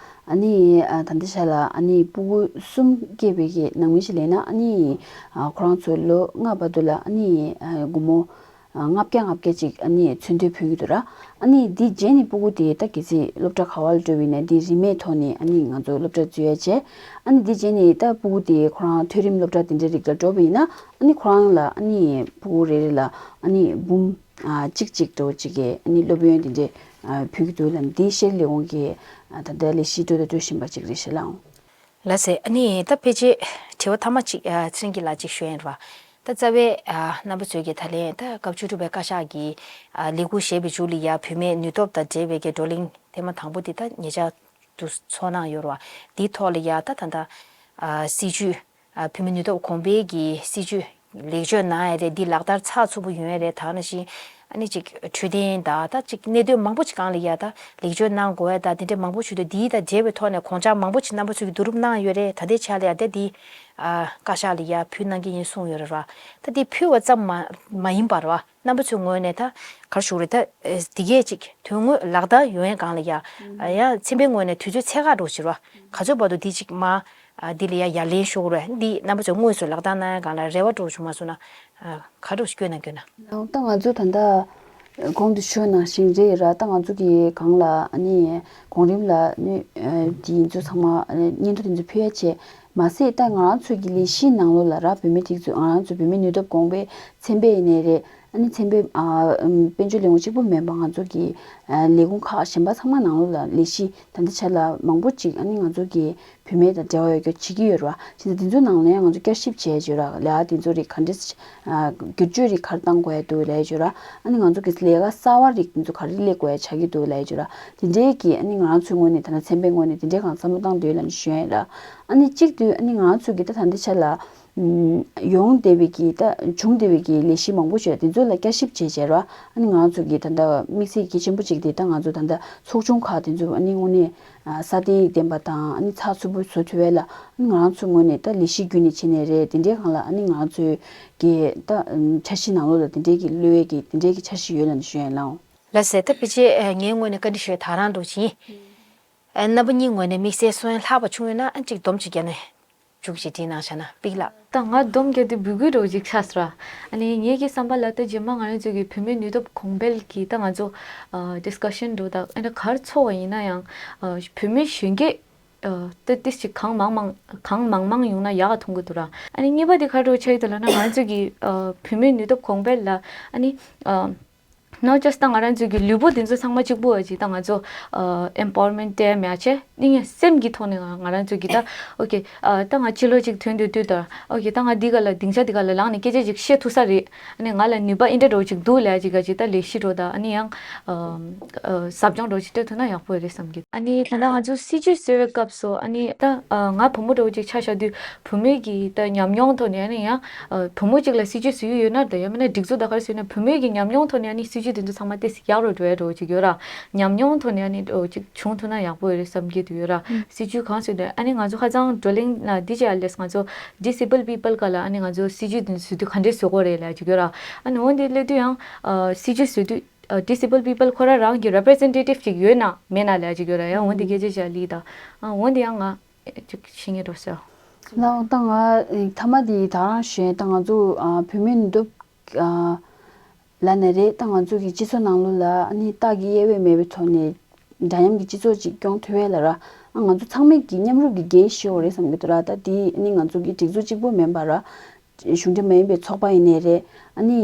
ཨ་ནི་ཨ་ད་ལྟ་ཆ་ལ་ཨ་ནི་སྤུ་གུ་གསུམ་སྐྱེས་པའི་གི་ནང་མི་ཞིག་ལེན་ན་ཨ་ནི་ཨ་ཁོ་རང་ཚོ་ལོ་ལྔ་བར་དུ་ལ་ཨ་ནི་ཨ་སྒོར་མོ་ཨ་ལྔ་བརྒྱ་ལྔ་བརྒྱ་ཅིག་ཨ་ནི་ཚོན་མདོག་ཕུལ་གྱི་འདུག་ར། ཨ་ནི་འདི་རྗེས་ནས་སྤུ་གུ་དེ་ད་གལ་སྲིད་སློབ་གྲྭ་ག་བ་ལ་འགྲོ་བ་ཡིན་ན་འདི་རིན་མེད་ཐོག་ནས་ཨ་ནི་ང་ཚོ་སློབ་གྲྭ་འཛུལ་ཡ་བྱས། ཨ་ནི་འདི་རྗེས་ནས་ད་སྤུ་གུ་དེ་ཁོ་རང་མཐོ་རིམ་སློབ་གྲྭ་དེ་འདྲའི་རིགས་ལ་འགྲོ་བ་ཡིན་ན་ཨ་ནི་ཁོ་རང་ལ་ཨ་ནི་སྤུ་གུ་རེ་རེ་ལ་ཨ་ནི་འབུམ་ཨ་གཅིག་གཅིག་འགྲོ་གཅིག་གི་ཨ་ནི་སློབ་ཡོན་དེ་འདྲའི་ཨ་ཕུལ་གྱི་འདུག་ལ། འདི་ཤེས་རིག་ལས་ཁུངས་ཀྱིས་ཨ་ད་ལྟ་ལས་གཞི་འགྲོ་དང་འགྲོ་བཞིན་པ་ཅིག་རེད་ཤག་ལགས། ལགས་སེ། ཨ་ནི་ད་ཕལ་ཆེར་དྲི་བ་ཐ་མ་གཅིག་ཨ་ཚེ་རིང་སྐྱིད་ལགས་གཅིག་ཞུ་ཡིན་ར། ད་རྩ་བའི་ཨ་རྣམ་པ་ཚོས་ཀྱི་ད་ལན་ད་སྐབས་བཅུ་དྲུག་པའི་བཀའ་ཤག་གིས་ཨ་ལས་འགུལ་བཞེས་པའི་མཇུག་ལ་ཡ་བུད་མེད་ནུས་སྟོབས་དང་འབྲེལ་བའི་གི་བགྲོ་གླེང་ཐེངས་མ་དང་པོ་འདི་ད་ཉེ་ཆར་དུ་ཚོགས་གནང་ཡོད་ར། འདིའི་ཐོག་ལ་ཡ་ད་ད་ད་ཨ་སྲིད་ཇུས་ཨ་བུད་མེད་ནུས་སྟོབས་གོང་འཕེལ་གྱི་སྲིད་ཇུས་ལེགས་བཅོས་གནང་ཡ་རེད། འདི་ལག་བསྟར་ཚགས་ཚུད་པོ་ཡོང་ཡ་རེད། ད་ནང་བཞིན་ཨ་ནི་ཅིག་འཕྲོད་བསྟེན་དང་ད་ཅིག་གནད་དོན་མང་པོ་ཅིག་སྒང་ལ་ཡ་ད་ལེགས་བཅོས་གནང་དགོས་ཡ་ད་དེ་འདྲའི་མང་པོ་ཞིག་འདུག་འདིའི་ད་འབྲེལ་བའི་ཐོག་ནས་དགོངས་འཆར་མང་པོ་ཅིག་རྣམ་པ་ཚོས་ཀྱི་བསྡུ་རུབ་གནང་ཡོད་རེད། ད་ལྟའི་ཆ་ལ་ཡ་ད་འདི་ཨ་བཀའ་ཤག་ལ་ཡ་ཕུལ་གནང་གི་ཡིན་གསུངས་ཡོད་རེད་ར། ད་འདི་ཕུལ་བ་ཙམ་མ་མ་ཡིན་པར་ར། རྣམ་པ་ཚོའི་ངོས་ནས་ད་ག་རེ་ཞུ་དགོས་རེད། ད་ཨེ་འདི་གས་ཅིག་དོན་དངོས་ལག་བསྟར་ཡོང་ཡས་སྒང་ལ་ཡ་ཨ་ཡ་ཚན་པའི་ངོས་ནས་དུས་ཚོད་ཚད་བཀག་འགྲོ་བྱེད་རོགས། ག་ཚོད་བར་དུ་འདི་ཅིག་མ་ཨ་འདི་ལ་ཡ་ཡ་ལན་ཞུ་དགོས་རེད། འདི་རྣམ་པ་ཚོས་དངོས་སུ་ལག་བསྟར་གནང་ཡས་སྒང་ལ་རེ་བ་འགྲོ་བྱུང་མ་སོང་ན་ཨ་ག་རེ་སྐྱོན་ན་སྐྱོན་ན། ད་ང་ཚོ་ད་ལྟ་གོང་དུ་ཞུས་ནང་བཞིན་རེད་ར། ད་ང་ཚོ་གི་སྒང་ལ་ཨ་ནི་གོང་རིམ་ལ་ནི་ཨ་འདི་ཡིན་ཚོ་ཚང་མ་ཨ་ནི་སྙན་ཐོ་དེ་ཚོ་ཕུལ་ཡ་བྱས་མ་ཟད་ད་ང་རང་ཚོ་གི་ལས་གཞིའི་ནང་ལོགས་ལ་ར་བོད་མི་སྒྲིག་འཛུགས་ང་རང་ཚོ་བོད་མི་ནུས་སྟོབས་གོང་འཕེལ་ཚན་པ་ཡིན་ནའི་རེད། ཨ་ནི་ཚན་པའི་ཨ་ཨམ་དཔལ་འབྱོར་ལས་ཁུངས་གཅིག་པུ་མིན་པ་ང་ཚོ་གི་ཨ་ལས་ཁུངས་ཁག་གཞན་པ་ཚང་མ་ནང་ལོགས་ལ་ལས་གཞི་ད་ལྟ་ཆ་ལ་མང་པོ་ཅིག་ཨ་ནི་ང་ཚོ་གི་བུད་མེད་དང་འབྲེལ་བ་ཡོད་རྒྱུ་བྱེད་ཀྱི་ཡོད་རེད་བ། བྱས་ཙང་དེ་ཚོའི་ནང་ལ་ཡང་ང་ཚོ་བསྐྱར་ཞིབ་བྱས་བྱས་ར་ལས་ཀ་དེ་ཚོ་རིགས་ག་འདྲས་ཨ་བསྒྱུར་བཅོས་རིགས་ག་རེ་གཏང་དགོས་ཡ་འདུག་ལབ་ཡ་བྱས་ར། ཨ་ནི་ང་ཚོ་གི་ལས་ཀ་གསར་བ་རིགས་དེ་ཚོ་ག་རེ་སླེབས་དགོས་ཡ་ཆགས་ཀྱི་འདུག་ལབ་ཡ་བྱས་ར། དེ་འདྲའི་གི་ཨ་ནི་ང་རང་ཚོའི་ངོས་ནས་ད་ལྟ་ཚན་པའི་ངོས་ནས་དེ་འདྲའི་གང་བསམ་བློ་བཏང་འདོད་ལབ་ནས་ཞུ་ཡ་ཡིན་ར། ཨ་ནི་གཅིག་དུས་ཨ་ནི་ང་རང་ཚོ་གི་ད་ད་ལྟའི་ཆ་ལ་ཡོང་བསྡད་པའི་གི་ད་བྱུང་བསྡད་པའི་གི་ལས་གཞི་མང་པོ་ཞིག་དེ་ཚོ་ལ་བསྐྱར་ཞིབ་བྱས་བྱས་ར། ཨ་ནི་ང་རང་ཚོ་གི་ད་ལྟ་དམིགས་བསལ་གལ་ཆེན་པོ་གཅིག་དེ་ད་ང་ཚོ་ད་ལྟ་ཚོགས་ཆུང་ཁག་དེ་ཚོ་ཨ་ནི་དངོས་གནས་ཨ་སྲ་བརྟན་ཡིག་ལྡན་པ་དང་ཨ་ནི་ཚགས་ཚུད་པོ་བཟོ་ཐུབ་ཡས་ལ་ཨ་ནི་ང་རང་ཚོའི་ངོས་ནས་ད་ལས་གཞི་བརྒྱུད་ནས་བྱས་ནས་རེད། དེ་འདྲའི་སྒང་ལ་ཨ་ནི་ང་རང་ཚོའི་གི་ད་འཆར་གཞི་ནང་ལོགས་ལ་དེ་འདྲའི་གི་བློ་ཡས་གི་དེ་འདྲའི་གི་འཆར་གཞི་ཡོད་ལབ་ནས་ཞུ་ཡས་ལགས། ལགས་སེ། ད་ཕལ་ཆེར་ངའི་ངོས་ནས་བཀའ་འདྲི་ཞུ་ཡས་ད་རང་འགྲོ་བཞིན། རྣམ་པ་གཉིས་ངོས་ནས་དམིགས་བསལ་གསུང་ཡས་ལྷག་པ་བྱུང་ཡོད་ན་ཨ་ཅིག་སྡོམ་ཅིག་བརྒྱབ་ནས་མཇུག་ཅིག་བྲིས་གནང་བཞག་ན་ཕིག་ལགས། ད་ང་སྡོམ་རྒྱག་དུས་འབོད་སྐུལ་འདྲ་བོ་ཅིག་ཆགས་སོང་ར། ཨ་ནི་ངེད་ཀྱི་བསམ་པ་ལ་ད་རྗེས་མ་ང་རང་ཚོ་གི་བུད་མེད་ནུས་སྟོབས་གོང་འཕེལ་གྱི་ད་ང་ཚོ་ཨ་ཌིས་ཀ་ཤན་འདྲ་བོ་ད་ཨ་ནི་ག་རེ་ཚོགས་པ་ཡིན་ན་ཡང་ཨ་བུད་མེད་གཞོན་སྐྱེས་ཨ་ཏོག་ཙམ་ཅིག་གང་མང་མང་གང་མང་མང་ཡོང་ན་ཡག་ག་མཐོང་གི་འདུག་ར། ཨ་ནི་གཉིས་པ་དེ་ག་རེ་འདྲ་བོ་ཆགས་ཀྱི་འདུག་ལབ་ན་ང་ཚོ་གི་ཨ་བུད་མེད་ནུས་སྟོབས་གོང་འཕེལ་ལ་ཨ་ནི་ཨ་not just ད་ང་རང་ཚོ་གི་ལུས་པོ་དེ་ཚོ་ཚང་མ་གཅིག་པུ་བ་ཅིག་ད་ང་ཚོ་ཨ་ཨེམ་པ་ཝར་མེན་ཊི་སྟེར་མེད་ཆེ་ནི་ངས་སེམས་ཀྱི་ཐོག་ནས་ང་ང་རང་ཚོ་གི་ད་ཨོ་ཀེ་ཨ་ད་ང་ཕྱི་ལོགས་ཅིག་ཐོན་དུས་དུས་ད་ཨོ་ཀེ་ད་ང་འདི་ག་ལ་སྡིངས་ཆ་འདི་ག་ལ་ལངས་ནས་སྐད་ཆ་ཅིག་བཤད་ཐུབ་ས་རེད། ཨ་ནི་ང་ལ་ནུས་པ་ཨེ་འདྲ་འདྲ་བོ་ཅིག་འདུག་ལབ་ཅིག་ག་ཅིག་ད་ལས་གཞི་འདྲ་བོ་ད་ཨ་ནི་ཡང་ཨ་ཨ་ཟབ་སྦྱོང་འདྲ་བོ་ཅིག་སྤྲད་ཐུབ་ན་ཡག་པོ་རེད་བསམ་གི། ཨ་ནི་ད་ལྟ་ང་ཚོ་སྲིད་ཇུས་བཟོ་བའི་སྐབས་སུ་ཨ་ནི་ད་ཨ་ང་བུ་མོ་འདྲ་བོ་ཅིག་ཆ་བཞག་དུས་བུ་མོའི་གི་ད་ཉམས་མྱོང་ཐོག་ནས་ཨ་ནི་ཡང་ཨ་བུ་མོ་ཅིག་ལ་སྲིད་ཇུས་བཟོ་ཡུལ་ཡོད་ན་ད་ཡང་མིན་ན་སྒྲིག་འཛུགས་ད་ག་རེ་བཟོས་ན་བུ་མོའི་གི་ཉམས་མྱོང་ཐོག་ནས་ཨ་ནི་སྲིད་ཇུས་དེ་ཚོ་ཚང་མ་ཏོག་ཙམ་ཡག་རུ་འགྲོ་ཡ་འདྲ་བོ་ཅིག་ཡོད་ར། ཉམས་མྱོང་ཐོག་ནས་ཨ་ནི་འདྲ་བོ་ཅིག་བྱུང་ཐུབ་ན་ཡག་པོ་ཡོད་རེད་བསམ་གྱི་འདུག་ཡོད་ར། ཨུམ། སྲིད་ཇུས་གང་བཟོས་ནས་ཨ་ནི་ང་ཚོ་ཧ་ཅང་བགྲོ་གླེང་ན་འདི་བྱས་ཨ་ལེས་ང་ཚོ་ཌི་སེ་བལ་པི་པལ་སྒང་ལ་ཨ་ནི་ང་ཚོ་སྲིད་ཇུས་དེ་བཟོ་དུས་ག་འདྲས་བཟོ་དགོས་རེད་ལབ་ཅིག་ཡོད་ར། ཨ་ནི་འོན་ཏེ་སླེབས་དུས་ཡང་ཨ་སྲིད་ཇུས་བཟོ་དུས་ཨ་ཌི་སེ་བལ་པི་པལ་ཁོ་རང་རང་གི་རེ་པི་རེ་ཛེན་ཊེ་ཊིབ་ཅིག་ཡོད་ན་མེད་ན་ལབ་ཅིག་ཡོད་ར། ཡང་འོན་ཏེ་སྐད་ཆ་བཤད་ལི་ད་ཨ་འོན་ཏེ་ཡང་ང་ཅིག་ཤེས་ངེས་འགྲོ་ཟེར། ལགས་ད་ང་ཐ་མ་དེ་ད་རང་ཞུ་ཡས་ད་ང་ཚོ་ཨ་བུད་མེད་ནུས་སྟོབས་ཨ་ལབ་ནས་རེད། ད་ང་ཚོ་གི་སྤྱི་ཚོགས་ནང་ལོགས་ལ་ཨ་ནི་སྟག་གི་དབྱེ་བ་མེད་པའི་ཐོག་ནས་འདྲ་མཉམ་གྱི་སྤྱི་ཚོགས་ཅིག་སྐྱོང་ཐུབ་ཡས་ལ་ར། ཨ་ང་ཚོ་ཚང་མས་ཀྱི་མཉམ་རུབ་ཀྱི་འགན་ཞིག་ཡོད་རེད་བསམ་གྱི་འདུག་ར། ད་དེ་ཨ་ནི་ང་ཚོ་གི་སྒྲིག་འཛུགས་གཅིག་པུ་མིན་པ་ར། གཞུང་འབྲེལ་མ་ཡིན་པའི་ཚོགས་པ་ཡིན་ནའི་རེད། ཨ་ནི་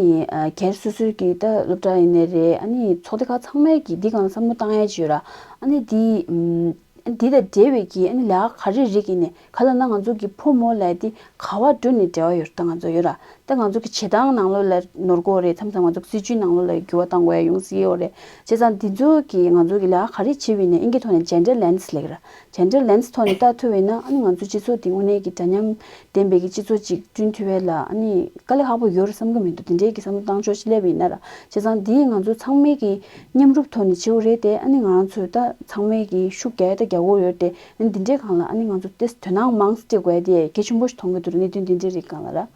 སྒེར་སོ་སོའི་གི་ད་སློབ་གྲྭ་ཡིན་ནའི་རེད། ཨ་ནི་ཚོགས་སྡེ་ཁག་ཚང་མས་གི་འདི་སྒང་ལ་བསམ་བློ་བཏང་ཡ་ཅིག་ཡོད་ར། ཨ་ནི་འདི་ཨམ། འདི་དང་འབྲེལ་བའི་གི་ཨ་ནི་ལས་ཀ་ག་རེ་རིགས་ཡིན་ནའི་ག་ལ་ན་ང་ཚོ་གི་ཕོ་མོ་ལབ་ཡ་འདི་ག་བ་འགྲོ་ནས་འབྲེལ་བ་ཡོད་ར། ད་ང་ཚོ་ཡོད་ར། ད་ང་ཚོ་གི་བྱེད་སྟངས་ནང་ལོགས་ལ་ནོར་གོ་རེད། མཚམས་མཚམས་ང་ཚོ་གི་སྲིད་ཇུས་ནང་ལོགས་ལ་འགྱུར་བ་གཏང་དགོས་ཡ་ཡོང་སྲིད་ཡོད་རེད། བྱས་ཙང་འདི་ཚོ་གི་ང་ཚོ་གི་ལས་ཀ་ག་རེ་བྱེད་པ་ཡིན་ནའི་ཨིན་སྐད་ཐོག་ནས་ཇེན་ཌར་ལེན་སི་ལབ་ཀྱི་ར། ཇེན་ཌར་ལེན་སི་ཐོག་ནས་ལྟ་ཐུབ་པ་ཡིན་ན་ཨ་ནི་ང་ཚོ་སྤྱི་ཚོགས་འདི་དངོས་གནས་ཀྱི་འདྲ་མཉམ་ལྡན་པའི་གི་སྤྱི་ཚོགས་ཅིག་བསྐྲུན་ཐུབ་པ་ལ་ཨ་ནི་དཀའ་ལས་ཁག་པོ་ཡོད་རེད་བསམ་གི་མི་འདུག་དེ་འདྲའི་གི་བསམ་བློ་བཏང་ཕྱོགས་ཤིག་སླེབས་པ་ཡིན་ན་ར། བྱས་ཙང་འདི་ང་ཚོ་ཚང་མས་གི་མཉམ་རུབ་ཐོག་ནས་བྱེད་དགོས་རེད་དེ། ཨ་ནི་ང་རང་ཚོས་ད་ཚང་མས་གི་ཤུགས་རྒྱག་ཡ་ད་རྒྱག་དགོས་ཡོད་དེ། ཨ་ནི་འདི་འདྲའི་སྒང་ལ་ཨ་ནི་ང་ཚོ་ཏེས་དོ་སྣང་མང་སེ་སྤྲད་དགོས་ཡ་དེ་གལ་ཆེན་པོ་ཞིག་མཐོང་གི་འདུག་གནད་དོན་འདི་འདྲའི་རིགས་སྒང་ལ་ར།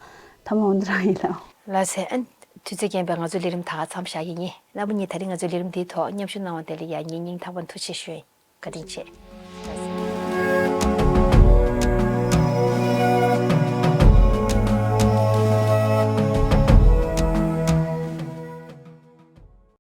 ཐ་མ་འོ་འདི་རང་ཡིན་ལ། ལགས་སེ། ཨ་ནི་དུས་ཚོད་རྐྱེན་པས་ང་ཚོའི་ལས་རིམ་ད་ག་མཚམས་བཞག་གི་ཡིན། རྣམ་པ་གཉིས་ད་རིང་ང་ཚོའི་ལས་རིམ་འདིའི་ཐོག་མཉམ་ཞུགས་གནང་བ་དེ་ལ་ཡང་ངའི་སྙིང་ཐག་པ་ནས་ཐུགས་རྗེ་ཆེ་ཞུ་ཡིན། བཀའ་དྲིན་ཆེ།